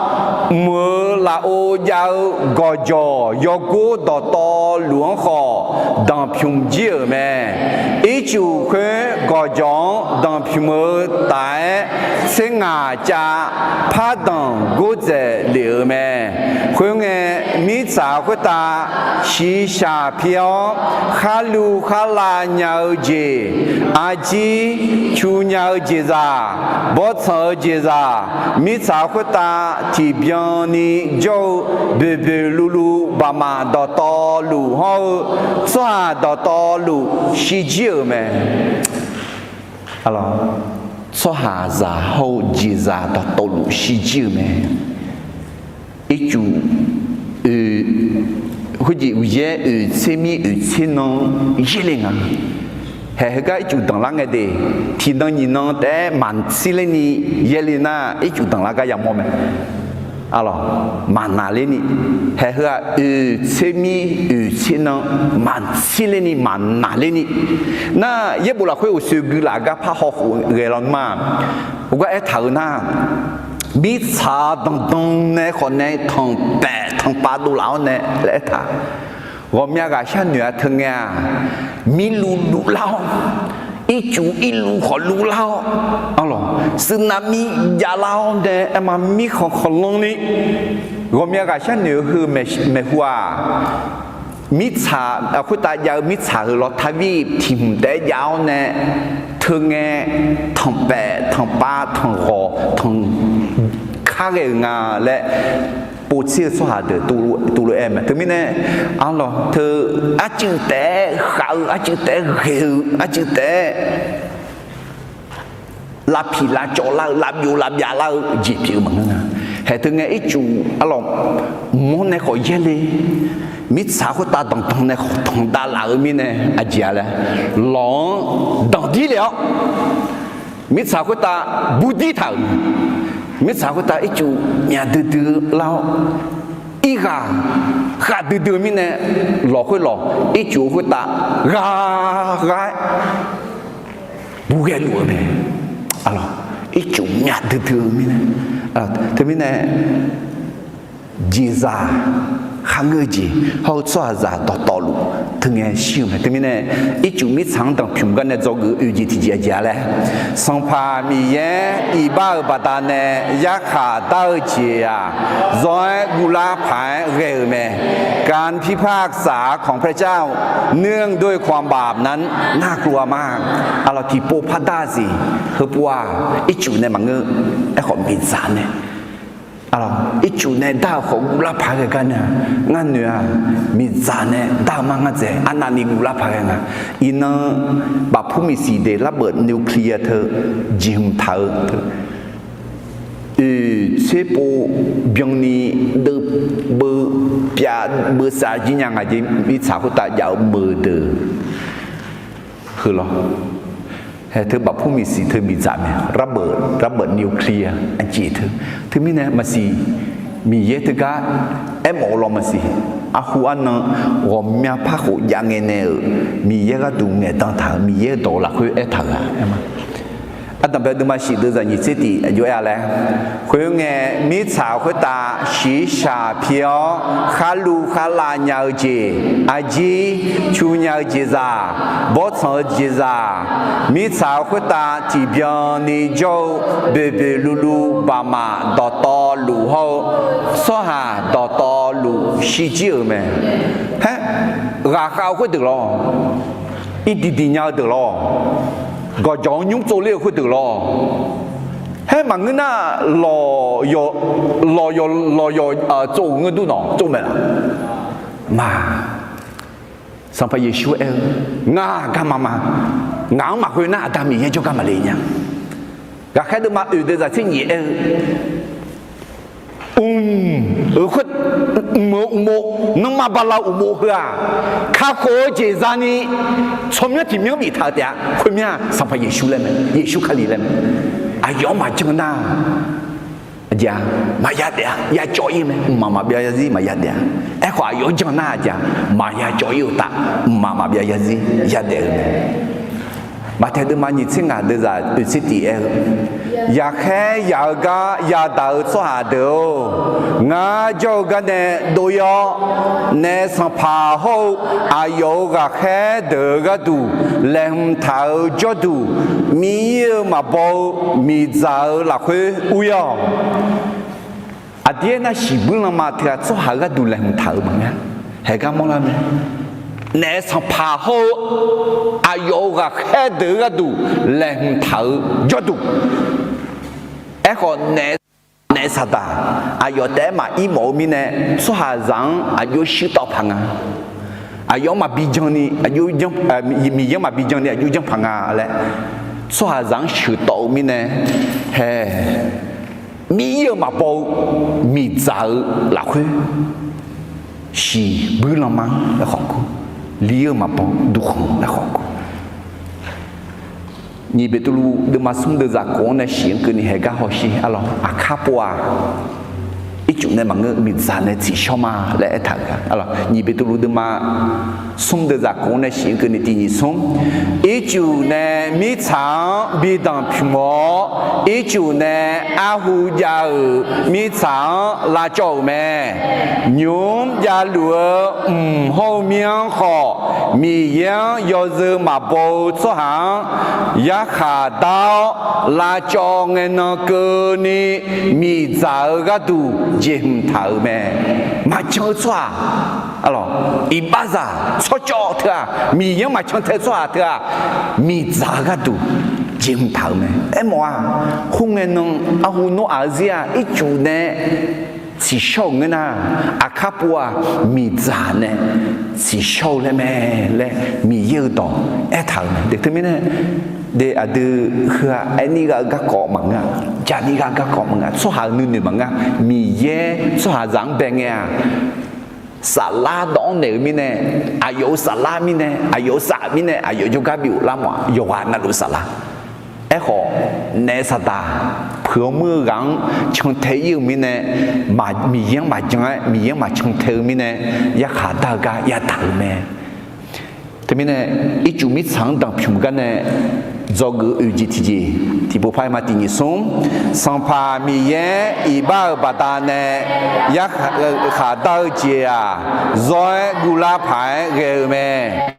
mq-euq lafov jav-eu gawqjawq yawgor dawqtawvluf-anr khawf danqpymq jir-euq mae. Ircuf khoer gawqjawq-anr danqpymq-eu taf-aer, tser ngaq cav pardanq gordzaeq lef-euq mae. Khoerngae, mirtsaq khoertav shiqshaq pi-awr, kharlu kharlav nya-eu jeq, arjir cu nya-eu jeqzaq, bawrtsanq-eu jeqzaq, mirtsaq khoertav tiqbyan ni jawr-eu boeqboeq luvluv baqmaf dawqtawvluf hawr-eu tsawrhaq dawqtawvluf shirjir-euq mae. Tsawrhaqzaq hawr-eu jeqzaq dawqtawvluf shirjir-euq mae. Ircuf oe, khoerjeq uqyaer oeq tser mir oeq tser nan yaerle nga. Haeq heugar ircuf danqlar ngae de, tiqnan nyiqnan taef-aer maqtsir lerni yaerle nar, ircuf danqlar gar yamawr mae. Arlawq, maqnaq lerni, haeq heu-aq oeq tser mir oeq tser nan maqtsir lerni maqnaq lerni. Nar, yaerbof lafkhoer uqsoeq gui laf gar parhaw khof ghae lawnmr-aq, heugar aertaq-euq nar, mirtsaq danqdan nae khawf nae tanqpaef tanqpav dovlaf-awr nae laer aertaq. Ghawqmya ghaqshar noeq-a teu ngae-aq, mirluv luvlar-awr, ircuf irluv khawf luvlar-awr, arlawq, sunav mir javlar-awr nae aerma mirkhanq khanqlanr ni, ghawqmya ghaqshar noeq-eu heu maeqhu-aq, mirtsaq khoertav jav-eu mirtsaq heu law tarvir tiq hmq taef-aer jav-awr nae, teu ngae tanqpaef tanqpav tanqghawq tanq kar ghae-euq nga laer, povtser-eu tsawrhaq deuq tuvlof aer mae. Teumirnae, arlawq, teu arcuiv taef-aer khav-eu, arcuiv taef-aer ghae-eu, arcuiv taef-aer lavpiq lavcawv lar-eu, lavbyov lavbyav lar-eu jeq pyeuf-eu maqngeur nga. Haeq teu ngae ircuf arlawq, mq-anr nae khawf yaerle, mirtsaq khoertav danqdan nae khawf tanqdav laf-eu mirnae aqjeq-a laer, lawq-anr danqdir le-awr, mirtsaq khoertav burdir taq-euq, mirtsaq khoertav ircuf myaq duidui lar-awr, irghaq khav duidui-eu mirnae, lawq khoerlawq ircuf khoertav ghaq ghaq-aer bughae luf-eu mae. Arlawq, ircuf myaq duidui-eu mirnae, teumirnae jeqzaq kharngeur-eu jeq hawr-eu tsawrhaqzaq dawqtawvluf teu ngae shir-eu mae. Teumirnae ircuf mirtsaq-anr danqpymq gar nae dzawgeuf-eu oeq jeq tiqjeq aqjeq-a laer, Sanqpaq Miqyaer iqbax-euq baqdanae yarkhaq dar-eu jeq-aq, zawr-aer guvlar paq-aer ghae-euq mae. การพิพากษาของพระเจ้า เนื่องด้วยความบาปนั้น น่ากลัวมาก. Arlawq, tiqpov pardar-a siq, heupov-aq ircuf nae maqngeur. Aerkhawf miqdzaq nae, arlawq, ircuf nae dar-euq khawf guvlar paq-aer ghae gar nae-aq, ngar noeq-aq, miqdzaq nae dar-eu mar ngar dzaeq arnavni guvlar paq ghae nga. Iqnan, bafpur miqsiq de larbeuq nuclear teu jeqhmq taq-eu teu, oeq tser pov byanni deuvbeu pyav beusav jir nya ngaq jeq mirtsaq khoertav jav-eu beuq deuq heu lawr. Haeq teu bafpur miqsiq teu miqdzaq mae, larbeuq larbeuq nuclear aqjeq teu. Teumirnae maqsiq, Miqyaer teugar aermawf-eu law maqsiq. Arhu arnan ghawqmya par khof jav ngae nae-euq Miqyaer gharduq ngaeqdan taq-euq Miqyaer-eu dawq-eu lafkhoer aertaq-euq-a. Ardanqbae deuvma shif deuvzaq nyiq tser tiq aqjox aer-a laer, khoerngae, mirtsaq khoertav shiqshaq pi-awr kharluv kharlav nya-eu jeq, arjir cu nya-eu jeqzaq, bawrtsanq-eu jeqzaq, mirtsaq khoertav tiqbyan ni jawr-eu boeqboeq luvluv baqmaf dawqtawvluf hawr-eu tsawrhaq dawqtawvluf shirjir-euq mae. Haer, ghaqkhav-eu khoerdeuq lawr, irdiq diq nya-eu deuq lawr, gawqjawq-anr nymr tsovler-eu khoerdeuq lawr. Haer maqngeur nar, lawq yawq lawq yawq tsov-euq ngeur dur nawq tsov mae laf? Ma, Sanqpaq Yeqsur aer-eu, Ngar garma ma. Ngaq-anr maqkhoer nar Aqda Miqyaer jawrgar maqle nya. Ghaqkhaer deuvma oeq deuvzaq tser nyiq aer-eu, mq-euq khoer, mq-euq uqmov, nanrma bala uqmov heu-aq, kakhof-eu jeq zani tsawrmyanr tiqmyanr biftaq-eu taef-a. Khoermyanr-aq Sanqpaq Yeqsur laer mae, Yeqsur Kali laer mae. Aqyawf-anr maqjan nar, aqjeq-a, maqya daef-a, ya cawv-ir mae. Mqmaq maqbyav zarzir maqya daef-a. Aer Aerkhawf aqyawf-anr jan nar-aq jeq-aq, maqya cawv-ir-eu uqtaf, mqmaq maqbyav yarzir yadaef-eu mae. Maqtaeq deuvma nyiq tser ngaq deuvzaq oeq tser tiq aer-eu, yaqkhaer yaq-eu gar yadaq-eu tsawrhaq deuq-or, ngar jawr-eu gar nae dov-ir-awr, naef sanqpaq hawr-eu aqyawf-euq ghaqkhaer deuq-euq gharduq laeqhmq taq-eu jawrduq, Miqyaer-euq maqbaw-eu miqdzaq-euq lafkhoer ur-ir-awq. Aqdir aernar, shiqbuir lanma teughaq tsawrhaq-euq gharduq laeqhmq taq-euq maqngeur. Haeqgar mawrlar mae. Naef sanqpaq hawr-eu aqyawf-euq ghaqkhaer deuq-euq gharduq laeqhmq taq-eu jawrduq. Aerkhawf naef, naef saqdaq aqyawf taef-aer maqir mawf-eu mirnae, tsawrhaqzaq-anr aqjox shuir tawv paq nga. Aqyawf-anr maqbi jan ni, aqjox, Miqyaer-anr maqbi jan ni aqjox janr paq nga laer, tsawrhaqzaq-anr sheuq tawv-eu mirnae, hae, Miqyaer-euq maqbaw-eu miqdzaq-eu lafkhoer shiqbuir lanma-anr aerkhawf kur, li-eu maqbaw duqkhanq aerkhawf kur. Nyiq Beqtuvluv deuvma smr deuvzaq kof-anr nae shiq-anr keuvni haeqgar hawsher arlawq, aqkar pov-aq, ircuf nae maqngeur, miqdzaq nae tsiqshawr ma laer aertaq-euq gar arlawq. Nyiq Beqtuvluv deuvma smr deuvzaq kof-anr nae shiq-anr keuvni tiq nyiq smr, ircuf nae mirtsaq-anr bi danqpymq-awr, ircuf nae arhu jav-euq mirtsaq-anr lavcawv-euq mae. Nymq-mr javluf-eu mq hawr-eu mir-anr khawf, Miqyaer-anr yawzeu maqbaw-eu tsawrhaq-anr yarkhaq dar-awr, lavcawv ngae nan keuvni miqdzaq-eu gharduq jeqhmq taq-euq mae. Maqjan-eu tsawrhaq, arlawq, iqbaxzaq tsawrcawv teu-aq, Miqyaer-anr maqcan tae-eu tsawrhaq teu-aq, miqdzaq-eu gharduq jeqhmq taq-euq mae. Aermawf-aq, khoerngae nan arhu nawr aqzir-aq ircuf nae tsiqshawr-euq ngeur nar, aqkar pov-aq, miqdzaq nae tsiqshawr-eu laer mae laer Miqyaer-euq dawq aertaq-euq mae. Teumirnae, de aqdui heu-aq aerni gha-eu garkawv maqngeur-aq, jaqni gha-eu garkawv maqngeur-aq, tsawrhaq-euq nuinoeq maqngeur-aq, Miqyaer tsawrhaqzaq-anr bae ngae-aq, saflar dawv-anr naeq-eu mirnae, aqyawf-euq saflar mirnae, aqyawf-euq saf mirnae, aqyawf jawrgar bi ghoflar mawf-aq, yawqghaq navluf saflar. Aerkhawf, naef saqdaq peuq-awr muir-eu ghaq-anr cantae-ir-euq mirnae, Miqyaer-anr maqjan-aer, Miqyaer-anr maqcan tae-eu mirnae, yarkhaq dar-eu gar yadaq-euq mae. Teumirnae, ircuf mirtsaq-anr danqpymq-eu gar nae dzawgeuf oeq jeq tiqjeq, tiqpov par-aer ma tiq nyiq smr, Sanqpaq Miqyaer iqbax-euq baqdanae yarkhaq dar-eu jeq-aq, zawr-aer guvlar paq-aer ghae-eu mae.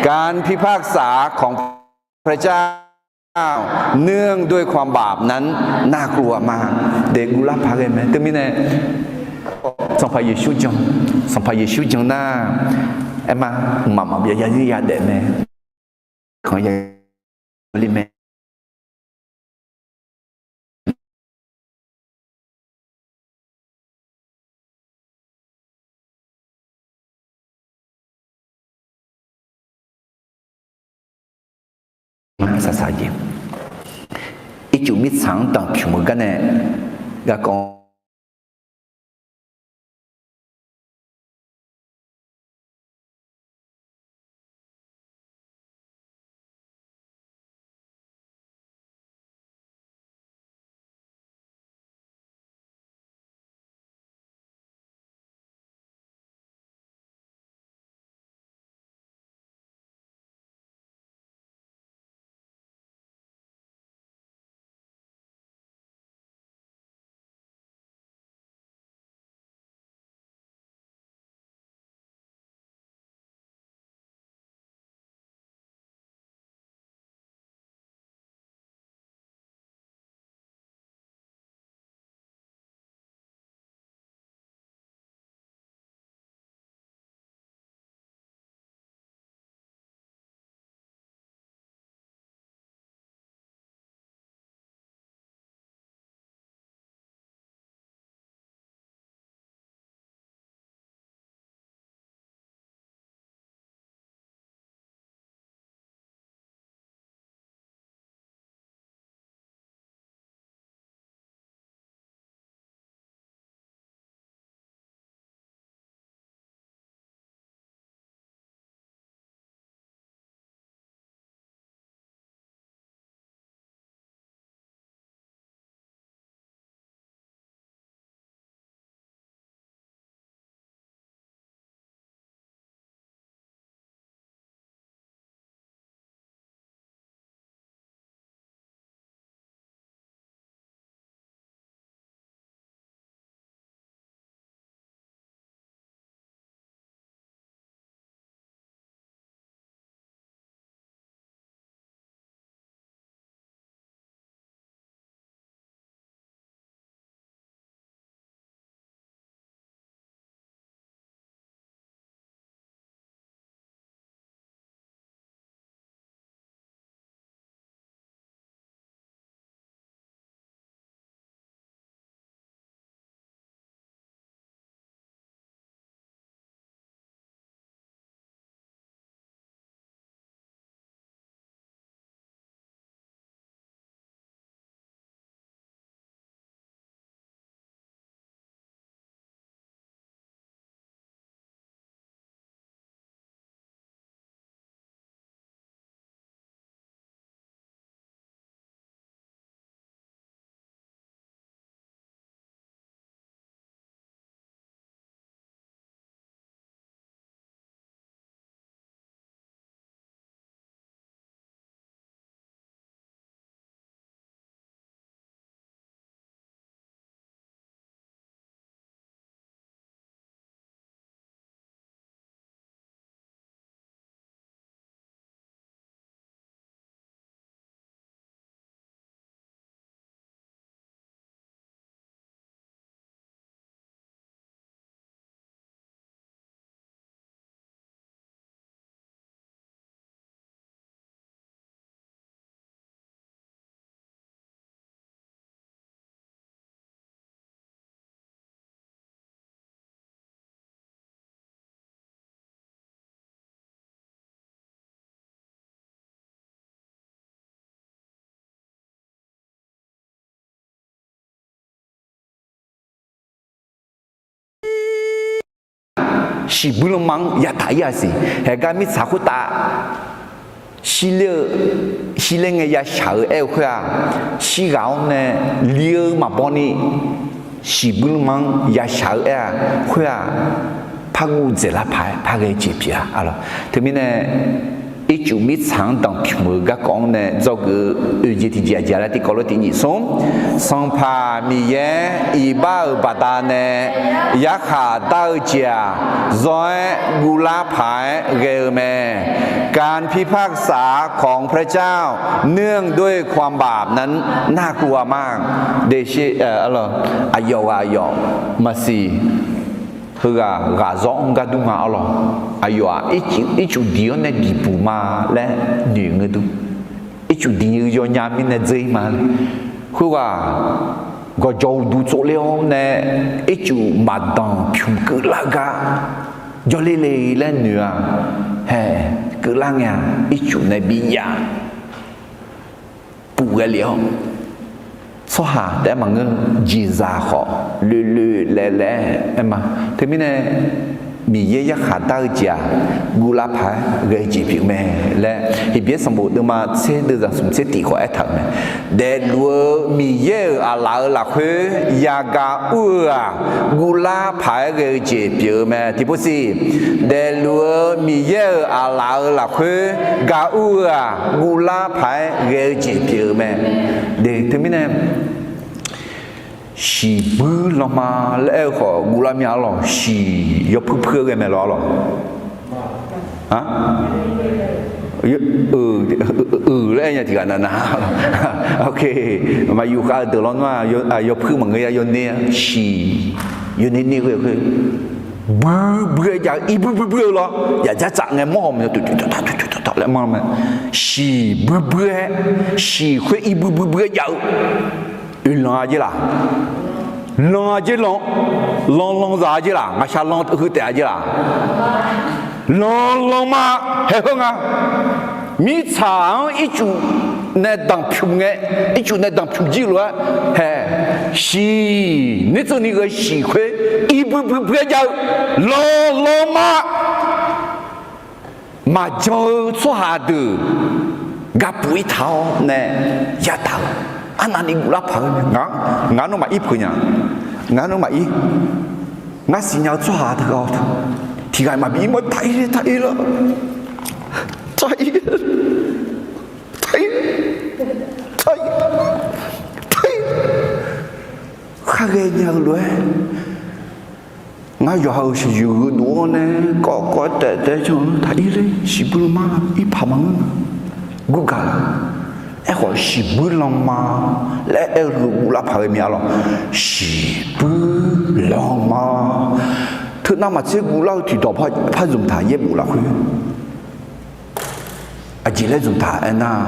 การพิพากษาของพระเจ้า เนื่องด้วยความบาปนั้นน่ากลัวมาก de guvlar paq ghae mae. Teumirnae, Sanqpaq Yeqsur jan, Sanqpaq Yeqsur jan nar, aerma, mqmaq maqbyav yarzir yadaef mae. Kanq ya li mae. Saqsaq jeq, ircuf mirtsaq-anr danqpymq-eu gar nae garkawv Shiqbuir lanma-anr yadaq-ir-a siq. Haeqgar mirtsaq khoertav shirler-eu, shirler ngae yashaq-eu aer-eu khoer-aq, shirghaq-awr nae li-eu maqbaw ni, shiqbuir lanma-anr yashaq-eu aer-a khoer-aq, par guv dzaeqlar paq-aer par ghae jeq pyeuf-a. Teumirnae, ircuf mirtsaq-anr danqpymq-euq garkawv-anr nae dzawgeuf-eu oeq jeq tiqjeq aqjeq laer tiqkawv lof tiq nyiq smr, Sanqpaq Miqyaer iqbax-euq baqdanae yarkhaq dar-eu jeq-aq, zawr-aer guvlar paq-aer ghae-eu mae. การพิพากษาของพระเจ้าเนื่องด้วยความบาปนั้นน่ากลัวมาก Aqyawf ghaq aqyawf maqsiq, heughaq ghaq zawr-anr gar dur nga arlawq. Aqyawf-aq ircuf diq-awr nae diqbuq ma laer noeq ngeur dur. Ircuf diq-eu yawnya mirnae dzeur-ir ma. Khoerghaq gawqjawq uqduq tsovler-awr nae ircuf maqdanq pyuq keuvlar-eu gar jawrler le laer noeq-aq, hae, keuvlar ngae-aq ircuf nae bi yaf puf ghae lef-awr, tsawrhaq taef-aer maqngeur, jeqzaq khawf loeloe laev laev-aer ma. Teumirnae, Miqyaer yarkhaq dar-eu jeq-aq, guvlar paq-aer ghae-eu jeq pyeuf mae laer Heqbyaer sanqbof deuvma tser deuvzaq smq tser tiq khawf aertaq-euq mae. Daefluf-eu Miqyaer-euq aqlaf-euq lafkhoer yagaq ur-eu-aq, guvlar paq-aer ghae-eu jeq pyeuf-eu mae. Tiqpov siq, daefluf-eu Miqyaer-euq aqlaf-euq lafkhoer gaq ur-eu-aq, guvlar paq-aer ghae-eu jeq pyeuf-eu mae. Teumirnae, shiqbuir lanma laer aer-eu khawf guvlar mya arlawq. Shiq yawpuir puir-aer ghae mae lawq arlawq. Euq laer aer nya tiqghaq nav nav. Maqyuf khav-eu deuq lawnmr-aq, yawpuir maqngeur ya yawner-a shiq, yawner ner ghae khoer, buir buir-aer jav-eu, ir buir buir buir-eu lawr. Yaqjar tsaf ngae mawr haw ma, tuq tuq taq tuq tuq taq laer manr ma. Shiq buir buir-aer, shiq khoer ir buir buir buir-aer jav-eu. Oeqlanq-a jer laq? Lanq-a jer lanq? Lanq lanq zaq-a jer laq? Ngaqshaq lanq heu taef-a jer laq? Lanq lanq ma. Haeq heu nga. Mirtsaq-anr ircuf nae danqpymq ngae, ircuf nae danqpymq jir lof-aer hae, shiq, nertseuvni ghae shiq khoer ir buir buir buir-aer jav-eu lanq lanq ma. Maqjan-eu tsawrhaq deuq gapuf-ir taq-awr nae yadaq-eu, arnavni guvlar paq-eu, ngaq nawmaf ir peuq nya, ngaq nawmaf ir, ngar siqnya-eu tsawrhaq teughaq-awr, tiqghaq maqbi ir ma, taq ir le, taq ir le, taq ir, taq ir, taq ir, taq ir, khar ghae nya-eu lof-aer, ngar yawqha-euq shaqyoeq gheudov-awr nae kawv kawv-aer taef taef-aer janr-eu taq ir le, shiqbuir lanma ir paq maqngeur, gurgaq la. Aerkhawf shiqbuir lanma laer aer-eu heu guvlar paq-aer mya lawq. Shiqbuir lanma. Teunav maqtser guvlar-eu tiqdawq par zmq taq yaerbof lafkhoer Aqjeq laer zmqtaq aernar,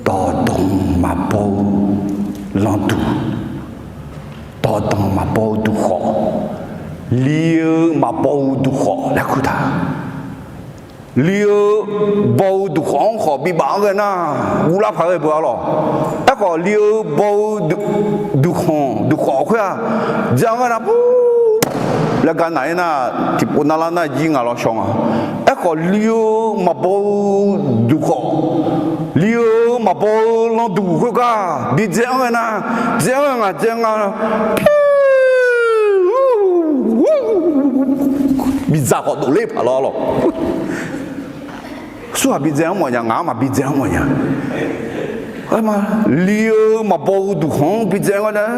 dawqdanq maqbaw-eu landuq, dawqdanq maqbaw-eu duqkhawf, li-eu maqbaw-eu duqkhawf laer kur taq. Li-eu baw-eu duqkhawf-anr khawf bibaf-anr ghae nar, guvlar paq-aer ghae beu-a lawq. Aerkhawf li-eu baw-eu duqkhanq duqkhawf khoer-aq, dzae-anr ghae nar, laer gar naq-aer nar, tiqpov navlar nar jir ngaq lawr shaw nga. Aerkhawf li-eu maqbaw-eu duqkhawf, li-eu maqbaw-eu landuq khoergar bidzae-anr ghae nar, dzae-anr ghae ngaq dzae nga, miqdzaq khawf dovler paq lawr lawq. Tsawrhaq bidzae-anr mawfnya, ngaq-anr maqbidzae-anr mawfnya. Li-eu maqbaw-eu duqkhanq-anr bidzae-anr ghae nar,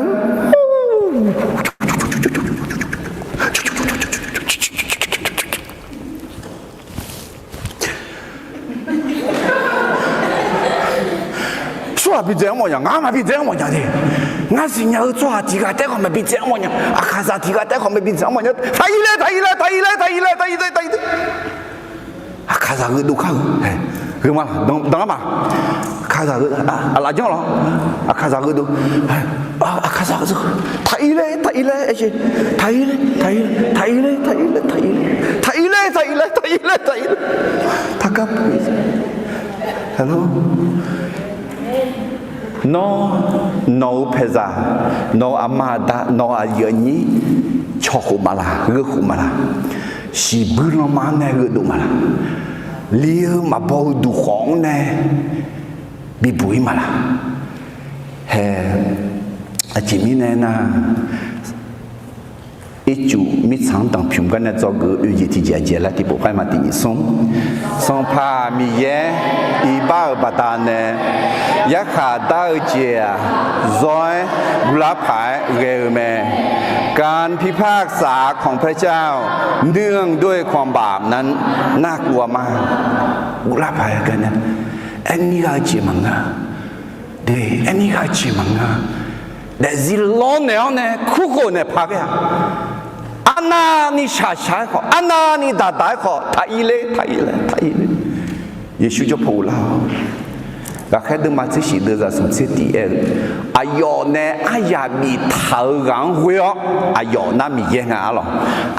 tsawrhaq bidzae-anr mawfnya, ngaq-anr maqbidzae-anr mawfnya de. Ngar siqnya-eu tsawrhaq tiqghaq taef khawf maqbidzae-anr mawfnya. Aqkaqzaq tiqghaq taef khawf maqbidzae-anr mawfnya. Taq ir laer, taq ir laer, taq ir laer, taq ir laer, taq ir laer, taq ir laer. Aqkaqzaq gheudov kar-eu, gheuma, danqlar ma. Aqkaqzaq gheudov, aqlaf janr lawr. Aqkaqzaq gheudov, aqkaqzaq gheudov, taq ir laer, taq ir laer, aer ce, taq ir laer, taq ir laer, taq ir laer, taq ir laer, taq ir laer, taq ir laer, taq ir laer, taq ir laer, taqgar puq-ir. Nawr Nawq-euq paeqzaq, nawq-euq aqma aqda, nawq-euq aqyuif aqnyir cawq khof maqlaq, gheu khof maqlaq, shiqbuir lanma-anr nae gheudov maqlaq, li-eu maqbaw-eu duqkhawf-anr nae bibuq-ir maqlaq. Hae, aqjeq mirnae aernar, ircuf mirtsaq-anr danqpymq gar nae dzawgeuf-eu oeq jeq tiqjeq aqjeq laer tiqpov paer ma tiq nyiq smr. Sanqpaq Miqyaer iqbax-euq baqdanae yarkhaq dar-eu jeq-aq, zawr-aer guvlar paq-aer ghae-eu mae. การพิพากษาของพระเจ้า เนื่องด้วยความบาปนั้น น่ากลัวมาก. Guvlar paq-aer ghae nae, aermir ghaq-eu jeq maqngeur-a. De, aermir ghaq-eu jeq maqngeur-a. Daefzir lawrnaeq-awr nae kurkhof naeq paq ghae-aq, arnavni shaqshaq-aer khawf, arnavni daqdaq-aer khawf, taq ir ler, taq ir ler, taq ir ler. Yeqsur jawr paw uvlar-awq. Ghaqkhaer deuvma tser shif deuvzaq smq tser tiq aer-eu, aqyawf nae aryaq biftaq-eu ghaq-anr ghoe-awr, aqyawf nar Miqyaer nga arlawq.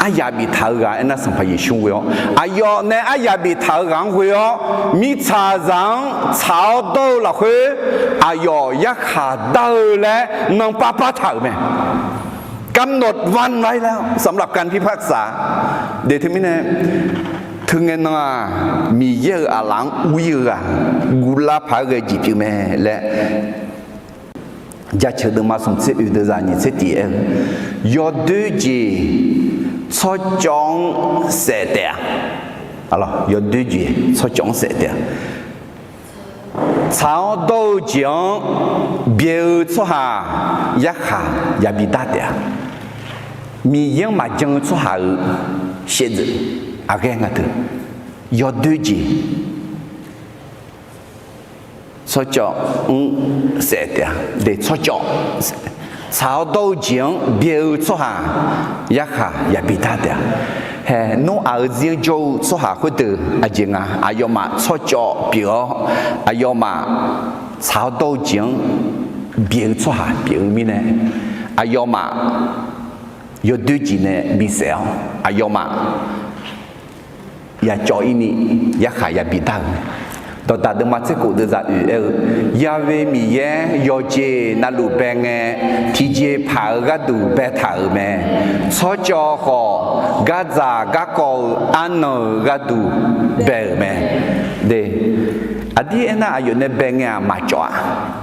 Aryaq biftaq-eu ghaq aernar Sanqpaq Yeqsur ghoe-awr, aqyawf nae aryaq biftaq-eu ghaq-anr ghoe-awr, mirtsaqzaq-anr tsaq-awr dawr-eu lafkhoer, aqyawf yarkhaq dar-eu laer nanpav pav taq-euq mae. กำหนดวันไว้แล้ว สำหรับการพิพากษา. De teumirnae, teungae nan-aq, Miqyaer-euq aqlaf-anr ur-ir-eu ghaq, guvlar paq-aer ghae jeq pyeuf mae laer, Jaceuq deuvma smq tser oeq deuvzaq nyiq tser tiq aer-eu, yawdoer jeq tsawrcawv-anr saef taef-a. Yawdoer jeq tsawrcawv-anr saef taef-a. Tsaq-awr dawr-eu jeq-anr byaeq-eu tsawrhaq yarkhaq yabi dar taef-a. Miqyaer-anr maqjan-eu tsawrhaq-euq shaevdzeuf aqghaer nga teu, yawdoer jeq tsawrcawv-anr saef taef-a. De tsawrcawv, tsaq-awr dawr-eu jeq-anr byaeq-eu tsawrhaq yarkhaq yabi dar taef-a. Hae, Noraq-euq zir-anr jawr-eu tsawrhaq khoerdeuq aqjeq nga, aqyawfmaf tsawrcawv pyeuf-awr, aqyawfmaf tsaq-awr dawr-eu jeq-anr byaeq-eu tsawrhaq pyeuf-eu mirnae, aqyawfmaf yawdoer jeq nae bisaef-awr, aqyawfmaf yacawv-ir ni yarkhaq yabi dar-euq mae. Dawqdaq deuvma tser khof deuvzaq oeq aer-eu, Yahweh Miqyaer yawqjeq navluf bae ngae, tiqjeqpaq-eu gharduq baetaq-euq mae. Tsawrcawv khawf, gardzaq garkawv-eu arnan-euq gharduq bae-euq mae. De, aqdir aernar, aqyawf nae bae ngae-aq maqcawv-a.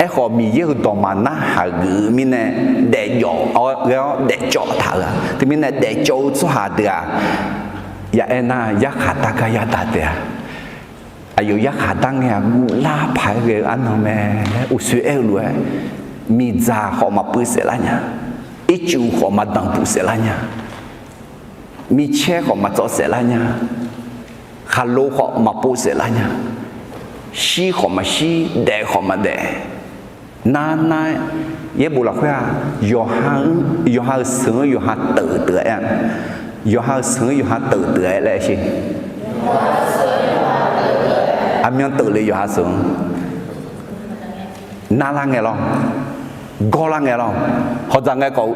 Aerkhawf, Miqyaer-euq dawq maqnarhaq geuf-eu mirnae, daefjawf-awr ghae-awr daefcawv taq-euq-a. Teumirnae, daefcawv-eu tsawrhaq deuq-aq, ya aernar, yarkhaq dar gar yadaq taef-a. Aqyawf yarkhaq dar ngae-aq, guvlar paq-aer ghae-eu arnan mae laer uqshoe aer-eu lof-aer, miqdzaq khawf maqpuiv saeflar nya, ircuf khawf maqdanqpuq saeflar nya, micaer khawf maqtsawv saeflar nya, khaqlo khawf maqpov saeflar nya, shir khawf maqshir, daef khawf maqdaef. Nar nar-aer, yaerbof lafkhoer-aq, yawqha-euq seuq-anr yawqha teuf deuq-a aer-a. Yawqha-euq seuq-anr yawqha teuf deuq-a aer laer sher. Aqmyan teuf le yawqha seuq-anr. Narlar ngae lawr. Gawrlar ngae lawr. Hawdzaq ngae kawf-eu.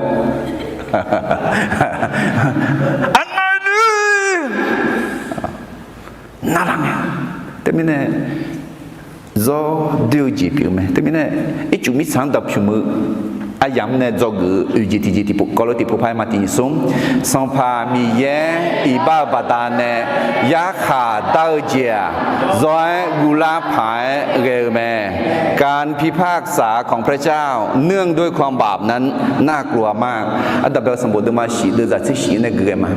Aqnav-eu dui. Narlar ngae. Teumirnae, zawr doer-eu jeq pyeuf-eu mae. Teumirnae, ircuf mirtsaq-anr dawqpymq-eu aryamq-anr nae dzawgeuf-eu oeq jeq tiqjeq tiqpov kawv lof tiqpov paq-aer ma tiqnyiq smr. Sanqpaq Miqyaer iqbax-euq baqdanae yarkhaq dar-eu jeq-aq, zawr-aer guvlar paq-aer ghae-eu mae. การพิพากษาของพระเจ้า เนื่องด้วยความบาปนั้น น่ากลัวมาก. Ardanqbae-eu sanqbof deuvma shif deuvzaq tser shif nae gui ghae ma.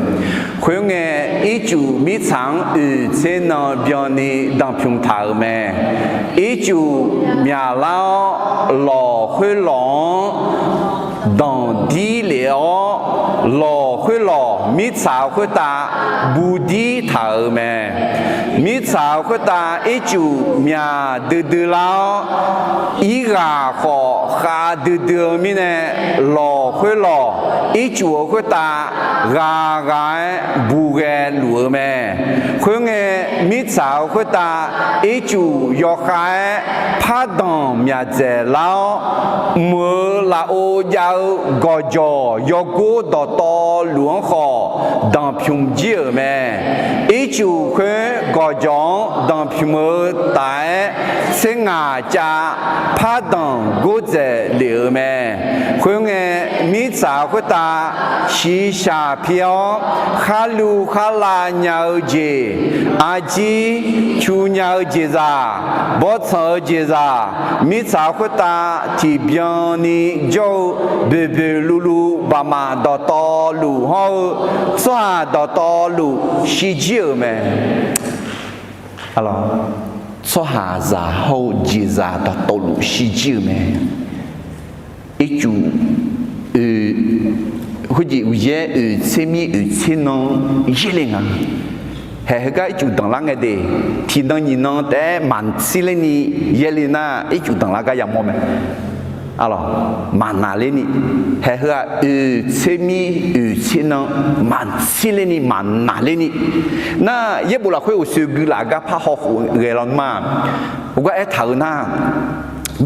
Khoerngae, ircuf mirtsaq-anr oeq tser nan byanni danqpymq taq-euq mae. Ircuf myaqlar-awr, lawq khoerlawq-anr danqdir lef-awr, lawq khoerlawq mirtsaq khoertav budir taq-euq mae. Mirtsaq khoertav ircuf myaq duidui lar-awr, irghaq khawf khav duidui-eu mirnae, lawq khoerlawq ircuf-euq khoertav ghaq ghaq-aer bu ghae luf-eu mae. Khoerngae, mirtsaq-euq khoertav ircuf yawkhav-aer pardanq myaqdzaeq lar-awr, mq-euq lafov jav-eu gawqjawq yawgor dawq dawqtawvluf-anr khawf danqpymq jir-euq mae. Ircuf khoer gawqjawq-anr danqpymq-eu taf-aer tser ngaq cav par danq gordzaeq lef-euq mae. Khoerngae, mirtsaq khoertav shiqshaq pi-awr, kharlu kharlav nya-eu jeq, arjir cu nya-eu jeqzaq, bawrtsanq-eu jeqzaq, mirtsaq khoertav tiqbyan ni jawr-eu boeqboeq luvluv baqmaf dawqtawvluf hawr-eu tsawrhaq dawqtawvluf shirjir-euq mae. Tsawrhaqzaq hawr-eu jeqzaq dawqtawvluf shirjir-euq mae. Ircuf oe, khoerjeq uqyaer oeq tser mir oeq tser nan yaerle nga. Haeq heugar ircuf danqlar ngae de, tiqnan nyiqnan taef-aer maqtsirler ni yaerle nar, ircuf danqlar gar yamawr mae. Arlawq, maqnaqler ni, haeq heu-aq oeq tser mir oeq tser nan maqtsirler ni maqnaqler ni. Nar yaerbof lafkhoer uqsoeq gui laf gar parhaw khof ghae lawnmr-aq, heugar aertaq-eu nar,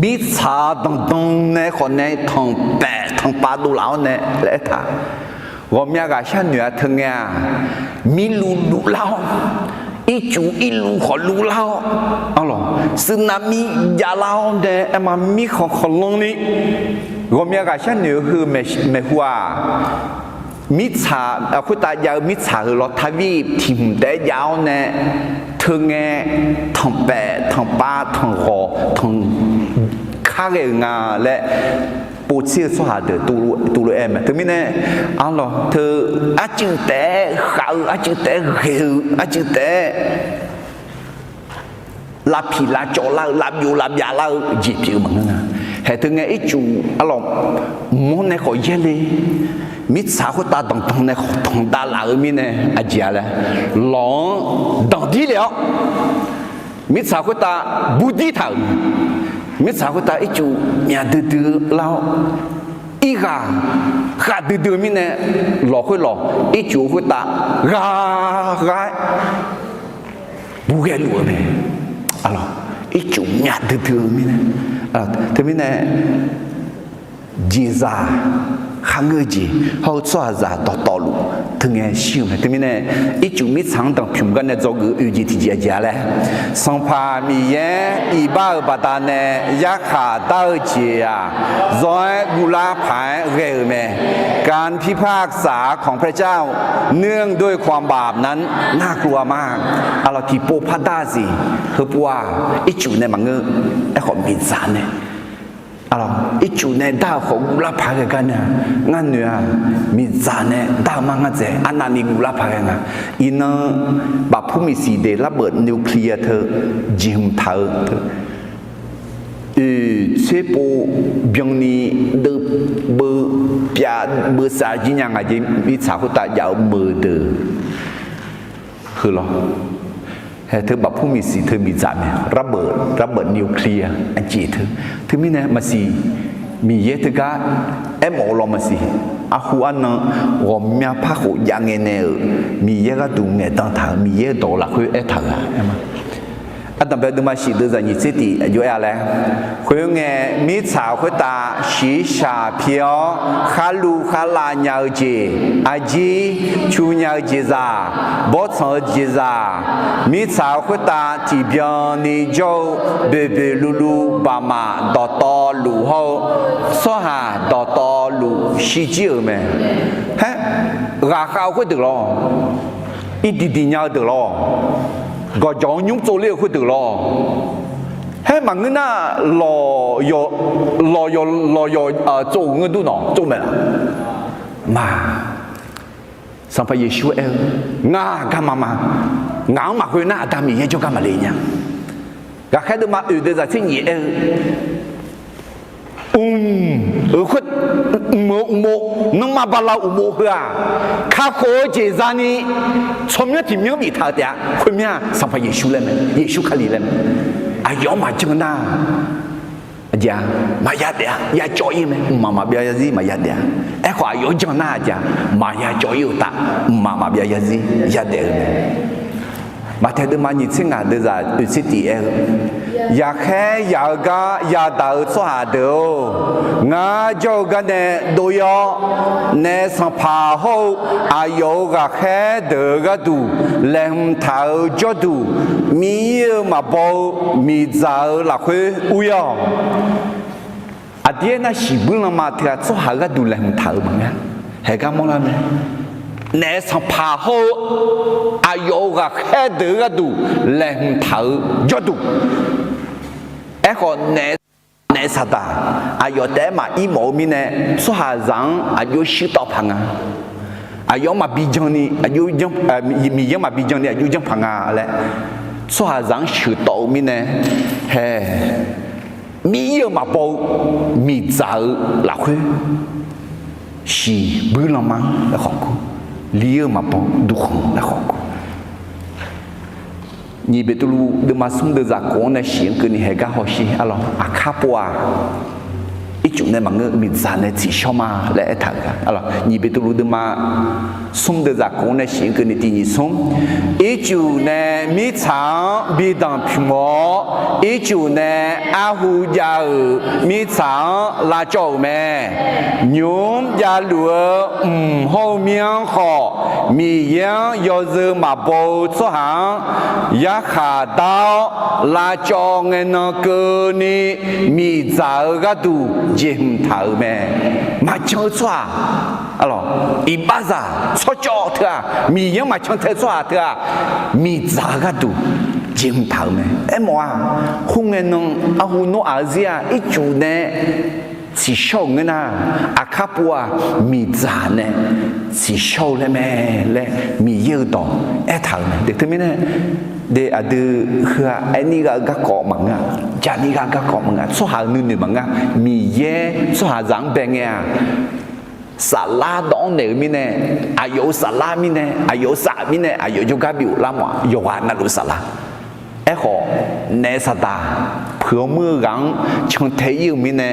mirtsaq danqdan nae khawf nae tanqpaef tanqpav dovlaf-awr nae laer aertaq. Ghawqmya ghaqshar noeq-a teu ngae-aq, mirluv luvlar-awr, ircuf irluv khawf luvlar-awr, arlawq, suinav mir javlar-awr nae aerma mirkhanq khanqlanr ni, ghawqmya ghaqshar noeq-eu heu maeqhu-aq, mirtsaq khoertav jav-eu mirtsaq heu law tarvir tiq hmq taef-aer jav-awr nae, teu ngae tanqpaef tanqpav tanqghawq tanqkar ghae-euq nga laer povtser-eu tsawrhaq deuq tuvlof aer mae. Teumirnae, arlawq, teu arcuiv taef-aer khav-eu, arcuiv taef-aer ghae-eu, arcuiv taef-aer lavpiq lavcawv lar-eu, lavbyov lavbyav lar-eu jeq pyeuf-eu maqngeur nga. Haeq teu ngae ircuf arlawq mawr nae khawf yaerle, mirtsaq khoertav danqdan nae khawf tanqdav laf-eu mirnae aqjeq-a laer, lawq-anr danqdir le-awr, mirtsaq khoertav burdir taq-euq, mirtsaq khoertav ircuf myaq duidui lar-awr, irghaq ghaq duidui-eu mirnae, lawq khoerlawq ircuf khoertav ghaq ghaq-aer bughae luf-eu mae. Arlawq, ircuf myaq duidui-eu mirnae, teumirnae jeqzaq kharngeur-eu jeq hawr-eu tsawrhaqzaq dawqtawvluf teu ngae shir-eu mae. Teumirnae ircuf mirtsaq-anr danqpymq gar nae dzawgeuf-eu oe jeq tiqjeq aqjeq-a laer, Sanqpaq Miqyaer iqbax-euq baqdanae yarkhaq dar-eu jeq-aq, zawr-aer guvlar paq-aer ghae-euq mae. การพิพากษาของพระเจ้า เนื่องด้วยความบาปนั้นน่ากลัวมาก. Arlawq, tiqpov par dar-eu siq, heupov-aq, ircuf nae maqngeur. Aerkhawf miqdzaq nae, arlawq, ircuf nae dar-euq khawf guvlar paq-aer ghae gar nae-aq, ngar noeq-aq, miqdzaq nae dar-eu mar ngar dzaeq arnavni guvlar paq-aer ghae nga. Iqnan, bafpur miqsiq de ระเบิดนิวเคลียร์ teu jeqhmq taq-eu teu, oeq tser pov byanni deuvbeu pyav beusav jir nya ngaq jeq mirtsaq khoertav jav-eu meuq deuq heu lawr. Haeq teu bafpur miqsiq teu miqdzaq mae, ระเบิด ระเบิดนิวเคลียร์ aqjeq teu. Teumirnae maqsiq, Miqyaer teugar aermawf-eu law maqsiq, arhu arnan ghawqmya par khof jav ngae nae-euq Miqyaer gharduq ngaeqdan taq-euq Miqyaer-eu dawq lafkhoer aertaq-euq-a. Ardanqbae deuvma shif deuvzaq nyiq tser tiq aqjox-aer-a laer, khoerngae mirtsaq khoertav shiqshaq pi-awr kharluv kharlav nya-eu jeq, arjir cu nya-eu jeqzaq, bawrtsanq-eu jeqzaq, mirtsaq khoertav tiqbyan ni jawr-eu boeqboeq luvluv baqmaf dawqtawvluf hawr-eu tsawrhaq dawqtawvluf shirjir-euq mae. Haer, ghaqkhav-eu khoerdeuq lawr, irdiq diq nya-eu deuq lawr, gawqjawq-anr nymr tsovler-eu khoerdeuq lawr, haer maqngeur nar, lawqyawf lawqyawf tsov-euq ngeur dur nawq tsov maeq laf ma. Sanqpaq Yeqsur aer-eu, Ngar garma ma. Ngaq-anr maqkhoer nar, Aqda Miqyaer jawrgar maqle nya. Ghaqkhaer deuvma oeq deuvzaq tser nyiq aer-eu, mq-euq khoer, mq-euq uqmov, nanrma bala uqmov heu-aq, kakhof-eu jeq zani tsawrmyanr tiq myanr biftaq-eu taef-a. Khoermyanr-aq, Sanqpaq Yeqsur laer mae, Yeqsur Kali laer mae. Aqyawf-anr maqjan nar, aqjeq-a, maqya daef-a, ya cawv ir mae. Mqmaq maqbyav zarzir maqya daef-a. Aerkhawf, aqyawf-anr jan nar, aqjeq-a, maqya cawv ir-eu uqtaf, mqmaq maqbyav zarzir ya daef-eu mae. Maqtaeq deuvma nyiq tser ngaq deuvzaq oeq tser tiq aer-eu, Yaqkhaer yaq-eu gar yadaq-eu tsawrhaq deuq-or, ngar jawr-eu gar nae dov-ir-awr, naef sanqpaq hawr-eu aqyawf-euq ghaqkhaer deuq-eu gharduq laeqhmq taq-eu jawrduq, mir-ir-eu maqbaw-eu miqdzaq-eu lafkhoer ur-ir-awq. Aqdir aernar, shiqbuir lanma teughaq tsawrhaq-eu gharduq laeqhmq taq-euq maqngeur. Haeqgar mawrlar mae. Naef sanqpaq hawr-eu aqyawf-euq ghaqkhaer deuq-eu gharduq laeqhmq taq-eu jawrduq. Aerkhawf, naef saqdaq aqyawf taef-aer maqir mawf-eu mirnae, tsawrhaqzaq-anr aqjox shuir tawv paq nga. Aqyawf-anr maqbi jan ni, Miqyaer-anr maqbi jan ni aqjox janr paq nga laer, tsawrhaqzaq-anr sheuq tawv-eu mirnae, hae, mir-ir-eu maqbaw-eu miqdzaq-eu lafkhoer, shiqbuir lanma-anr aerkhawf kur, lir-eu maqbaw duqkhanq aerkhawf kur. Nyiq Beqtuvluv deuvma smr deuvzaq khof-anr nae shiq-anr keuvni haeqgar hawsher arlawq. Aqkar pov-aq, ircuf nae maqngeur, miqdzaq nae tsiqshawr ma laer aertaq-euq gar arlawq. Nyiq Beqtuvluv deuvma smr deuvzaq khof-anr nae shiq-anr keuvni tiq nyiq smr, ircuf nae mirtsaq-anr bi danqpymq-awr, ircuf nae arhu jav-euq mirtsaq-anr lavcawv-euq mae. Nymq-mr javluf-eu mq hawr-eu mir-anr khawf, Miqyaer-anr yawzeu maqbaw-eu tsawrhaq-anr yarkhaq dar-awr, lavcawv ngaenan keuvni miqdzaq-eu gharduq jeqhmq taq-euq mae. Maqjan-eu tsawrhaq, arlawq, iqbaxzaq tsawrcawv teu-aq, Miqyaer-anr maqcan tae-eu tsawrhaq teu-aq, miqdzaq-eu gharduq jeqhmq taq-euq mae. Aermawf-aq, khoerngae nan arhu nawr aqzir-aq ircuf nae tsiqshawr-euq ngeur nar, aqkar pov-aq, miqdzaq nae tsiqshawr-eu laer mae laer Miqyaer-euq dawq aertaq-euq mae. Teumirnae, de aqdui heu-aq aerni gha-eu garkawv maqngeur-aq, jaqni gha-eu garkawv maqngeur-aq, tsawrhaq-euq nuinoeq maqngeur-aq, Miqyaer tsawrhaqzaq-anr bae ngae-aq, saflar dawv-anr naeq-eu mirnae, aqyawf-euq saflar mirnae, aqyawf-euq saf mirnae, aqyawf jawrgar bi ghoflar mawf-aq, yawqghaq navluf saflar. Aerkhawf, naef saqdaq puiq-awr muir-eu ghaq-anr cantae ir-eu mirnae,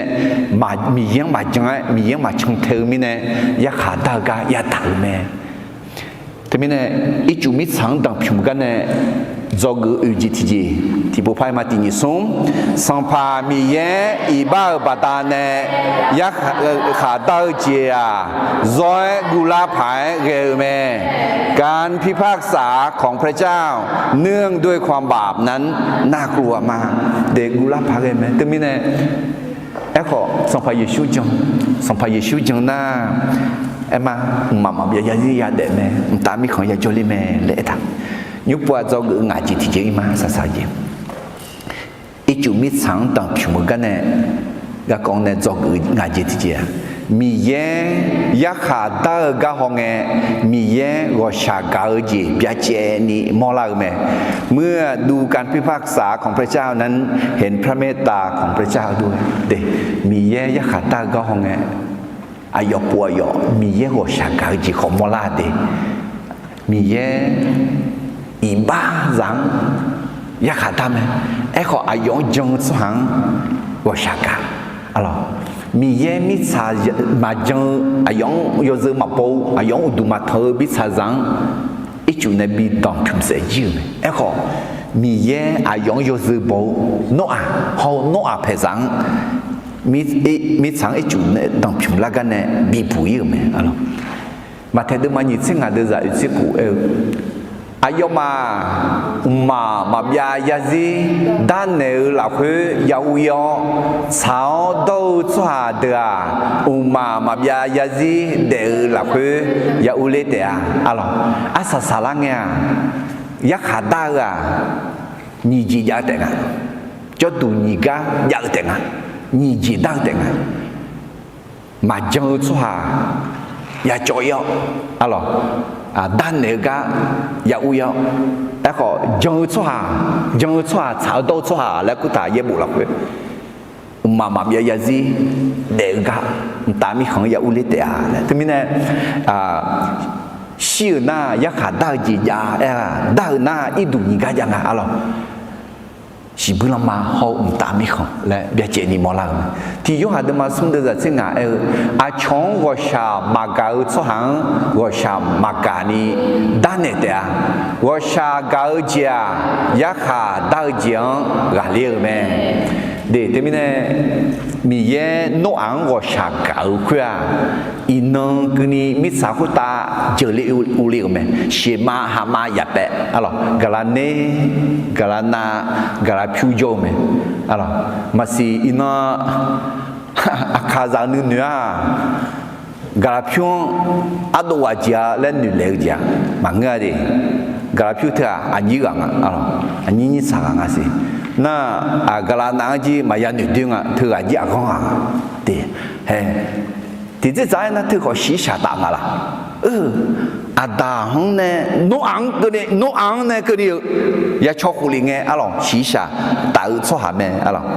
Miqyaer-anr maqjan-aer, Miqyaer-anr maqcan tae-eu mirnae, yarkhaq dar-eu gar yadaq-euq mae. Teumirnae, ircuf mirtsaq-anr danqpymq-eu gar nae dzawgeuf-eu oeq jeq tiqjeq, tiqpov par-aer ma tiq nyiq smr, Sanqpaq Miqyaer iqbax-euq baqdanae yarkhaq dar-eu jeq-aq, zawr-aer guvlar paq-aer ghae-eu mae. การพิพากษาของพระเจ้า เนื่องด้วยความบาปนั้น น่ากลัวมาก de guvlar paq ghae mae. Teumirnae, aerkhawf Sanqpaq Yeqsur jan, Sanqpaq Yeqsur jan nar, aerma, mqmaq maqbyav yarzir yadaef mae, mqtav mirkhanq yajawr ler mae laer aertaq. Nymr pov-aq dzawgeuf-eu ngaq jeq tiqjeq ir ma saqsaq jeq. Ircuf mirtsaq-anr danqpymq-eu gar nae, garkawv nae dzawgeuf-eu ngaq jeq tiqjeq-aq, Miqyaer yarkhaq dar-eu gar hawngae, Miqyaer ghawqshaq gaq-eu jeq byacaevni mawrlar-eu mae. เมื่อดูการพิพากษาของพระเจ้านั้น เห็นพระเมตตาของพระเจ้าด้วย de, Miqyaer yarkhaq dar-eu gar hawngae, aqyawf pov aqyawf Miqyaer ghawqshaq gaq-eu jeq khawf mawrlar de. Miqyaer iqbaxzaq-anr yarkhaq dar mae. Aerkhawf, aqyawf-anr jan-eu tsawrhaq-anr ghawqshaq gaq. Arlawq, Miqyaer mirtsaq maqjan-eu, aqyawf-anr yawzeu maqbaw-eu, aqyawf-anr uqduq maqtanq-eu mirtsaqzaq-anr ircuf nae bi danqpymq saef jir-euq mae. Aerkhawf, Miqyaer aqyawf-anr yawzeu baw-eu Noraq hawr-eu Noraq paeqzaq-anr mirtsaq-anr ircuf nae danqpymq lar gar nae bibuq ir-euq mae. Arlawq, Maqtaeq deuvma nyiq tser ngaq deuvzaq oeq tser kof aer-eu, aqyawfmaf mqmaq maqbyav yarzir darnaeq-eu lafkhoer ya ur ir-awr, tsaq-awr dawr-eu tsawrhaq deuq-aq, mqmaq maqbyav yarzir daef-eu lafkhoer ya urler taef-a. Arlawq, arsaq saqlar ngae-aq, yarkhaq dar-eu-aq, nyiq jeq jav-eu taef nga. Jawrduq nyiq gar jav-eu taef nga. Nyiq jeq dar-eu taef nga. Maqjan-eu tsawrhaq ya cawv ir-awr, arlawq, darnaeq-eu gar ya ur ir-awr, aerkhawf jan-eu tsawrhaq, jan-eu tsawrhaq tsaq-awr dawr-eu tsawrhaq laer kurtaq yaerbof lafkhoer, mqmaq maqbyav yarzir daef-eu gar mqtav mirkhanq-anr ya urler taef-a laer. Teumirnae, shir-euq nar yarkhaq dar-eu jeq jav-a aer-a, dar-euq nar irduq nyiq gar jav nga arlawq. shiqbuir lanma hawr-eu mqtav mirkhanq laer byacaevni mawrlar-euq mae. Tiq Yorhaq deuvma smr deuvzaq tser ngaq aer-eu, aqcawq-anr ghawqshaq maqgaq-eu tsawrhaq-anr ghawqshaq maqgaq ni darnaeq taef-a. Ghawqshaq gaq-eu jeq-aq, yarkhaq dar-eu jeq-anr ghaqler-euq mae. De, teumirnae Miqyaer Noraq-anr ghawqshaq gaq-eu khoer-aq, iqnan keuvni mirtsaq khoertav jeuqle urle-euq mae. Sheuqmav haqmav yaf paev arlawq, gaqlaq ner, gaqlaq nav, gaqlaq pyur jawr-eu mae. Arlawq, maqsiq iqnan aqkaqzaq-eu nuinoeq-aq, gaqlaq pyur-anr ardov ghaq jeq-a laer noeqlaeq-eu jeq-aq maqngeur-a de. Gaqlaq pyur teu-aq aqnyir ghaq nga, aqnyir nyir tsaq ghaq nga siq. Nar, gaqlaq nav-anr jir maqya noeqdoer nga, teughaq jir aqghanr ghaq nga. De, hae, tiqdzerdzaq aernar teukhawf shiqshaq taf nga laq. Aqdaq-anr nae, Noraq-anr keuvni, Noraq-anr nae keuvni-eu ya caw khof lef ngae arlawq, shiqshaq taf-eu tsawrhaq mae arlawq.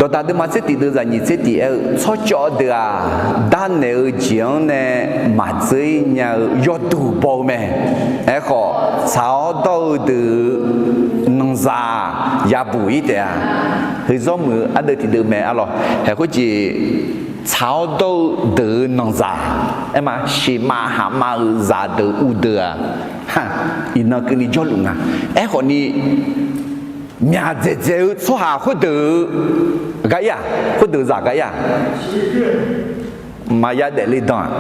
Dawqdaq deuvma tser tiq deuvzaq nyiq tser tiq aer-eu, tsawrcawv deuq-aq, darnaeq-eu jeq-anr nae maqdzeur-ir nya-eu yawduq baw-eu mae. Aerkhawf, tsaq-awr dawr-eu deuq-euq nanqzaq yabuq-ir taef-a. Heuzawr muiq-eu ardeuv tiqdeuv mae arlawq. Haeq khoerjeq, tsaq-awr dawr-eu deuq-euq nanqzaq, aerma sheuqmav haqmav-euq zaqdeuq uvdeuq-aq, iqnan keuvni jawrluf nga. Aerkhawfni, myaq dzaeqdzaeq-eu tsawrhaq khoerdeuq-eu gar ir-aq, khoerdeuq zaq gar ir-aq, maqya daefle dan-aq,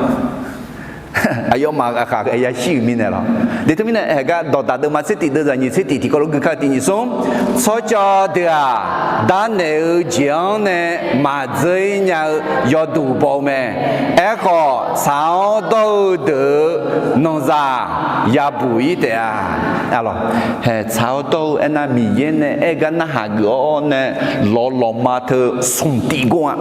aqyawfmaf aqkhaq yashir-euq mirnae lawr. De, teumirnae haeq gar dawqdaq deuvma tser tiq deuvzaq nyiq tser tiq tiqkawv lof gui kar-eu tiq nyiq smr, tsawrcawv deuq-aq, darnaeq-eu jeq-anr nae maqdzeur-ir nya-eu yawduq baw-eu mae. Aerkhawf, tsaq-awr dawr-eu deuq-euq nanqzaq yabuq-ir taef-a. Haeq, tsaq-awr dawr-eu aernar, Miqyaer nae aer gar narhaq geuf-awr nae lawq lawqma teu smq tif gor nga.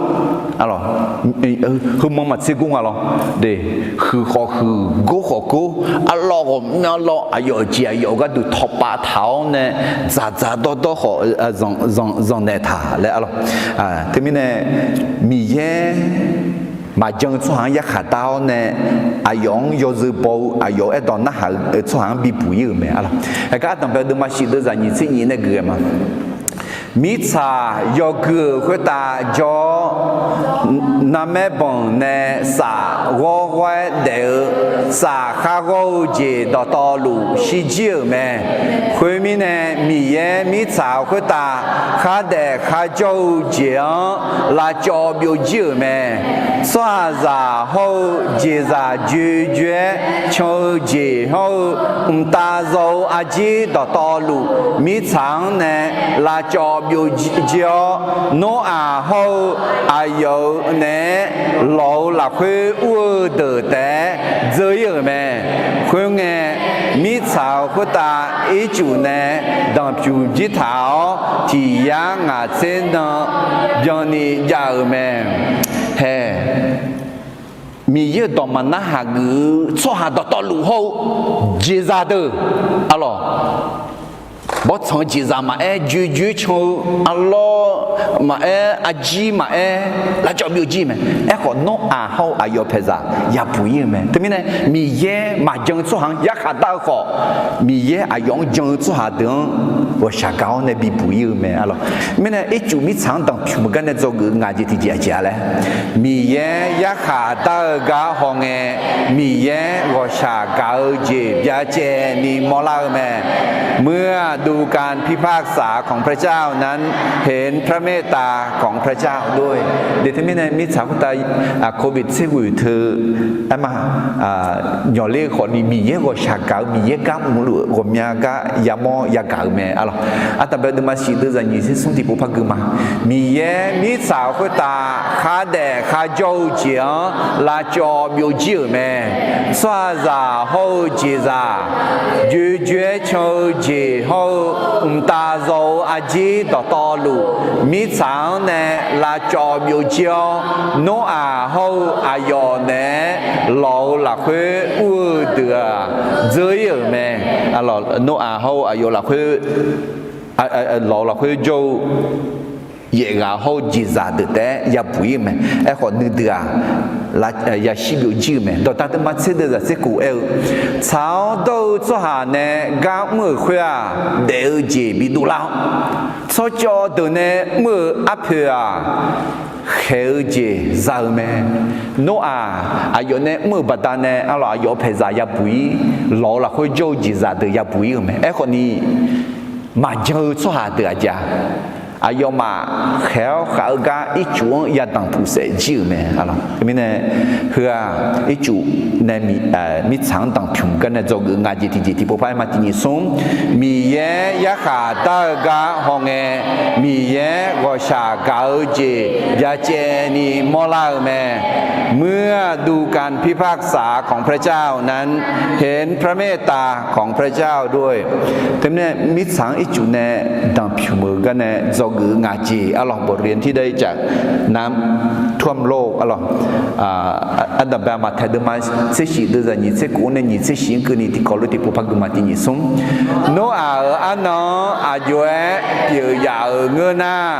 Heumanr maqtser gor nga lawr. De, huiq khawf huiq, gor khawf gor, arlawr ghawqmyanr lawr, aqyawf jeq aqyawf gharduq tawqpav taq-awr nae dzaqdzaq dawrdawr khawf zanqnaeq taq laer arlawq. Teumirnae Miqyaer maqjan-eu tsawrhaq-anr yarkhaq dar-awr nae, aqyawf-anr yawzeu baw-eu, aqyawf-euq aerdawq narhaq-eu tsawrhaq-anr bibuq-ir-euq mae arlawq. Haeq gar ardanqbae-eu deuvma shif deuvzaq nyiq tser nyiq nae geuf-aer ma. Mirtsaq yawgui-euq khoertav jawr-awr, narmaer banq nae saf ghawr ghawr-aer daef-eu saf khar ghawr-eu jeq dawqtawvluf shirjir-euq mae. Khoermirnae, Miqyaer mirtsaq khoertav khardaef kharjawr-eu jeq-anr lavcawv byovjir-euq mae. Tsawrhaqzaq hawr-eu jeqzaq joejoe-aer can-eu jeq hawr-eu mqtav zaw-eu arjir dawqtawvluf, mirtsaq-anr nae lavcawv byovjir-awr, Noraq hawr-eu aqyawf-euq naeq-aer lawq-eu lafkhoer ur-eu deuq taef-aer dzeur-ir-euq mae. Khoerngae, mirtsaq-euq khoertav ircuf nae danqpyuq jir taq-awr, tiq yar ngaq tser nan byanni jav-euq mae. Hae, Miqyaer-euq dawq maqnar haq geuf-eu tsawrhaq dawqtawvluf hawr-eu jeqzaq deuq, arlawq, bawrtsanq-eu jeqzaq maqaer, joejoe can-eu arlawr maqaer, arjir maqaer, lavcawv byovjir mae. Aerkhawf, Noraq hawr-eu aqyawf paeqzaq yabuq-ir-euq mae. Teumirnae, Miqyaer maqjan-eu tsawrhaq-anr yarkhaq dar-eu khawf, Miqyaer aqyawf-anr jan-eu tsawrhaq deuq-anr ghawqshaq gaq-awr nae bibuq-ir-eu mae arlawq. Mirnae, ircuf mirtsaq-anr danqpyuq maqgar nae dzawgeuf-eu ngaq jeq tiqjeq aqjeq-a laer, Miqyaer yarkhaq dar-eu gar hawngae, Miqyaer ghawqshaq gaq-eu jeq byacaevni mawrlar-eu mae. เมื่อดูการพิพากษาของพระเจ้านั้น เห็นพระเมตตาของพระเจ้าด้วย De, teumirnae mirtsaq khoertav covid tser ghoeq teu aerma nyawqler khawfni, Miqyaer ghawqshaq gaq-eu, Miqyaer gar mrluf-eu ghawqmya gar yamawr yagaq-eu mae arlawq. Ardanqbae deuvma shif deuvzaq nyiq tser smr tiqpov par gui ma. Miqyaer mirtsaq khoertav khardaef kharjawr-eu jeq-anr lavcawv byovjir-euq mae. Tsawrhaqzaq hawr-eu jeqzaq, joejoe-aer can-eu jeq hawr-eu mqtav zaw-eu arjir dawqtawvluf, mirtsaq-anr nae lavcawv byovjir-awr, Noraq hawr-eu aqyawf naeq-aer lawq-eu lafkhoer ur-eu deuq-aq, dzeur-ir-euq mae. Noraq hawr-eu aqyawf lafkhoer, lawq-eu lafkhoer jawr-eu yaef ghaq hawr-eu jeqzaq deuq taef-aer yabuq ir-eu mae. Aerkhawf nuideuq-aq, yashir byov jir-eu mae. Dawqdaq teuma tser deuq zaq tser kof aer-eu, Tsaq-awr dawr-eu tsawrhaq nae gar mr-euq khoer-aq, daef-eu jeq bidov lar-awr, tsawrcawv deuq nae mr-euq arpoeq-aq, khaeq-eu jeq za-eu mae. Noraq aqyawf nae mr-euq baqdanae arlawq, aqyawf paeqzaq yabuq ir, lawq-eu lafkhoer jawr-eu jeqzaq deuq yabuq ir-euq mae. Aerkhawfni, maqjan-eu tsawrhaq deuq aqjeq-a, aqyawfmaf khaeq-awr khav-eu gar ircuf-anr yadanq puq saef jir-euq mae. Teumirnae, heu-aq, ircuf nae mirtsaq-anr danqpymq gar nae dzawgeuf nga jeq tiqjeq tiqpov par-aer ma tiqnyif smr. Miqyaer yarkhaq dar-eu gar hawngae, Miqyaer ghawqshaq gaq-eu jeq byacaevni mawrlar-eu mae. เมื่อดูการพิพากษาของพระเจ้านั้น เห็นพระเมตตาของพระเจ้าด้วย Teumirnae mirtsaq-anr ircuf nae danqpymq-euq gar nae dzawgeuf-eu nga jeq arlawq, บทเรียนที่ได้จากน้ำท่วมโลก arlawq. Ardanqbae maqtaeq deuvma tser shif deuv zaq nyiq tser kof-anr nae nyiq tser shif-anr keuvni tiqkawv lof tiqpov par gui ma tiqnyif smr. Noraq-euq arnan-anr aqjox-aer pyeuf yaf-euq ngeur nar,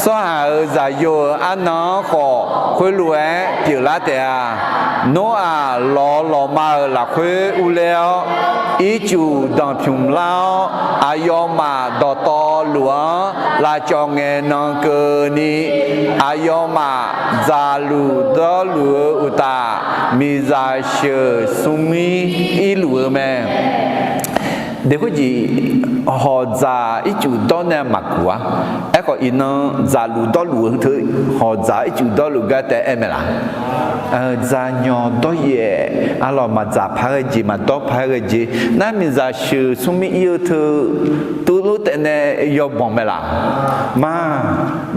tsawrhaq-euq zaqyo-euq arnan-anr khawf khoerlof-aer pyeuflar taef-a. Noraq lawq lawqma-euq lafkhoer urler-awr, ircuf danqpymq lar-awr, aqyawfmaf dawqtawvluf-anr lavcawv ngaenan keuvni, aqyawfmaf dzaqluf dawrluf-eu uqtaf, miqzaq sheuq smrmir irluf-eu mae. Deqkhoerjeq hawqdzaq ircuf dawr nae maqguq-ar. Aerkhawf iqnan dzaqluf dawrluf-eu teu hawqdzaq ircuf dawrluf gar taef-aer aer mae laq? Dzaqnyanq dawryaef arlawq, maqdzaq paq-aer ghae jeq, maqdawr paq-aer ghae jeq. Nar miqzaq sheuq smrmir ir-eu teu, tuvlof taef nae yawbanq mae laq? Ma,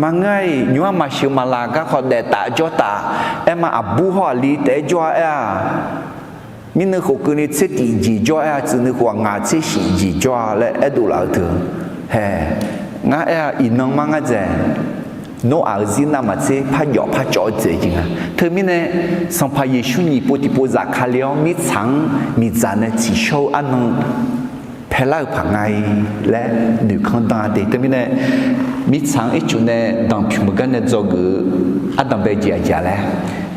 maqngeur-iq, nymr-anr maqsheuq maqlaq garkawv daef taf jawr taf. Aer ma, aqbur hawr aqli taef-aer jawr-a aer-a. Mirnuiv khof keuvni tser tif jeq jawr aer-a, tsuif nuiv khof-aq ngaq tser shif jeq jawr-a laer aerdov laf-eu teu. Hae, ngar aer-a, iqnan mar ngar dzaeq. Noraq-euq zir navmaqtser par jawf par cawv-eu dzaeq jeq nga. Teumirnae, Sanqpaq Yeqsur nyiq pov tiqpov zafkale-awr mirtsaq-anr miqdzaq nae tsiqshawr-eu arnan paelar-eu paq nga-i laer noeqkanr dan-a de. Teumirnae, mirtsaq-anr ircuf nae danqpymq-eu gar nae dzawgeuf-eu ardanqbae jeq aqjeq laer,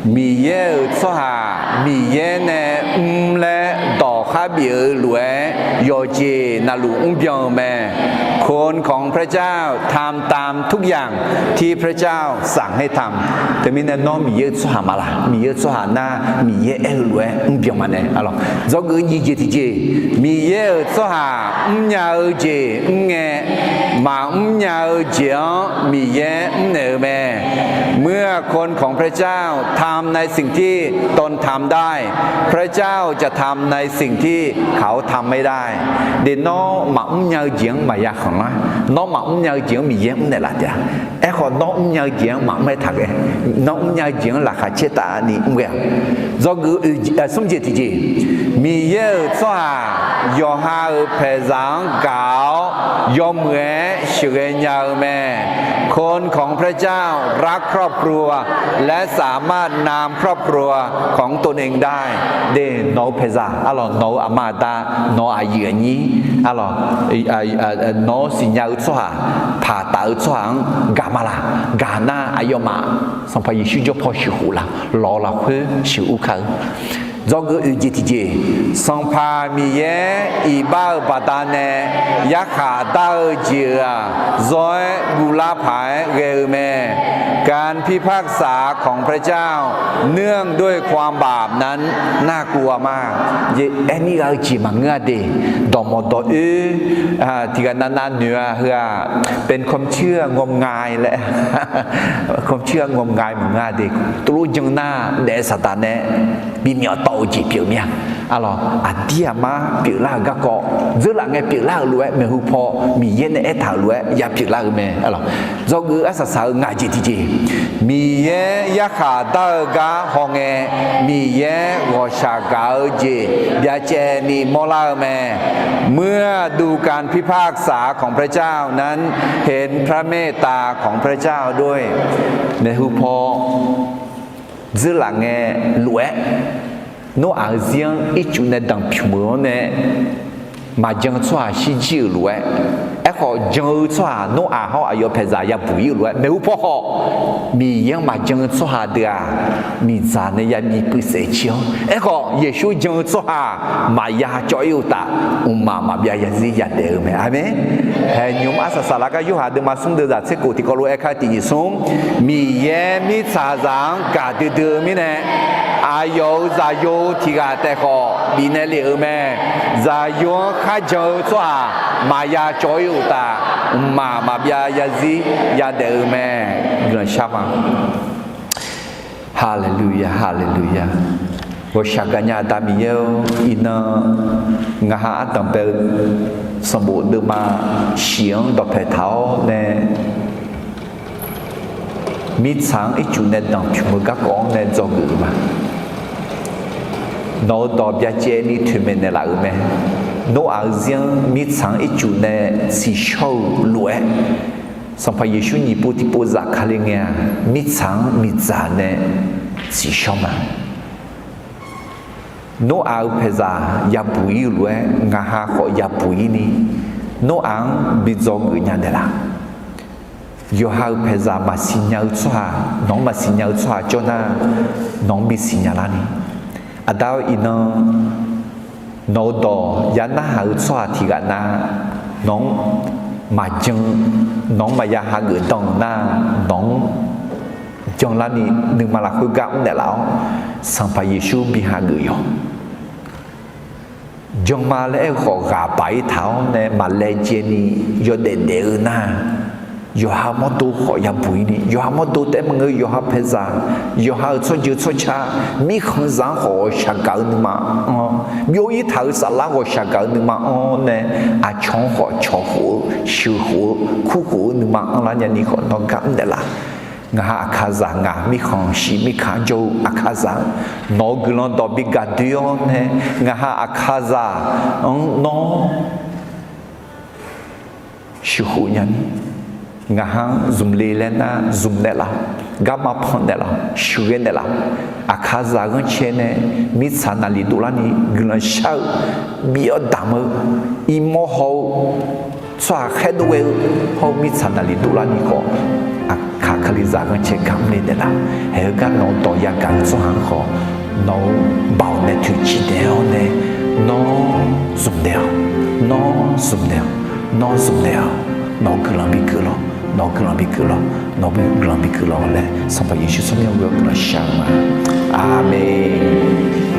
Miqyaer-euq tsawrhaq Miqyaer nae mr laer dawq khar bif-eu lof-aer yawqjeq navluf mrbyan-eu mae. คนของพระเจ้าทำตามทุกอย่างที่พระเจ้าสั่งให้ทำ Teumirnae nawr Miqyaer-euq tsawrhaq maqlaq? Miqyaer-euq tsawrhaq nar, Miqyaer aer-eu lof-aer mrbyan maqnaeq. Arlawq, dzawgeuf nyiq jeq tiqjeq, Miqyaer-euq tsawrhaq mrnya-eu jeq mr ngae, maqmr nya-eu jeq-anr Miqyaer mrnaeq-eu mae. เมื่อคนของพระเจ้าทำในสิ่งที่ตนทำได้ พระเจ้าจะทำในสิ่งที่เขาทำไม่ได้ De, nawr maqmr nya-eu jeq-anr maqya khanqlar. Nawr maqmr nya-eu jeq-anr Miqyaer mrnaeq laf taef-a. Aerkhawf, nawr mrnya-eu jeq-anr maqmr-aer taq ghae. Nawr mrnya-eu jeq-anr laqkhaq caer taf ni mr ghae-a. Dzawgeuf smr jeq tiqjeq, Miqyaer-euq tsawrhaq yawqha-euq paeqzaq-anr gaq-awr yawmuiq-aer sheuqghae nya-eu mae. คนของพระเจ้ารักครอบครัว และสามารถนำครอบครัวของตนเองได้ De, nawq-eu paeqzaq arlawq, nawq-eu aqma aqda, nawq-eu aqyuif aqnyir arlawq, nawq-eu siqnya-eu tsawrhaq, paq taf-eu tsawrhaq-anr gaq ma laq? Gaq nar aqyawfmaf Sanqpaq Yeqsur jawr paw sheuqkhof laq? Lawq-eu lafkhoer sheuqur kar-eu. Dzawgeuf oeq jeq tiqjeq, Sanqpaq Miqyaer iqbax-euq baqdanae yarkhaq dar-eu jeq-euq-aq, zawr-aer guvlar paq-aer ghae-eu mae. การพิพากษาของพระเจ้า เนื่องด้วยความบาปนั้นน่ากลัวมาก Aer nir gha-eu jeq maqngeur-a de. Dawqmawq dawq oer tiqghaq navnav noeq-a heu-aq, เป็นความเชื่องมงาย laer, ความเชื่องมงาย maqngeur-a de. Tuvlof jan nar daef-eu saqdaq nae bimyawf tawv-eu jeq pyeuf mir-a. Arlawq, aqdir aqmar pyeuflar-euq garkawv, dzeurlaf ngae pyeuflar-euq lof-aer maeqhu paw Miqyaer nae aertaq-euq lof-aer ya pyeuflar-eu mae. Arlawq, dzawgeuf arsaq saq-eu ngaq jeq tiqjeq, Miqyaer yarkhaq dar-eu gar hawngae, Miqyaer ghawqshaq gaq-eu jeq byacaevni mawrlar-eu mae. เมื่อดูการพิพากษาของพระเจ้านั้น เห็นพระเมตตาของพระเจ้าด้วย Maeqhu paw dzeurlaf ngae lof-aer, Noraq-eu zir-anr ircuf nae danqpymq-eu-anr nae maqjan tsawrhaq shirjir-euq lof-aer, Aerkhawf, jan-eu tsawrhaq Noraq hawr aqyawf paeqzaq yabuq ir-euq lof-aer maeqhu paw khawf, Miqyaer-anr maqjan-eu tsawrhaq deuq-aq, miqdzaq nae yabi puiv saef cir-awr. Aerkhawf, Yeqsur jan-eu tsawrhaq maqya cawv ir-eu uqtaf, mqmaq maqbyav yazir yadaef-eu mae. Aqmeq. Haeq nymq-mr arsaq saqlar gar Yorhaq deuvma smr deuvzaq tser khof tiqkawv lof-aer kar tiq nyiq smr, Miqyaer mirtsaqzaq-anr gaqdui dui-eu mirnae, aqyawf-euq zaqyo tiq ghaq taef khawf bifnaeq lef-euq mae. Zaqyo-anr kharjan-eu tsawrhaq maqya cawv ir-eu uqtaf, mqmaq maqbyav yazir yadaef-eu mae. Guiqlanq shar ma. Haleluya, haleluya. Ghawqshaq gaqnya Aqda Miqyaer-or, iqnan ngaq ha ardanq bae-eu sanqbof deuvma shiq-anr dawqpae taq-awr nae, mirtsaq-anr ircuf nae danqpymq-eu garkawv-anr nae dzawgeuf-eu ma. Nawq-euq dawq byacaevni toeqmaeq naeqlaf-euq mae. Noraq-eu zir-anr mirtsaq-anr ircuf nae tsiqshawr-eu lof-aer, Sanqpaq Yeqsur nyiq pov tiqpov zafkale ngae-aq, mirtsaq-anr miqdzaq nae tsiqshawr ma. Noraq-euq paeqzaq yabuq ir-eu lof-aer, ngaq ha khawf yabuq ir ni, Noraq-anr bi dzawgeuf nya naeqlaf. Yawqha-euq paeqzaq maqsiq nya-eu tsawrhaq, nawq-anr maqsiq nya-eu tsawrhaq jawr nar, nawq-anr bisiq nya larni. Aqda-or, iqnan nawq-eu dawq ya narhaq-eu tsawrhaq tiq ghaq nar, nawq-anr maqjan, nawq-anr maqya hageuf dan-euq nar, nawq-anr janlarni nuima lafkhoer gar mrnaeq laf-awr, Sanqpaq Yeqsur bi hageuf yawq. Jan ma laer aer-eu khawf ghaq baq ir taq-awr nae maqlaejae ni yawdaef daef-eu nar, yawqha mawrdo khawf yabuq ir ni, yawqha mawrdo taef-aer maqngeur, yawqha paeqzaq, yawqha-euq tsawrjeuq tsawrca, mirkhanqzaq-anr khawf ghawqshaq gaq-eu nuima anr-awr, byov ir taq-euq saflar ghawqshaq gaq-eu nuima anr-awr nae, aqcawq-anr khawf cawq khof-eu, sheuqkhof-eu, kurkhof-eu nuima anrlar nyani khawf nawr gar mrnaeq laf. Ngaq ha Aqkaqzaq, ngaq mirkhanq shiq mirkaq jawr-eu Aqkaqzaq, nawq-euq guiqlanq dawq bi gaq doe-awr nae, ngaq ha Aqkaqzaq-anr nawr sheuqkhof nyani, ngaq ha-anr zmqle laer nar zmq naeqlaf-awq, garma pan naeqlaf-awq, sheuqghae naeqlaf-awq. Aqkaqzaq ghanrcae nae mirtsaq naqliq dovlarni guiqlanq shar-eu, bif-awr damq-eu, irmawr haw-eu, tsawrhaq khaerdov ghae-eu hawr-eu mirtsaq naqliq dovlarni khawf, Aqkaq Kalizaq ghanrcae gar mrle naeqlaf. Haeq-eu gar nawq-eu dawq yagaq-eu tsawrhaq-anr khawf, nawq-eu baoq nae toeqciv naeq-awr nae, nawr zmq naeq-awq, nawr zmq naeq-awq, nawr zmq naeq-awq, nawq-eu guiqlanq bi keuv lawq, nawq-eu guiqlanq bi keuv lawq, nawq-eu guiqlanq bi keuv lawq laer Sanqpaq Yeqsur tsawrmyanr ghoe-awr guiqlanq shar-eu ma. Aqmeq.